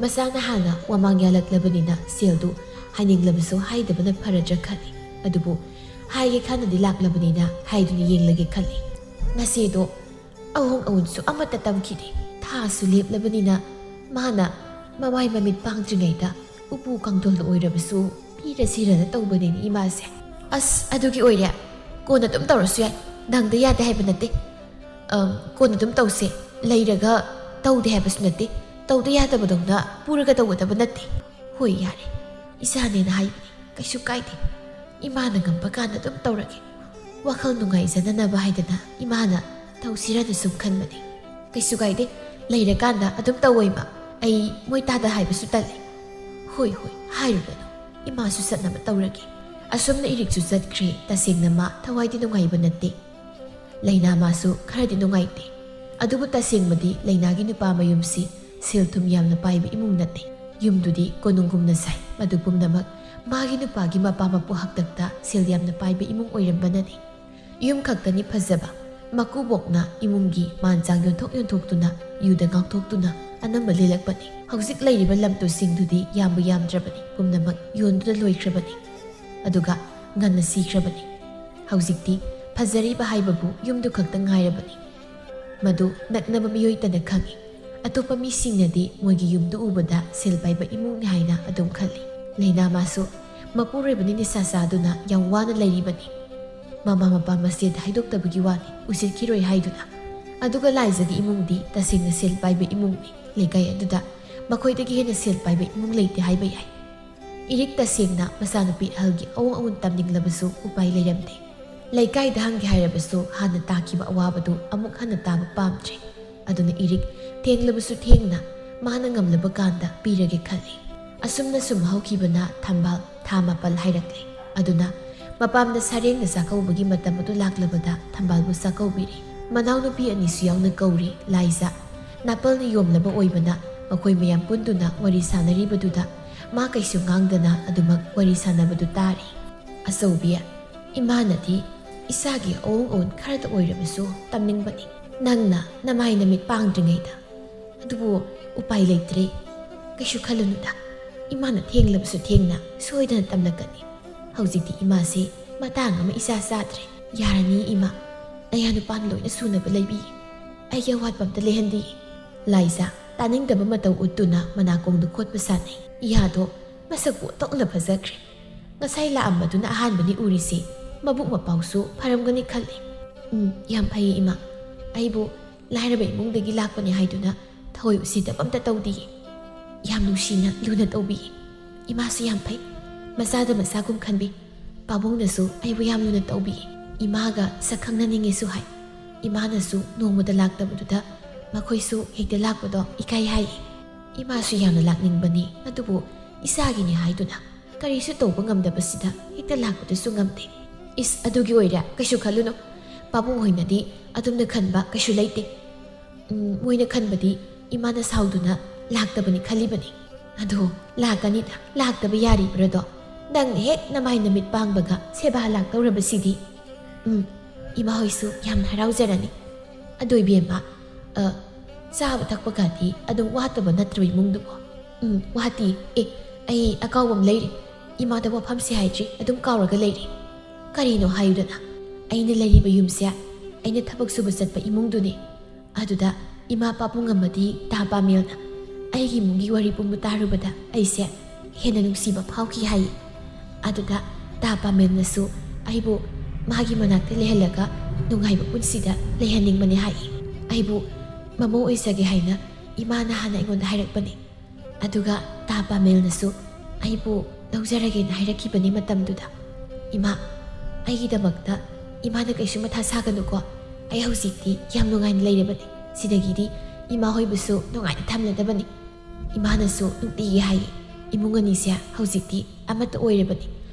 ꯃꯆꯥꯅ ꯍꯥꯟꯅ ꯋꯥꯃꯥꯡ ꯌꯥꯜꯂꯛꯂꯕꯅꯤꯅ ꯁꯦꯜꯗꯨ ꯍꯥꯏꯅꯤꯡꯂꯕꯁꯨ ꯍꯥꯏꯗꯕꯅ ꯐꯔꯗ꯭ꯔꯥ ꯈꯜꯂꯤ꯫ ꯑꯗꯨꯕꯨ ꯍꯥꯏꯒꯦ ꯈꯟꯅꯗꯤ ꯂꯥꯛꯂꯕꯅꯤꯅ ꯍꯥꯏꯗꯨꯅ ꯌꯦꯡꯂꯒꯦ ꯈꯜꯂꯤ꯫ ꯅꯆꯦꯗꯣ ꯑꯑꯣꯡ ꯑꯑꯣꯟꯁꯨ ꯑꯃꯠꯇ ꯇꯝꯈꯤꯗꯦ꯫ ꯊꯥꯁꯨ ꯂꯦꯞꯂꯕꯅꯤꯅ ꯃꯥꯅ ꯃꯃꯥꯏ ꯃꯃꯤꯠ ꯄꯥꯡꯗ꯭ꯔꯤꯉꯩꯗ ꯎꯄꯨ ꯀꯥꯡꯊꯣꯜꯗ ꯑꯣꯏꯔꯕꯁꯨ ꯄꯤꯔꯁꯤꯔꯅ ꯇꯧꯕꯅꯤꯅꯦ ꯏꯃꯥꯁꯦ꯫ "ꯑꯁ, ꯑꯗꯨꯒꯤ ꯑꯣꯏꯔꯦ꯫ ꯀꯣꯟꯅ ꯑꯗꯨꯝ ꯇꯧꯔꯁꯨ ꯌꯥꯏ꯫ ꯅꯪꯗ ꯌꯥꯗꯦ ꯍꯥꯏꯕ ꯅꯠꯇꯦ꯫ ꯑꯝ, ꯀꯣꯟꯅ ꯑꯗꯨꯝ ꯇꯧꯁꯦ꯫ ꯂꯩꯔꯒ ꯇꯧꯗꯦ ꯍꯥꯏꯕꯁꯨ ꯅꯠꯇꯦ꯫ ꯇꯧꯗ ꯌꯥꯗꯕꯗꯧꯅ ꯄꯨꯔꯒ ꯇꯧꯒꯗꯕ ꯅꯠꯇꯦ꯫" "ꯍꯣꯏ, ꯌꯥꯔꯦ꯫ ꯏꯆꯥꯅꯦꯅ ꯍꯥꯏꯕꯅꯤ꯫ ꯀꯩꯁꯨ ꯀꯥꯏꯗꯦ꯫ ꯏꯃꯥꯅ ꯉꯝꯕ ꯀꯥꯟꯗ ꯑꯗꯨꯝ ꯇꯧꯔꯒꯦ꯫ ꯋꯥꯈꯜ ꯅꯨꯡꯉꯥꯏꯖꯅꯅꯕ ꯍꯥꯏꯗꯅ ꯏꯃꯥꯅ ꯇꯧꯁꯤꯔꯅ ꯁꯨꯝ ꯈꯟꯕꯅꯤ꯫ ꯀꯩꯁꯨ ꯀꯥꯏꯗꯦ꯫ ꯂꯩꯔꯀꯥꯟꯗ ꯑꯗꯨꯝ ꯇꯧꯋꯣ ꯏꯃꯥ꯫ ꯑꯩ ꯃꯣꯏ ꯇꯥꯗ ꯍꯥꯏꯕꯁꯨ ꯇꯜꯂꯦ꯫" "ꯍꯣꯏ, ꯍꯣꯏ, ꯍꯥꯏꯔꯨꯔꯅꯨ꯫ ꯏꯃꯥꯁꯨ ꯆꯠꯅꯕ ꯇꯧꯔꯒꯦ꯫" ꯑꯁꯨꯝꯅ ꯏꯔꯤꯛꯁꯨ ꯆꯠꯈ꯭ꯔꯦ꯫ ꯇꯁꯦꯡꯅ ꯃꯥ ꯊꯋꯥꯏꯗꯤ ꯅꯨꯡꯉꯥꯏꯕ ꯅꯠꯇꯦ꯫ ꯂꯩꯅꯥ ꯃꯥꯁꯨ ꯈꯔꯗꯤ ꯅꯨꯡꯉꯥꯏꯇꯦ꯫ ꯑꯗꯨꯕꯨ ꯇꯁꯦꯡꯕꯗꯤ ꯂꯩꯅꯥꯒꯤ ꯅꯨꯄꯥ ꯃꯌꯨꯝꯁꯤ ꯁꯦꯜ ꯊꯨꯝ ꯌꯥꯝꯅ ꯄꯥꯏꯕ ꯏꯃꯨꯡ ꯅꯠꯇꯦ꯫ ꯌꯨꯝꯗꯨꯗꯤ ꯀꯣꯅꯨꯡꯒꯨꯝꯅ ꯁꯥꯏ꯫ ꯃꯗꯨ ꯄꯨꯝꯅꯃꯛ ꯃꯥꯒꯤ ꯅꯨꯄꯥꯒꯤ ꯃꯄꯥ ꯃꯄꯨ ꯍꯥꯛꯇꯛꯇ ꯁꯦꯜ ꯌꯥꯝꯅ ꯄꯥꯏꯕ ꯏꯃꯨꯡ ꯑꯣꯏꯔꯝꯕꯅꯅꯤ꯫ ꯌꯨꯝ ꯈꯛꯇꯅꯤ ꯐꯖꯕ꯫ ꯃꯀꯨꯕꯣꯛꯅ ꯏꯃꯨꯡꯒꯤ ꯃꯥꯟ ꯆꯥꯡ ꯌꯣꯟꯊꯣꯛ ꯌꯣꯟꯊꯣꯛꯇꯨꯅ, ꯌꯨꯗ ꯉꯥꯎꯊꯣꯛꯇꯨꯅ ꯑꯅꯝꯕ ꯂꯦꯜꯂꯛꯄꯅꯤ꯫ ꯍꯧꯖꯤꯛ ꯂꯩꯔꯤꯕ ꯂꯝꯇꯨꯁꯤꯡꯗꯨꯗꯤ ꯌꯥꯝꯕꯨ ꯌꯥꯝꯗ꯭ꯔꯕꯅꯤ꯫ ꯄꯨꯝꯅꯃꯛ ꯌꯣꯟꯗꯨꯅ ꯂꯣꯏꯈ꯭ꯔꯕꯅꯤ꯫ ꯑꯗꯨꯒ ꯉꯟꯅ ꯁꯤꯈ꯭ꯔꯕꯅꯤ꯫ ꯍꯧꯖꯤꯛꯇꯤ ꯑꯖꯔꯤꯕ ꯍꯥꯏꯕꯕꯨ ꯌꯨꯝꯗꯨ ꯈꯛꯇ ꯉꯥꯏꯔꯕꯅꯤ꯫ ꯃꯗꯨ ꯅꯛꯅꯕ ꯃꯤꯑꯣꯏꯇꯅ ꯈꯪꯏ꯫ ꯑꯇꯣꯞꯄ ꯃꯤꯁꯤꯡꯅꯗꯤ ꯃꯣꯏꯒꯤ ꯌꯨꯝꯗꯨ ꯎꯕꯗ ꯁꯦꯜ ꯄꯥꯏꯕ ꯏꯃꯨꯡꯅꯤ ꯍꯥꯏꯅ ꯑꯗꯨꯝ ꯈꯜꯂꯤ꯫ ꯂꯩꯅꯥ ꯃꯥꯁꯨ ꯃꯄꯨꯔꯣꯏꯕꯅ ꯅꯤꯁꯥ ꯆꯥꯗꯨꯅ ꯌꯥꯝ ꯋꯥꯅ ꯂꯩꯔꯤꯕꯅꯤ꯫ ꯃꯃꯥ ꯃꯄꯥ ꯃꯁꯦꯗ ꯍꯥꯏꯗꯣꯛꯇꯕꯒꯤ ꯋꯥꯅꯤ, ꯎꯁꯤꯠꯈꯤꯔꯣꯏ ꯍꯥꯏꯗꯨꯅ꯫ ꯑꯗꯨꯒ ꯂꯥꯏꯖꯒꯤ ꯏꯃꯨꯡꯗꯤ ꯇꯁꯦꯡꯅ ꯁꯦꯜ ꯄꯥꯏꯕ ꯏꯃꯨꯡꯅꯤ꯫ ꯂꯩꯀꯥꯏ ꯑꯗꯨꯗ ꯃꯈꯣꯏꯗꯒꯤ ꯍꯦꯟꯅ ꯁꯦꯜ ꯄꯥꯏꯕ ꯏꯃꯨꯡ ꯂꯩꯇꯦ ꯍꯥꯏꯕ ꯌꯥꯏ꯫ ꯏꯔꯤꯛ ꯇꯁꯦꯡꯅ ꯃꯆꯥꯅꯨꯄꯤ ꯑꯍꯜꯒꯤ ꯑꯑꯣꯟ ꯑꯑꯣꯟ ꯇꯝꯅꯤꯡꯂꯕꯁꯨ ꯎꯄꯥꯏ ꯂꯩꯔꯝꯗꯦ꯫ ꯂꯩꯀꯥꯏꯗ ꯍꯪꯒꯦ ꯍꯥꯏꯔꯕꯁꯨ ꯍꯥꯟꯅ ꯇꯥꯈꯤꯕ ꯑꯋꯥꯕꯗꯨ ꯑꯃꯨꯛ ꯍꯟꯅ ꯇꯥꯕ ꯄꯥꯝꯗ꯭ꯔꯦ꯫ ꯑꯗꯨꯅ ꯏꯔꯤꯛ ꯊꯦꯡꯂꯕꯁꯨ ꯊꯦꯡꯅ ꯃꯥꯅ ꯉꯝꯂꯕ ꯀꯥꯟꯗ ꯄꯤꯔꯒꯦ ꯈꯜꯂꯤ꯫ ꯑꯁꯨꯝꯅ ꯁꯨꯝ ꯍꯧꯈꯤꯕꯅ ꯊꯝꯕꯥꯜ ꯊꯥ ꯃꯥꯄꯜ ꯍꯥꯏꯔꯛꯂꯦ꯫ ꯑꯗꯨꯅ ꯃꯄꯥꯝꯗ ꯁꯔꯦꯡꯅ ꯆꯥꯛꯀꯧꯕꯒꯤ ꯃꯇꯝ ꯑꯗꯨ ꯂꯥꯛꯂꯕꯗ ꯊꯝꯕꯥꯜꯕꯨ ꯆꯥꯛꯀꯧꯕꯤꯔꯦ꯫ ꯃꯅꯥꯎꯅꯨꯄꯤ ꯑꯅꯤꯁꯨ ꯌꯥꯎꯅ ꯀꯧꯔꯦ꯫ ꯂꯥꯏꯖ ꯅꯥꯄꯜꯅ ꯌꯣꯝꯂꯕ ꯑꯣꯏꯕꯅ ꯃꯈꯣꯏ ꯃꯌꯥꯝ ꯄꯨꯟꯗꯨꯅ ꯋꯥꯔꯤ ꯁꯥꯟꯅꯔꯤꯕꯗꯨꯗ ꯃꯥ ꯀꯩꯁꯨ ꯉꯥꯡꯗꯅ ꯑꯗꯨꯃꯛ ꯋꯥꯔꯤ ꯁꯥꯟꯅꯕꯗꯨ ꯇꯥꯔꯤ꯫ "ꯑꯆꯧꯕꯤ, ꯏꯃꯥꯅꯗꯤ ꯏꯆꯥꯒꯤ ꯑꯑꯣꯡ ꯑꯑꯣꯟ ꯈꯔꯇ ꯑꯣꯏꯔꯕꯁꯨ ꯇꯝꯅꯤꯡꯕꯅꯤ꯫ ꯅꯪꯅ ꯅꯃꯥꯏ ꯅꯃꯤꯠ ꯄꯥꯡꯗ꯭ꯔꯤꯉꯩꯗ꯫ ꯑꯗꯨꯕꯨ ꯎꯄꯥꯏ ꯂꯩꯇ꯭ꯔꯦ꯫ ꯀꯩꯁꯨ ꯈꯜꯂꯨꯅꯨꯗ꯫ ꯏꯃꯥꯅ ꯊꯦꯡꯂꯕꯁꯨ ꯊꯦꯡꯅ ꯁꯣꯏꯗꯅ ꯇꯝꯂꯛꯀꯅꯤ꯫ ꯍꯧꯖꯤꯛꯇꯤ ꯏꯃꯥꯁꯦ ꯃꯇꯥꯡ ꯑꯃ ꯏꯆꯥ ꯆꯥꯗ꯭ꯔꯦ꯫ ꯌꯥꯔꯅꯤ ꯏꯃꯥ꯫ ꯅꯌꯥ ꯅꯨꯄꯥꯅ ꯂꯣꯏꯅ ꯁꯨꯅꯕ ꯂꯩꯕꯤꯌꯦ꯫ ꯑꯩꯒꯤ ꯑꯋꯥꯠꯄ ꯑꯝꯇ ꯂꯩꯍꯟꯗꯤꯌꯦ꯫" ꯂꯥꯏꯖ ꯇꯥꯅꯤꯡꯗꯕ ꯃꯇꯧ ꯎꯠꯇꯨꯅ ꯃꯅꯥꯀꯣꯡꯗ ꯈꯣꯠꯄ ꯁꯥꯟꯅꯩ꯫ ꯏꯌꯥꯗꯣ ꯃꯁꯛꯄꯨ ꯑꯣꯟꯊꯣꯛꯅ ꯐꯖꯈ꯭ꯔꯦ꯫ ꯉꯁꯥꯏ ꯂꯥꯛꯑꯝꯕꯗꯨꯅ ꯑꯍꯥꯟꯕꯅꯤ ꯎꯔꯤꯁꯤ꯫ ꯃꯕꯨꯛ ꯃꯄꯥꯎꯁꯨ ꯐꯔꯝꯒꯅꯤ ꯈꯜꯂꯤ꯫ "ꯎꯝ, ꯌꯥꯝ ꯐꯩꯌꯦ ꯏꯃꯥ꯫ ꯑꯩꯕꯨ ꯂꯥꯏꯔꯕ ꯏꯃꯨꯡꯗꯒꯤ ꯂꯥꯛꯄꯅꯦ ꯍꯥꯏꯗꯨꯅ ꯊꯑꯣꯏ ꯎꯁꯤꯠꯇꯕ ꯑꯝꯇ ꯇꯧꯗꯤꯌꯦ꯫ ꯌꯥꯝ ꯅꯨꯡꯁꯤꯅ ꯂꯨꯅ ꯇꯧꯕꯤꯌꯦ꯫ ꯏꯃꯥꯁꯨ ꯌꯥꯝ ꯐꯩ꯫ ꯃꯆꯥꯗ ꯃꯆꯥꯒꯨꯝ ꯈꯟꯕꯤ꯫ ꯄꯥꯕꯨꯡꯅꯁꯨ ꯑꯩꯕꯨ ꯌꯥꯝ ꯂꯨꯅ ꯇꯧꯕꯤ꯫ ꯏꯃꯥꯒ ꯁꯛ ꯈꯪꯅꯅꯤꯡꯉꯦꯁꯨ ꯍꯥꯏ꯫ ꯏꯃꯥꯅꯁꯨ ꯅꯣꯡꯃꯗ ꯂꯥꯛꯇꯕꯗꯨꯗ ꯃꯈꯣꯏꯁꯨ ꯍꯦꯛꯇ ꯂꯥꯛꯄꯗꯣ ꯏꯀꯥꯏ ꯍꯥꯏꯌꯦ꯫ ꯏꯃꯥꯁꯨ ꯌꯥꯝꯅ ꯂꯥꯛꯅꯤꯡꯕꯅꯤ, ꯑꯗꯨꯕꯨ ꯏꯆꯥꯒꯤꯅꯤ ꯍꯥꯏꯗꯨꯅ ꯀꯔꯤꯁꯨ ꯇꯧꯕ ꯉꯝꯗꯕꯁꯤꯗ ꯍꯦꯛꯇ ꯂꯥꯛꯄꯗꯨꯁꯨ ꯉꯝꯗꯦ꯫" "ꯏꯁ, ꯑꯗꯨꯒꯤ ꯑꯣꯏꯔꯦ, ꯀꯩꯁꯨ ꯈꯜꯂꯨꯅꯨ꯫ ꯄꯥꯕꯨꯡ ꯍꯣꯏꯅꯗꯤ ꯑꯗꯨꯝꯅ ꯈꯟꯕ ꯀꯩꯁꯨ ꯂꯩꯇꯦ꯫ ꯎꯝ, ꯃꯣꯏꯅ ꯈꯟꯕꯗꯤ ꯏꯃꯥꯅ ꯁꯥꯎꯗꯨꯅ ꯂꯥꯛꯇꯕꯅꯤ ꯈꯜꯂꯤꯕꯅꯤ꯫ ꯑꯗꯣ ꯂꯥꯛꯀꯅꯤꯗ, ꯂꯥꯛꯇꯕ ꯌꯥꯔꯤꯕ꯭ꯔꯗꯣ? ꯅꯪꯅ ꯍꯦꯛ ꯅꯃꯥꯏ ꯅꯃꯤꯠ ꯄꯥꯡꯕꯒ ꯁꯦꯕꯥ ꯂꯥꯛꯇꯧꯔꯕꯁꯤꯗꯤ꯫ ꯎꯝ, ꯏꯃꯥ ꯍꯣꯏꯁꯨ ꯌꯥꯝꯅ ꯍꯔꯥꯎꯖꯔꯅꯤ꯫ ꯑꯗꯣ ꯏꯕꯦꯝꯃ, ꯑ, ꯆꯥꯕ ꯊꯛꯄꯒꯗꯤ ꯑꯗꯨꯝ ꯋꯥꯠꯇꯕ ꯅꯠꯇ꯭ꯔꯣ ꯏꯃꯨꯡꯗꯨꯕꯣ?" "ꯎꯝ, ꯋꯥꯠꯇꯤ꯫ ꯑꯦ, ꯑꯩ ꯑꯀꯥꯎꯕ ꯑꯃ ꯂꯩꯔꯤ꯫ ꯏꯃꯥꯗ ꯋꯥꯐꯝꯁꯦ ꯍꯥꯏꯗ꯭ꯔꯤ, ꯑꯗꯨꯝ ꯀꯥꯎꯔꯒ ꯂꯩꯔꯤ꯫" "ꯀꯔꯤꯅꯣ ꯍꯥꯏꯌꯨꯗꯅ?" ꯑꯩꯅ ꯂꯩꯔꯤꯕ ꯌꯨꯝꯁꯦ ꯑꯩꯅ ꯊꯕꯛ ꯁꯨꯕ ꯆꯠꯄ ꯏꯃꯨꯡꯗꯨꯅꯤ꯫ ꯑꯗꯨꯗ ꯏꯃꯥ ꯄꯥꯕꯨꯡ ꯑꯃꯗꯤ ꯇꯥ ꯄꯥꯃꯦꯜꯅ ꯑꯩꯒꯤ ꯏꯃꯨꯡꯒꯤ ꯋꯥꯔꯤ ꯄꯨꯝꯕ ꯇꯥꯔꯨꯕꯗ ꯑꯩꯁꯦ ꯍꯦꯟꯅ ꯅꯨꯡꯁꯤꯕ ꯐꯥꯎꯈꯤ ꯍꯥꯏ꯫ ꯑꯗꯨꯗ ꯇꯥ ꯄꯥꯃꯦꯜꯅꯁꯨ ꯑꯩꯕꯨ ꯃꯥꯒꯤ ꯃꯅꯥꯛꯇ ꯂꯩꯍꯜꯂꯒ ꯅꯨꯡꯉꯥꯏꯕ ꯄꯨꯟꯁꯤꯗ ꯂꯩꯍꯟꯅꯤꯡꯕꯅꯤ ꯍꯥꯏ꯫ ꯑꯩꯕꯨ ꯃꯃꯧ ꯑꯣꯏꯖꯒꯦ ꯍꯥꯏꯅ ꯏꯃꯥꯅ ꯍꯥꯟꯅ ꯑꯩꯉꯣꯟꯗ ꯍꯥꯏꯔꯛꯄꯅꯤ꯫ ꯑꯗꯨꯒ ꯇꯥ ꯄꯥꯃꯦꯜꯅꯁꯨ ꯑꯩꯕꯨ ꯂꯧꯖꯔꯒꯦꯅ ꯍꯥꯏꯔꯛꯈꯤꯕꯅꯤ ꯃꯇꯝꯗꯨꯗ꯫ "ꯏꯃꯥ, ꯑꯩꯒꯤꯗꯃꯛꯇ ꯏꯃꯥꯅ ꯀꯩꯁꯨ ꯃꯊꯥ ꯁꯥꯒꯅꯨꯀꯣ꯫ ꯑꯩ ꯍꯧꯖꯤꯛꯇꯤ ꯌꯥꯝ ꯅꯨꯡꯉꯥꯏꯅ ꯂꯩꯔꯕꯅꯤ꯫ ꯁꯤꯗꯒꯤꯗꯤ ꯏꯃꯥ ꯍꯣꯏꯕꯨꯁꯨ ꯅꯨꯡꯉꯥꯏꯅ ꯊꯝꯂꯗꯕꯅꯤ꯫" ꯏꯃꯥꯅꯁꯨ ꯅꯨꯡꯇꯤꯒꯤ ꯍꯥꯏꯌꯦ, "ꯏꯃꯨꯡ ꯑꯅꯤꯁꯦ ꯍꯧꯖꯤꯛꯇꯤ ꯑꯃꯠꯇ ꯑꯣꯏꯔꯕꯅꯤ꯫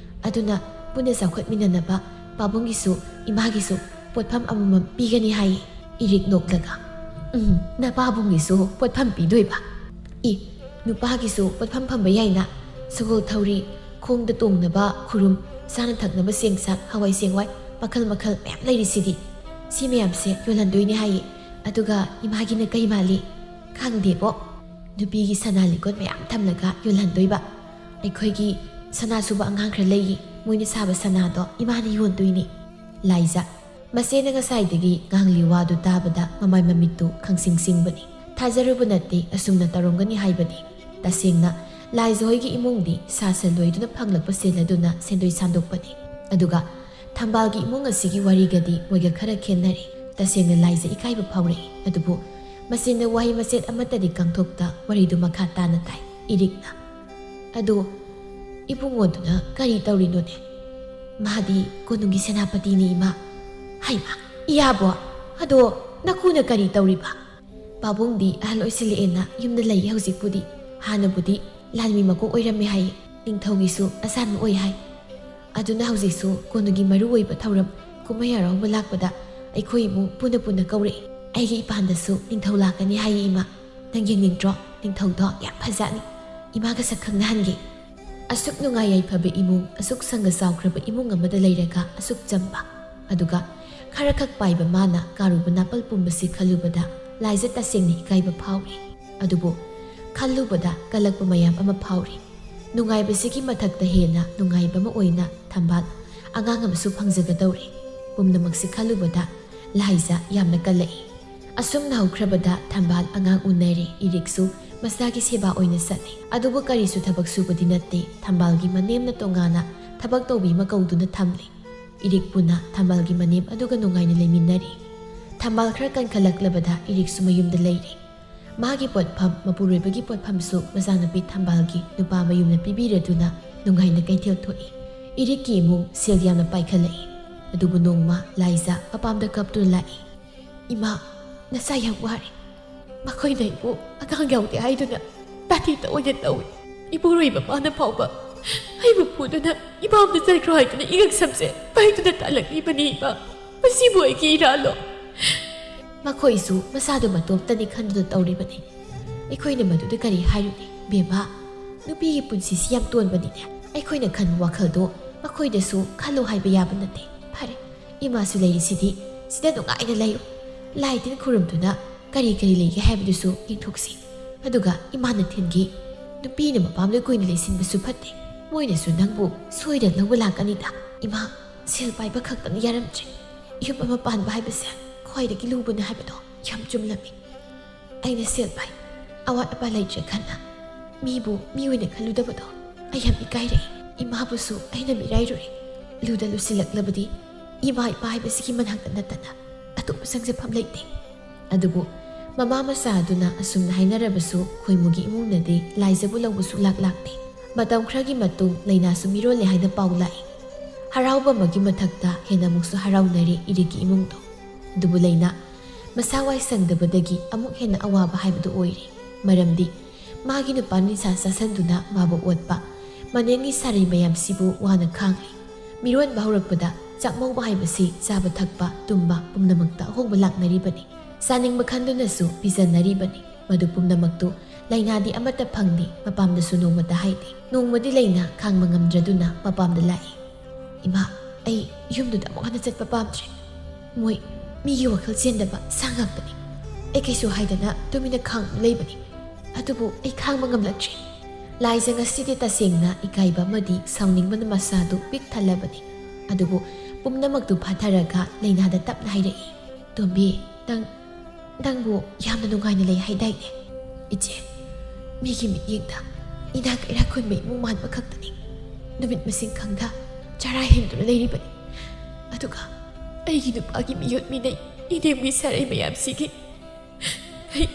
ꯑꯗꯨꯅ ꯄꯨꯟꯅ ꯆꯥꯎꯈꯠꯃꯤꯟꯅꯅꯕ ꯄꯥꯕꯨꯡꯒꯤꯁꯨ ꯏꯃꯥꯒꯤꯁꯨ ꯄꯣꯠꯐꯝ ꯑꯃꯃꯝ ꯄꯤꯒꯅꯤ" ꯍꯥꯏꯌꯦ꯫ ꯏꯔꯤꯛ ꯅꯣꯛꯂꯒ, "ꯎꯝ, ꯅꯄꯥꯕꯨꯡꯒꯤꯁꯨ ꯄꯣꯠꯐꯝ ꯄꯤꯗꯣꯏꯕ? ꯏ, ꯅꯨꯄꯥꯒꯤꯁꯨ ꯄꯣꯠꯐꯝ ꯐꯝꯕ ꯌꯥꯏꯅ꯫ ꯁꯒꯣꯜ ꯊꯧꯔꯤ, ꯈꯣꯡꯗ ꯇꯣꯡꯅꯕ ꯈꯨꯔꯨꯝ, ꯆꯥꯅ ꯊꯛꯅꯕ ꯆꯦꯡ ꯆꯥꯛ, ꯍꯋꯥꯏ ꯆꯦꯡꯋꯥꯏ, ꯃꯈꯜ ꯃꯈꯜ ꯃꯌꯥꯝ ꯂꯩꯔꯤꯁꯤꯗꯤ꯫ ꯁꯤ ꯃꯌꯥꯝꯁꯦ ꯌꯣꯜꯍꯟꯗꯣꯏꯅꯦ" ꯍꯥꯏꯌꯦ꯫ ꯑꯗꯨꯒ ꯏꯃꯥꯒꯤꯅ ꯀꯩ ꯃꯥꯜꯂꯤ? "ꯈꯪꯗꯦꯕꯣ꯫ ꯅꯨꯄꯤꯒꯤ ꯁꯅꯥ ꯂꯤꯛꯀꯣꯟ ꯃꯌꯥꯝ ꯊꯝꯂꯒ ꯌꯣꯜꯍꯟꯗꯣꯏꯕ꯫ ꯑꯩꯈꯣꯏꯒꯤ ꯁꯅꯥ ꯁꯨꯕ ꯑꯉꯥꯡ ꯈꯔ ꯂꯩꯌꯦ꯫ ꯃꯣꯏꯅ ꯁꯥꯕ ꯁꯅꯥꯗꯣ ꯏꯃꯥꯅ ꯌꯣꯟꯗꯣꯏꯅꯤ꯫" ꯂꯥꯏꯖ꯫ ꯃꯆꯦꯅ ꯉꯁꯥꯏꯗꯒꯤ ꯉꯥꯡꯂꯤ ꯋꯥꯗꯨ ꯇꯥꯕꯗ ꯃꯃꯥꯏ ꯃꯃꯤꯠꯇꯨ ꯈꯪꯁꯤꯡ ꯁꯤꯡꯕꯅꯤ꯫ ꯊꯥꯖꯔꯨꯕ ꯅꯠꯇꯦ ꯑꯁꯨꯝꯅ ꯇꯧꯔꯝꯒꯅꯤ ꯍꯥꯏꯕꯗꯤ꯫ ꯇꯁꯦꯡꯅ ꯂꯥꯏꯖ ꯍꯣꯏꯒꯤ ꯏꯃꯨꯡꯗꯤ ꯁꯥ ꯁꯟ ꯂꯣꯏꯗꯨꯅ ꯐꯪꯂꯛꯄ ꯁꯦꯜ ꯑꯗꯨꯅ ꯁꯦꯟꯗꯣꯏ ꯁꯥꯟꯗꯣꯛꯄꯅꯤ꯫ ꯑꯗꯨꯒ ꯊꯝꯕꯥꯜꯒꯤ ꯏꯃꯨꯡ ꯑꯁꯤꯒꯤ ꯋꯥꯔꯤꯒꯗꯤ ꯃꯣꯏꯒ ꯈꯔ ꯈꯦꯠꯅꯔꯦ꯫ ꯇꯁꯦꯡꯅ ꯂꯥꯏꯖ ꯏꯀꯥꯏꯕ ꯐꯥꯎꯔꯛꯏ꯫ ꯑꯗꯨꯕꯨ ꯃꯆꯦꯅ ꯋꯥꯍꯩ ꯃꯆꯦꯠ ꯑꯃꯠꯇꯗꯤ ꯀꯥꯡꯊꯣꯛꯇ ꯋꯥꯔꯤꯗꯨ ꯃꯈꯥ ꯇꯥꯅ ꯇꯥꯏ꯫ ꯏꯔꯤꯛꯅ, "ꯑꯗꯣ ꯏꯕꯨꯡꯉꯣꯗꯨꯅ ꯀꯔꯤ ꯇꯧꯔꯤꯅꯣꯅꯦ? ꯃꯥꯗꯤ ꯀꯣꯅꯨꯡꯒꯤ ꯁꯦꯅꯥꯄꯇꯤꯅꯤ, ꯏꯃꯥ꯫" "ꯍꯩꯃꯥ, ꯏꯌꯥꯕꯣ, ꯑꯗꯣ ꯅꯀꯨꯅ ꯀꯔꯤ ꯇꯧꯔꯤꯕ?" "ꯄꯥꯕꯨꯡꯗꯤ ꯑꯍꯜ ꯑꯣꯏꯁꯤꯜꯂꯛꯑꯦꯅ ꯌꯨꯝꯗ ꯂꯩꯌꯦ ꯍꯧꯖꯤꯛꯄꯨꯗꯤ꯫ ꯍꯥꯟꯅꯕꯨꯗꯤ ꯂꯥꯟꯃꯤ ꯃꯀꯣꯛ ꯑꯣꯏꯔꯝꯃꯦ ꯍꯥꯏꯌꯦ꯫ ꯅꯤꯡꯊꯧꯒꯤꯁꯨ ꯑꯆꯥꯟꯕ ꯑꯣꯏ ꯍꯥꯏ꯫ ꯑꯗꯨꯅ ꯍꯧꯖꯤꯛꯁꯨ ꯀꯣꯅꯨꯡꯒꯤ ꯃꯔꯨꯑꯣꯏꯕ ꯊꯧꯔꯝ, ꯀꯨꯝꯍꯩ ꯍꯔꯥꯎꯕ ꯂꯥꯛꯄꯗ ꯑꯩꯈꯣꯏ ꯏꯃꯨꯡ ꯄꯨꯟꯅ ꯄꯨꯟꯅ ꯀꯧꯔꯛꯏ꯫ ꯑꯩꯒꯤ ꯏꯄꯥꯟꯗꯁꯨ ꯅꯤꯡꯊꯧ ꯂꯥꯛꯀꯅꯤ ꯍꯥꯏꯌꯦ, ꯏꯃꯥ꯫ ꯅꯪ ꯌꯦꯡꯅꯤꯡꯗ꯭ꯔꯣ? ꯅꯤꯡꯊꯧꯗꯣ ꯌꯥꯝ ꯐꯖꯅꯤ꯫ ꯏꯃꯥꯒ ꯁꯛ ꯈꯪꯅꯍꯟꯒꯦ꯫" ꯑꯁꯨꯛ ꯅꯨꯡꯉꯥꯏ ꯌꯥꯏꯐꯕ ꯏꯃꯨꯡ, ꯑꯁꯨꯛ ꯁꯪꯒ ꯆꯥꯎꯈ꯭ꯔꯕ ꯏꯃꯨꯡ ꯑꯃꯗ ꯂꯩꯔꯒ ꯑꯁꯨꯛ ꯆꯝꯕ, ꯑꯗꯨꯒ ꯈꯔꯈꯛ ꯄꯥꯏꯕ ꯃꯥꯅ ꯀꯥꯔꯨꯕ ꯅꯥꯄꯜ ꯄꯨꯝꯕꯁꯤ ꯈꯜꯂꯨꯕꯗ ꯂꯥꯏꯖ ꯇꯁꯦꯡꯅ ꯏꯀꯥꯏꯕ ꯐꯥꯎꯔꯤ꯫ ꯑꯗꯨꯕꯨ ꯈꯜꯂꯨꯕꯗ ꯀꯜꯂꯛꯄ ꯃꯌꯥꯝ ꯑꯃ ꯐꯥꯎꯔꯤ꯫ ꯅꯨꯡꯉꯥꯏꯕꯁꯤꯒꯤ ꯃꯊꯛꯇ ꯍꯦꯟꯅ ꯅꯨꯡꯉꯥꯏꯕ ꯑꯃ ꯑꯣꯏꯅ ꯊꯝꯕꯥꯜ ꯑꯉꯥꯡ ꯑꯃꯁꯨ ꯐꯪꯖꯒꯗꯧꯔꯤ꯫ ꯄꯨꯝꯅꯃꯛꯁꯤ ꯈꯜꯂꯨꯕꯗ ꯂꯥꯏꯖ ꯌꯥꯝꯅ ꯀꯜꯂꯛꯏ꯫ ꯑꯁꯨꯝꯅ ꯍꯧꯈ꯭ꯔꯕꯗ ꯊꯝꯕꯥꯜ ꯑꯉꯥꯡ ꯎꯅꯔꯦ꯫ ꯏꯔꯤꯛꯁꯨ ꯃꯁꯥꯒꯤ ꯁꯦꯕꯥ ꯑꯣꯏꯅ ꯆꯠꯂꯤ꯫ ꯑꯗꯨꯕꯨ ꯀꯔꯤꯁꯨ ꯊꯕꯛ ꯁꯨꯕꯗꯤ ꯅꯠꯇꯦ꯫ ꯊꯝꯕꯥꯜꯒꯤ ꯃꯅꯦꯝꯅ ꯇꯣꯉꯥꯟꯅ ꯊꯕꯛ ꯇꯧꯕꯤ ꯑꯃ ꯀꯧꯗꯨꯅ ꯊꯝꯂꯤ꯫ ꯏꯔꯤꯛ ꯄꯨꯟꯅ ꯊꯝꯕꯥꯜꯒꯤ ꯃꯅꯦꯝ ꯑꯗꯨꯒ ꯅꯨꯡꯉꯥꯏꯅ ꯂꯩꯃꯤꯟꯅꯔꯤ꯫ ꯊꯝꯕꯥꯜ ꯈꯔ ꯀꯟꯈꯠꯂꯛꯂꯕꯗ ꯏꯔꯤꯛꯁꯨ ꯃꯌꯨꯝꯗ ꯂꯩꯔꯦ꯫ ꯃꯥꯒꯤ ꯄꯣꯠꯐꯝ, ꯃꯄꯨꯔꯣꯏꯕꯒꯤ ꯄꯣꯠꯐꯝꯁꯨ ꯃꯆꯥꯅꯨꯄꯤ ꯊꯝꯕꯥꯜꯒꯤ ꯅꯨꯄꯥ ꯃꯌꯨꯝꯅ ꯄꯤꯕꯤꯔꯗꯨꯅ ꯅꯨꯡꯉꯥꯏꯅ ꯀꯩꯊꯦꯜ ꯊꯣꯛꯏ꯫ ꯏꯔꯤꯛꯀꯤ ꯏꯃꯨꯡ ꯁꯦꯜ ꯌꯥꯝꯅ ꯄꯥꯏꯈꯠꯂꯛꯏ꯫ ꯑꯗꯨꯕꯨ ꯅꯣꯡꯃ ꯂꯥꯏꯖ ꯃꯄꯥꯝꯗ ꯀꯞꯇꯨꯅ ꯂꯥꯛꯏ꯫ "ꯏꯃꯥ, ꯅꯆꯥ ꯌꯥꯝ ꯋꯥꯔꯦ꯫ ꯃꯈꯣꯏꯅ ꯑꯩꯕꯨ ꯑꯉꯥꯡ ꯌꯥꯎꯗꯦ ꯍꯥꯏꯗꯨꯅ ꯇꯥꯊꯤ ꯇꯥꯑꯣꯏꯅ ꯇꯧꯏ꯫ ꯏꯄꯨꯔꯣꯏꯕ ꯃꯥꯅ ꯐꯥꯎꯕ ꯑꯩꯕꯨ ꯐꯨꯗꯨꯅ ꯏꯃꯥꯝꯗ ꯆꯠꯈ꯭ꯔꯣ ꯍꯥꯏꯗꯨꯅ ꯏꯉꯛ ꯁꯝꯁꯦ ꯄꯥꯏꯗꯨꯅ ꯇꯥꯜꯂꯛꯂꯤꯕꯅꯤ ꯏꯃꯥ꯫ ꯃꯁꯤꯕꯨ ꯑꯩꯒꯤ ꯏꯔꯥꯜꯂꯣ?" ꯃꯈꯣꯏꯁꯨ ꯃꯁꯥꯗꯨ ꯃꯇꯣꯝꯇꯅꯤ ꯈꯟꯗꯨꯅ ꯇꯧꯔꯤꯕꯅꯤ꯫ ꯑꯩꯈꯣꯏꯅ ꯃꯗꯨꯗ ꯀꯔꯤ ꯍꯥꯏꯔꯨꯅꯤ? ꯕꯦꯝꯃ, ꯅꯨꯄꯤꯒꯤ ꯄꯨꯟꯁꯤꯁꯤ ꯌꯥꯝ ꯇꯣꯟꯕꯅꯤꯅꯦ꯫ ꯑꯩꯈꯣꯏꯅ ꯈꯟꯕ ꯋꯥꯈꯜꯗꯣ ꯃꯈꯣꯏꯗꯁꯨ ꯈꯜꯂꯨ ꯍꯥꯏꯕ ꯌꯥꯕ ꯅꯠꯇꯦ꯫ ꯐꯔꯦ, ꯏꯃꯥꯁꯨ ꯂꯩꯔꯤꯁꯤꯗꯤ, ꯁꯤꯗ ꯅꯨꯡꯉꯥꯏꯅ ꯂꯩꯌꯨ꯫ ꯂꯥꯏ ꯇꯤꯟ ꯈꯨꯔꯨꯝꯗꯨꯅ ꯀꯔꯤ ꯀꯔꯤ ꯂꯩꯒꯦ ꯍꯥꯏꯕꯗꯨꯁꯨ ꯌꯦꯡꯊꯣꯛꯁꯤ꯫ ꯑꯗꯨꯒ ꯏꯃꯥꯅ ꯊꯤꯟꯈꯤ꯫ ꯅꯨꯄꯤꯅ ꯃꯄꯥꯝꯗ ꯀꯨꯏꯅ ꯂꯩꯁꯤꯟꯕꯁꯨ ꯐꯠꯇꯦ꯫ ꯃꯣꯏꯅꯁꯨ ꯅꯪꯕꯨ ꯁꯣꯏꯗꯅ ꯂꯧꯕ ꯂꯥꯛꯀꯅꯤꯗ꯫ ꯏꯃꯥ, ꯁꯦꯜ ꯄꯥꯏꯕ ꯈꯛꯇꯪ ꯌꯥꯔꯝꯗ꯭ꯔꯦ꯫ ꯌꯨꯝ ꯑꯃ ꯄꯥꯟꯕ ꯍꯥꯏꯕꯁꯦ ꯈ꯭ꯋꯥꯏꯗꯒꯤ ꯂꯨꯕꯅꯦ ꯍꯥꯏꯕꯗꯣ ꯌꯥꯝ ꯆꯨꯝꯂꯝꯃꯤ꯫ ꯑꯩꯅ ꯁꯦꯜ ꯄꯥꯏ, ꯑꯋꯥꯠ ꯑꯄꯥ ꯂꯩꯇ꯭ꯔꯦ ꯈꯟꯅ ꯃꯤꯕꯨ ꯃꯤ ꯑꯣꯏꯅ ꯈꯜꯂꯨꯗꯕꯗꯣ ꯑꯩ ꯌꯥꯝ ꯏꯀꯥꯏꯔꯛꯏ꯫ ꯏꯃꯥꯕꯨꯁꯨ ꯑꯩꯅ ꯃꯤꯔꯥꯏꯔꯨꯔꯦ꯫ ꯂꯨꯗ ꯂꯨꯁꯤꯜꯂꯛꯂꯕꯗꯤ ꯏꯃꯥ ꯏꯄꯥ ꯍꯥꯏꯕꯁꯤꯒꯤ ꯃꯅꯥꯛꯇ ꯅꯠꯇꯅ ꯑꯇꯣꯞꯄ ꯆꯪꯖꯐꯝ ꯂꯩꯇꯦ꯫ ꯑꯗꯨꯕꯨ ꯃꯃꯥ ꯃꯆꯥ ꯑꯗꯨꯅ ꯑꯁꯨꯝꯅ ꯍꯥꯏꯅꯔꯕꯁꯨ ꯈꯣꯏꯃꯨꯒꯤ ꯏꯃꯨꯡꯅꯗꯤ ꯂꯥꯏꯖꯕꯨ ꯂꯧꯕꯁꯨ ꯂꯥꯛ ꯂꯥꯛꯇꯦ꯫ ꯃꯇꯝ ꯈꯔꯒꯤ ꯃꯇꯨꯡ ꯂꯩꯅꯥꯁꯨ ꯃꯤꯔꯣꯜꯂꯦ ꯍꯥꯏꯅ ꯄꯥꯎ ꯂꯥꯛꯏ꯫ ꯍꯔꯥꯎꯕ ꯑꯃꯒꯤ ꯃꯊꯛꯇ ꯍꯦꯟꯅ ꯑꯃꯨꯛꯁꯨ ꯍꯔꯥꯎꯅꯔꯦ ꯏꯔꯤꯛꯀꯤ ꯏꯃꯨꯡꯗꯣ꯫ ꯑꯗꯨꯕꯨ ꯂꯩꯅꯥ ꯃꯁꯥ ꯋꯥꯏ ꯁꯪꯗꯕꯗꯒꯤ ꯑꯃꯨꯛ ꯍꯦꯟꯅ ꯑꯋꯥꯕ ꯍꯥꯏꯕꯗꯨ ꯑꯣꯏꯔꯦ꯫ ꯃꯔꯝꯗꯤ ꯃꯥꯒꯤ ꯅꯨꯄꯥ ꯅꯤꯁꯥ ꯆꯥꯁꯤꯟꯗꯨꯅ ꯃꯥꯕꯨ ꯑꯣꯠꯄ, ꯃꯅꯦꯝꯒꯤ ꯁꯥꯔꯩ ꯃꯌꯥꯝꯁꯤꯕꯨ ꯋꯥꯅ ꯈꯥꯡꯂꯤ꯫ ꯃꯤꯔꯣꯟꯕ ꯍꯧꯔꯛꯄꯗ ꯆꯥꯛꯃꯧꯕ ꯍꯥꯏꯕꯁꯤ ꯆꯥꯕ ꯊꯛꯄ, ꯇꯨꯝꯕ ꯄꯨꯝꯅꯃꯛꯇ ꯑꯍꯣꯡꯕ ꯂꯥꯛꯅꯔꯤꯕꯅꯤ꯫ ꯆꯥꯅꯤꯡꯕ ꯈꯟꯗꯨꯅꯁꯨ ꯄꯤꯖꯅꯔꯤꯕꯅꯤ꯫ ꯃꯗꯨ ꯄꯨꯝꯅꯃꯛꯇꯨ ꯂꯩꯅꯥꯗꯤ ꯑꯃꯠꯇ ꯐꯪꯗꯦ, ꯃꯄꯥꯝꯗꯁꯨ ꯅꯣꯡꯃꯇ ꯍꯥꯏꯗꯦ꯫ ꯅꯣꯡꯃꯗꯤ ꯂꯩꯅꯥ ꯈꯥꯡꯕ ꯉꯝꯗ꯭ꯔꯗꯨꯅ ꯃꯄꯥꯝꯗ ꯂꯥꯛꯏ꯫ "ꯏꯃꯥ, ꯑꯩ ꯌꯨꯝꯗꯨꯗ ꯑꯃꯨꯛ ꯍꯟꯅ ꯆꯠꯄ ꯄꯥꯝꯗ꯭ꯔꯦ꯫ ꯃꯣꯏ ꯃꯤꯒꯤ ꯋꯥꯈꯜ ꯆꯦꯟꯗꯕ ꯁꯥ ꯉꯥꯛꯇꯅꯤ꯫ ꯑꯩ ꯀꯩꯁꯨ ꯍꯥꯏꯗꯅ ꯇꯨꯃꯤꯟꯅ ꯈꯥꯡꯗꯨꯅ ꯂꯩꯕꯅꯤ꯫ ꯑꯗꯨꯕꯨ ꯑꯩ ꯈꯥꯡꯕ ꯉꯝꯂꯛꯇ꯭ꯔꯦ꯫" ꯂꯥꯏꯖ ꯉꯁꯤꯗꯤ ꯇꯁꯦꯡꯅ ꯏꯀꯥꯏꯕ ꯑꯃꯗꯤ ꯁꯥꯎꯅꯤꯡꯕꯅ ꯃꯁꯥꯗꯨ ꯄꯤꯛ ꯊꯜꯂꯕꯅꯤ꯫ ꯑꯗꯨꯕꯨ ꯄꯨꯝꯅꯃꯛꯇꯨ ꯐꯥꯊꯔꯒ ꯂꯩꯅꯥꯗ ꯇꯞꯅ ꯍꯥꯏꯔꯛꯏ, "ꯇꯣꯝꯕꯤ, ꯅꯪ, ꯅꯪꯕꯨ ꯌꯥꯝꯅ ꯅꯨꯡꯉꯥꯏꯅ ꯂꯩ ꯍꯥꯏꯗꯥꯏꯅꯦ?" "ꯏꯆꯦ, ꯃꯤꯒꯤ ꯃꯤꯠꯌꯦꯡꯗ ꯏꯅꯥꯛ ꯀꯩꯔꯥꯛ ꯈꯨꯟꯕ ꯏꯃꯨꯡ ꯃꯥꯟꯕ ꯈꯛꯇꯅꯤ꯫ ꯅꯨꯃꯤꯠ ꯃꯁꯤꯡ ꯈꯪꯗ ꯆꯔꯥ ꯍꯦꯟꯗꯨꯅ ꯂꯩꯔꯤꯕꯅꯤ꯫ ꯑꯗꯨꯒ ꯑꯩꯒꯤ ꯅꯨꯄꯥꯒꯤ ꯃꯤꯑꯣꯠ ꯃꯤꯅꯩ, ꯏꯅꯦꯝꯒꯤ ꯁꯥꯔꯩ ꯃꯌꯥꯝꯁꯤꯒꯤ ꯑꯩ,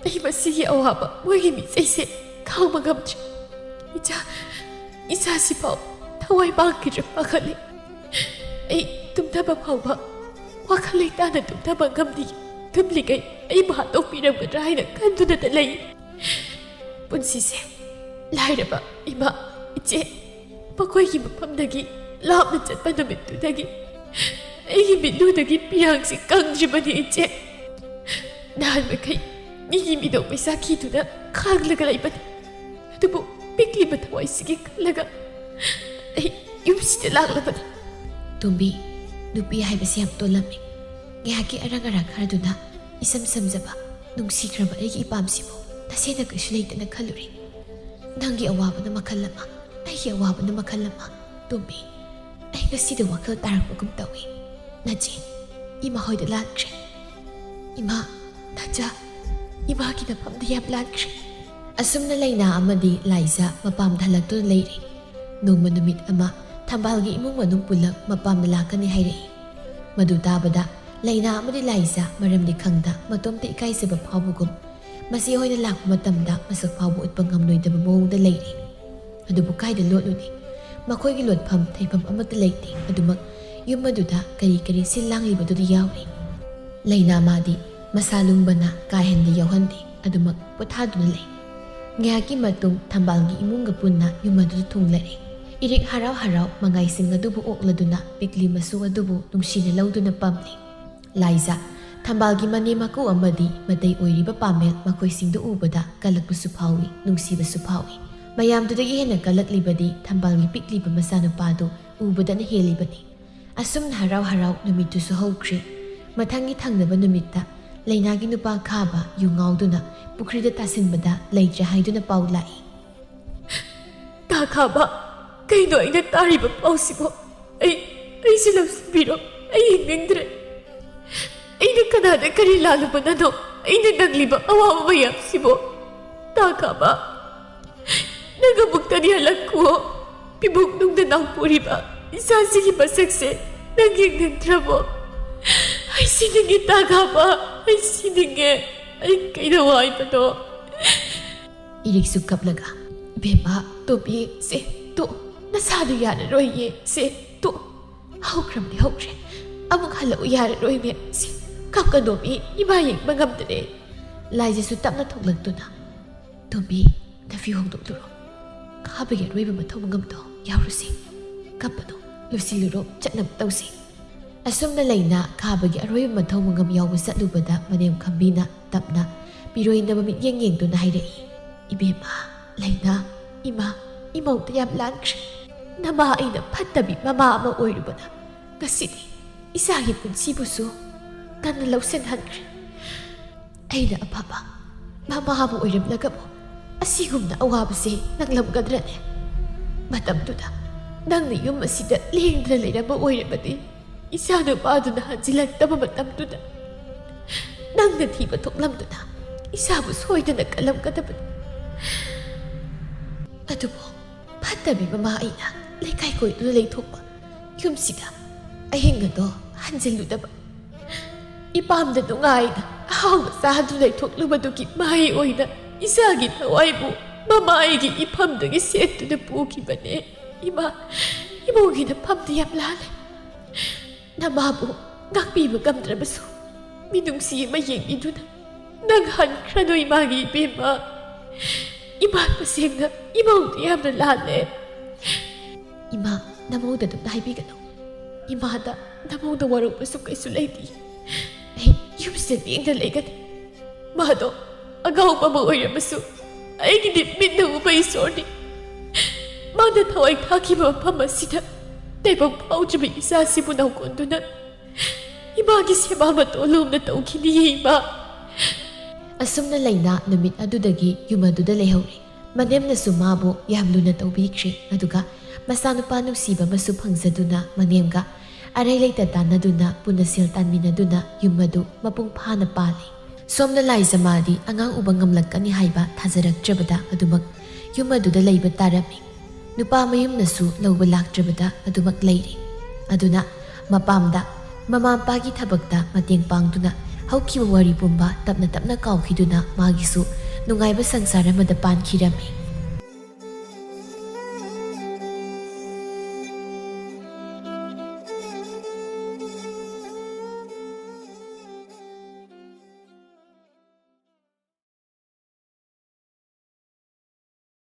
ꯑꯩ ꯃꯁꯤꯒꯤ ꯑꯋꯥꯕ, ꯃꯣꯏꯒꯤ ꯃꯤꯆꯩꯁꯦ ꯈꯥꯡꯕ ꯉꯝꯗ꯭ꯔꯦ꯫ ꯏꯆꯥ, ꯏꯆꯥꯁꯤꯐꯥꯎ ꯊꯋꯥꯏ ꯃꯥꯡꯈꯤꯗ꯭ꯔꯥ ꯄꯥꯈꯠꯂꯤ꯫ ꯑꯩ ꯇꯨꯝꯊꯕ ꯐꯥꯎꯕ ꯋꯥꯈꯜ ꯂꯩꯇꯥꯅ ꯇꯨꯝꯊꯕ ꯉꯝꯗꯦ꯫ ꯇꯨꯝꯂꯤꯉꯩ ꯑꯩꯕꯨ ꯍꯥꯠꯇꯣꯛꯄꯤꯔꯝꯒꯗ꯭ꯔꯥ ꯍꯥꯏꯅ ꯈꯟꯗꯨꯅꯇ ꯂꯩ꯫ ꯄꯨꯟꯁꯤꯁꯦ ꯂꯥꯏꯔꯕ ꯏꯃꯥ, ꯏꯆꯦ, ꯃꯈꯣꯏꯒꯤ ꯃꯐꯝꯗꯒꯤ ꯂꯥꯞꯅ ꯆꯠꯄ ꯅꯨꯃꯤꯠꯇꯨꯗꯒꯤ ꯑꯩꯒꯤ ꯃꯤꯠꯂꯨꯗꯒꯤ ꯄꯤꯌꯥꯡꯁꯤ ꯀꯪꯗ꯭ꯔꯤꯕꯅꯤ, ꯏꯆꯦ꯫ ꯅꯍꯥꯟ ꯃꯈꯩ ꯃꯤꯒꯤ ꯃꯤꯅꯣꯛ ꯃꯩꯁꯥ ꯈꯤꯗꯨꯅ ꯈꯥꯡꯂꯒ ꯂꯩꯕꯅꯤ꯫ ꯑꯗꯨꯕꯨ ꯄꯤꯛꯂꯤꯕ ꯊꯋꯥꯏꯁꯤꯒꯤ ꯈꯜꯂꯒ ꯑꯩ ꯌꯨꯝꯁꯤꯗ ꯂꯥꯛꯂꯕꯅꯤ꯫" ꯇꯣꯝꯕꯤ, ꯅꯨꯄꯤ ꯍꯥꯏꯕꯁꯤ ꯌꯥꯝ ꯇꯣꯜꯂꯝꯃꯤ꯫ ꯉꯥꯏꯍꯥꯛꯀꯤ ꯑꯔꯪ ꯑꯔꯥꯛ ꯈꯔꯗꯨꯅ ꯏꯁꯝ ꯁꯝꯖꯕ, ꯅꯨꯡꯁꯤꯈ꯭ꯔꯕ ꯑꯩꯒꯤ ꯏꯄꯥꯝꯁꯤꯕꯨ ꯇꯁꯦꯡꯅ ꯀꯩꯁꯨ ꯂꯩꯇꯅ ꯈꯜꯂꯨꯔꯦ꯫ ꯅꯪꯒꯤ ꯑꯋꯥꯕꯅ ꯃꯈꯜ ꯑꯃ, ꯑꯩꯒꯤ ꯑꯋꯥꯕꯅ ꯃꯈꯜ ꯑꯃ꯫ ꯇꯣꯝꯕꯤ, ꯑꯩ ꯉꯁꯤꯗ ꯋꯥꯈꯜ ꯇꯥꯔꯛꯄꯒꯨꯝ ꯇꯧꯏ꯫ ꯅꯆꯦ, ꯏꯃꯥ ꯍꯣꯏꯗ ꯂꯥꯟꯈ꯭ꯔꯦ꯫ ꯏꯃꯥ, ꯅꯆꯥ, ꯏꯃꯥꯒꯤ ꯅꯐꯝꯗ ꯌꯥꯝ ꯂꯥꯟꯈ꯭ꯔꯦ꯫ ꯑꯁꯨꯝꯅ ꯂꯩꯅꯥ ꯑꯃꯗꯤ ꯂꯥꯏꯖ ꯃꯄꯥꯝꯗ ꯍꯜꯂꯛꯇꯨꯅ ꯂꯩꯔꯦ꯫ ꯅꯣꯡꯃ ꯅꯨꯃꯤꯠ ꯑꯃ ꯊꯝꯕꯥꯜꯒꯤ ꯏꯃꯨꯡ ꯃꯅꯨꯡ ꯄꯨꯂꯞ ꯃꯄꯥꯝꯗ ꯂꯥꯛꯀꯅꯤ ꯍꯥꯏꯔꯛꯏ꯫ ꯃꯗꯨ ꯇꯥꯕꯗ ꯂꯩꯅꯥ ꯑꯃꯗꯤ ꯂꯥꯏꯖ ꯃꯔꯝꯗꯤ ꯈꯪꯗ ꯃꯇꯣꯝꯇ ꯏꯀꯥꯏꯖꯕ ꯐꯥꯎꯕꯒꯨꯝ, ꯃꯆꯦ ꯍꯣꯏꯅ ꯂꯥꯛꯄ ꯃꯇꯝꯗ ꯃꯁꯛ ꯐꯥꯎꯕ ꯎꯠꯄ ꯉꯝꯂꯣꯏꯗꯕ ꯃꯑꯣꯡꯗ ꯂꯩꯔꯤ꯫ ꯑꯗꯨꯕꯨ ꯀꯥꯏꯗ ꯂꯣꯠꯂꯨꯅꯤ? ꯃꯈꯣꯏꯒꯤ ꯂꯣꯠꯐꯝ ꯊꯩꯐꯝ ꯑꯃꯠꯇ ꯂꯩꯇꯦ꯫ ꯑꯗꯨꯃꯛ ꯌꯨꯝ ꯑꯗꯨꯗ ꯀꯔꯤ ꯀꯔꯤ ꯁꯤꯜ ꯂꯥꯡꯂꯤꯕꯗꯨꯗꯤ ꯌꯥꯎꯔꯤ꯫ ꯂꯩꯅꯥ ꯃꯥꯗꯤ ꯃꯁꯥ ꯂꯨꯝꯕꯅ ꯀꯥ ꯍꯦꯟꯅ ꯌꯥꯎꯍꯟꯗꯦ꯫ ꯑꯗꯨꯃꯛ ꯄꯣꯊꯥꯗꯨꯅ ꯂꯩ꯫ ꯉꯥꯏꯍꯥꯛꯀꯤ ꯃꯇꯨꯡ ꯊꯝꯕꯥꯜꯒꯤ ꯏꯃꯨꯡꯒ ꯄꯨꯟꯅ ꯌꯨꯝ ꯑꯗꯨꯗ ꯊꯨꯡꯂꯔꯦ꯫ ꯏꯔꯤꯛ ꯍꯔꯥꯎ ꯍꯔꯥꯎ ꯃꯉꯥꯏꯁꯤꯡ ꯑꯗꯨꯕꯨ ꯑꯣꯛꯂꯗꯨꯅ ꯄꯤꯛꯂꯤ ꯃꯁꯨ ꯑꯗꯨꯕꯨ ꯅꯨꯡꯁꯤꯅ ꯂꯧꯗꯨꯅ ꯄꯝꯂꯤ꯫ ꯂꯥꯏꯖ, ꯊꯝꯕꯥꯜꯒꯤ ꯃꯅꯦꯝ ꯃꯀꯨ ꯑꯃꯗꯤ ꯃꯇꯩ ꯑꯣꯏꯔꯤꯕ ꯄꯥꯃꯦꯜ ꯃꯈꯣꯏꯁꯤꯡꯗꯨ ꯎꯕꯗ ꯀꯜꯂꯛꯄꯁꯨ ꯐꯥꯎꯏ, ꯅꯨꯡꯁꯤꯕꯁꯨ ꯐꯥꯎꯏ꯫ ꯃꯌꯥꯝꯗꯨꯗꯒꯤ ꯍꯦꯟꯅ ꯀꯜꯂꯛꯂꯤꯕꯗꯤ ꯊꯝꯕꯥꯜꯒꯤ ꯄꯤꯛꯂꯤꯕ ꯃꯆꯥꯅꯨꯄꯥꯗꯨ ꯎꯕꯗꯅ ꯍꯦꯜꯂꯤꯕꯅꯤ꯫ ꯑꯁꯨꯝꯅ ꯍꯔꯥꯎ ꯍꯔꯥꯎ ꯅꯨꯃꯤꯠꯇꯨꯁꯨ ꯍꯧꯈ꯭ꯔꯦ꯫ ꯃꯊꯪꯒꯤ ꯊꯪꯅꯕ ꯅꯨꯃꯤꯠꯇ ꯂꯩꯅꯥꯒꯤ ꯅꯨꯄꯥ ꯈꯥꯕ ꯌꯨ ꯉꯥꯎꯗꯨꯅ ꯄꯨꯈ꯭ꯔꯤꯗ ꯇꯥꯁꯤꯟꯕꯗ ꯂꯩꯇ꯭ꯔꯦ ꯍꯥꯏꯗꯨꯅ ꯄꯥꯎ ꯂꯥꯛꯏ꯫ "ꯇꯥ ꯈꯥꯕ, ꯀꯩꯅꯣ ꯑꯩꯅ ꯇꯥꯔꯤꯕ ꯄꯥꯎꯁꯤꯕꯣ? ꯑꯩ, ꯑꯩꯁꯦ ꯂꯧꯁꯤꯟꯕꯤꯔꯣ꯫ ꯑꯩ ꯍꯤꯡꯅꯤꯡꯗ꯭ꯔꯦ꯫ ꯑꯩꯅ ꯀꯅꯥꯗ ꯀꯔꯤ ꯂꯥꯜꯂꯨꯕꯅꯅꯣ ꯑꯩꯅ ꯅꯪꯂꯤꯕ ꯑꯋꯥꯕ ꯃꯌꯥꯝꯁꯤꯕꯨ? ꯇꯥ ꯀꯥꯕ, ꯅꯪ ꯑꯃꯨꯛꯇꯗꯤ ꯍꯜꯂꯛꯈꯨꯑꯣ꯫ ꯄꯤꯕꯨꯛꯅꯨꯡꯗ ꯅꯥꯎꯄꯨꯔꯤꯕ ꯏꯆꯥꯁꯤꯒꯤ ꯃꯁꯛꯁꯦ ꯅꯪ ꯌꯦꯡꯅꯤꯡꯗ꯭ꯔꯕꯣ? ꯑꯩ ꯁꯤꯅꯤꯡꯉꯦ ꯇꯥ ꯀꯥꯕ, ꯑꯩ ꯁꯤꯅꯤꯡꯉꯦ꯫ ꯑꯩ ꯀꯩꯗꯧ ꯍꯥꯏꯕꯅꯣ? ꯏꯔꯤꯛꯁꯨ ꯀꯞꯂꯒ, "ꯏꯕꯦꯝꯃ, ꯇꯣꯝꯕꯤ, ꯁꯦ, ꯇꯣꯛ, ꯅꯁꯥꯗꯨ ꯌꯥꯔꯔꯣꯏꯌꯦ, ꯁꯦ, ꯇꯣꯛ, ꯍꯧꯈ꯭ꯔꯕꯗꯤ ꯍꯧꯈ꯭ꯔꯦ, ꯑꯃꯨꯛ ꯍꯜꯂꯛꯎ ꯌꯥꯔꯔꯣꯏꯅꯦ, ꯁꯦ, ꯀꯞꯀꯅꯣꯃꯤ, ꯏꯃꯥ ꯌꯦꯡꯕ ꯉꯝꯗ꯭ꯔꯦ꯫" ꯂꯥꯏꯖꯁꯨ ꯇꯞꯅ ꯊꯣꯛꯂꯛꯇꯨꯅ, "ꯇꯣꯝꯕꯤ, ꯅꯐꯤ ꯍꯣꯡꯗꯣꯛꯂꯨꯔꯣ, ꯈꯥꯕꯒꯤ ꯑꯔꯣꯏꯕ ꯃꯊꯧ ꯃꯉꯝꯗꯣ ꯌꯥꯎꯔꯨꯁꯤ, ꯀꯞꯄꯅꯨ, ꯂꯣꯏꯁꯤꯜꯂꯨꯔꯣ, ꯆꯠꯅꯕ ꯇꯧꯁꯤ꯫" ꯑꯁꯨꯝꯅ ꯂꯩꯅ ꯈꯥꯕꯒꯤ ꯑꯔꯣꯏꯕ ꯃꯊꯧ ꯃꯉꯝ ꯌꯥꯎꯕ ꯆꯠꯂꯨꯕꯗ ꯃꯅꯦꯝ ꯈꯝꯕꯤꯅ ꯇꯞꯅ ꯄꯤꯔꯣꯏꯅꯕ ꯃꯤꯠꯌꯦꯡ ꯌꯦꯡꯗꯨꯅ ꯍꯥꯏꯔꯛꯏ, "ꯏꯕꯦꯝꯃ, ꯂꯩꯅ, ꯏꯃꯥ, ꯏꯃꯧꯗ ꯌꯥꯝ ꯂꯥꯟꯈ꯭ꯔꯦ꯫ ꯅꯃꯥ ꯑꯩꯅ ꯐꯠꯇꯕꯤ ꯃꯃꯥ ꯑꯃ ꯑꯣꯏꯔꯨꯕꯅ ꯉꯁꯤꯗꯤ ꯏꯆꯥꯒꯤ ꯄꯨꯟꯁꯤꯕꯨꯁꯨ ꯅꯪꯅ ꯂꯧꯁꯤꯟꯍꯟꯈ꯭ꯔꯦ꯫ ꯑꯩꯅ ꯑꯐꯕ ꯃꯃꯥ ꯑꯃ ꯑꯣꯏꯔꯝꯂꯒꯕꯨ ꯑꯁꯤꯒꯨꯝꯅ ꯑꯋꯥꯕꯁꯦ ꯅꯪꯂꯝꯒꯗ꯭ꯔꯅꯦ? ꯃꯇꯝꯗꯨꯗ ꯅꯪꯅ ꯌꯨꯝ ꯑꯁꯤꯗ ꯂꯦꯡꯗꯅ ꯂꯩꯔꯝꯕ ꯑꯣꯏꯔꯕꯗꯤ, ꯏꯆꯥꯅꯨꯄꯥꯗꯨꯅ ꯍꯟꯖꯤꯜꯂꯛꯇꯕ ꯃꯇꯝꯗꯨꯗ ꯅꯪꯅ ꯊꯤꯕ ꯊꯣꯛꯂꯝꯗꯨꯅ ꯏꯆꯥꯕꯨ ꯁꯣꯏꯗꯅ ꯀꯜꯂꯝꯒꯗꯕꯅꯤ꯫ ꯑꯗꯨꯕꯨ ꯐꯠꯇꯕꯤ ꯃꯃꯥ ꯑꯩꯅ ꯂꯩꯀꯥꯏ ꯀꯣꯏꯗꯨꯅ ꯂꯩꯊꯣꯛꯄ ꯌꯨꯝꯁꯤꯗ ꯑꯍꯤꯡ ꯑꯗꯣ ꯍꯟꯖꯤꯜꯂꯨꯗꯕ, ꯏꯄꯥꯝꯗ ꯅꯨꯡꯉꯥꯏꯅ ꯑꯍꯥꯎꯕ ꯆꯥꯗꯨꯅ ꯂꯩꯊꯣꯛꯂꯨꯕꯗꯨꯒꯤ ꯃꯍꯩ ꯑꯣꯏꯅ ꯏꯆꯥꯒꯤ ꯊꯋꯥꯏꯕꯨ ꯃꯃꯥꯏꯒꯤ ꯏꯐꯝꯗꯒꯤ ꯁꯦꯠꯇꯨꯅ ꯄꯨꯈꯤꯕꯅꯦ꯫ ꯏꯃꯥ, ꯏꯃꯧꯒꯤ ꯅꯐꯝꯗꯤ ꯌꯥꯝ ꯂꯥꯜꯂꯦ꯫ ꯅꯃꯥꯕꯨ ꯉꯥꯛꯄꯤꯕ ꯉꯝꯗ꯭ꯔꯕꯁꯨ ꯃꯤꯅꯨꯡꯁꯤ ꯑꯃ ꯌꯦꯡꯕꯤꯗꯨꯅ ꯅꯪ ꯍꯟꯈ꯭ꯔꯅꯨ ꯏꯃꯥꯒꯤ ꯏꯕꯦꯝꯃ꯫ ꯏꯃꯥ ꯇꯁꯦꯡꯅ ꯏꯃꯧꯗꯤ ꯌꯥꯝꯅ ꯂꯥꯜꯂꯦ꯫ ꯏꯃꯥ, ꯅꯃꯧꯗ ꯑꯗꯨꯝꯅ ꯍꯥꯏꯕꯤꯒꯅꯨ꯫ ꯏꯃꯥꯗ ꯅꯃꯧꯗ ꯋꯥꯔꯧꯕꯁꯨ ꯀꯩꯁꯨ ꯂꯩꯇꯦ꯫ ꯑꯩ ꯌꯨꯝꯁꯤꯗ ꯂꯦꯡꯗꯅ ꯂꯩꯒꯅꯤ꯫ ꯃꯥꯗꯣ ꯑꯉꯥꯎꯕ ꯑꯃ ꯑꯣꯏꯔꯕꯁꯨ ꯑꯩꯒꯤꯗꯤ ꯃꯤꯠꯅ ꯎꯕ ꯏꯁꯣꯔꯅꯤ꯫ ꯃꯥꯅ ꯊꯋꯥꯏ ꯊꯥꯈꯤꯕ ꯃꯐꯝ ꯑꯁꯤꯗ ꯇꯥꯏꯕꯪ ꯐꯥꯎꯗ꯭ꯔꯤꯕ ꯏꯆꯥꯁꯤꯕꯨ ꯅꯧꯀꯣꯟꯗꯨꯅ ꯏꯃꯥꯒꯤ ꯁꯦꯕꯥ ꯃꯇꯣꯟ ꯂꯣꯝꯅ ꯇꯧꯈꯤꯅꯤꯌꯦ ꯏꯃꯥ꯫ ꯑꯁꯨꯝꯅ ꯂꯩꯅ ꯅꯨꯃꯤꯠ ꯑꯗꯨꯗꯒꯤ ꯌꯨꯝ ꯑꯗꯨꯗ ꯂꯩꯍꯧꯔꯦ꯫ ꯃꯅꯦꯝꯅꯁꯨ ꯃꯥꯕꯨ ꯌꯥꯝ ꯂꯨꯅ ꯇꯧꯕꯤꯈ꯭ꯔꯦ꯫ ꯑꯗꯨꯒ ꯃꯆꯥꯅꯨꯄꯥ ꯅꯨꯡꯁꯤꯕ ꯑꯃꯁꯨ ꯐꯪꯖꯗꯨꯅ ꯃꯅꯦꯝꯒ ꯑꯔꯩ ꯂꯩꯇ ꯇꯥꯟꯅꯗꯨꯅ ꯄꯨꯟꯅ ꯁꯦꯜ ꯇꯥꯟꯃꯤꯟꯅꯗꯨꯅ ꯌꯨꯝ ꯑꯗꯨ ꯃꯄꯨꯡ ꯐꯥꯅ ꯄꯥꯜꯂꯤ꯫ ꯁꯣꯝꯗ ꯂꯥꯏꯖꯃꯥꯗꯤ ꯑꯉꯥꯡ ꯎꯕ ꯉꯝꯂꯛꯀꯅꯤ ꯍꯥꯏꯕ ꯊꯥꯖꯔꯛꯇ꯭ꯔꯕꯗ ꯑꯗꯨꯃꯛ ꯌꯨꯝ ꯑꯗꯨꯗ ꯂꯩꯕ ꯇꯥꯔꯝꯃꯤ꯫ ꯅꯨꯄꯥ ꯃꯌꯨꯝꯅꯁꯨ ꯂꯧꯕ ꯂꯥꯛꯇ꯭ꯔꯕꯗ ꯑꯗꯨꯃꯛ ꯂꯩꯔꯤ꯫ ꯑꯗꯨꯅ ꯃꯄꯥꯝꯗ ꯃꯃꯥ ꯃꯄꯥꯒꯤ ꯊꯕꯛꯇ ꯃꯇꯦꯡ ꯄꯥꯡꯗꯨꯅ ꯍꯧꯈꯤꯕ ꯋꯥꯔꯤ ꯄꯨꯝꯕ ꯇꯞꯅ ꯇꯞꯅ ꯀꯥꯎꯈꯤꯗꯨꯅ ꯃꯥꯒꯤꯁꯨ ꯅꯨꯡꯉꯥꯏꯕ ꯁꯪꯁꯥꯔ ꯑꯃꯗ ꯄꯥꯟꯈꯤꯔꯝꯃꯤ꯫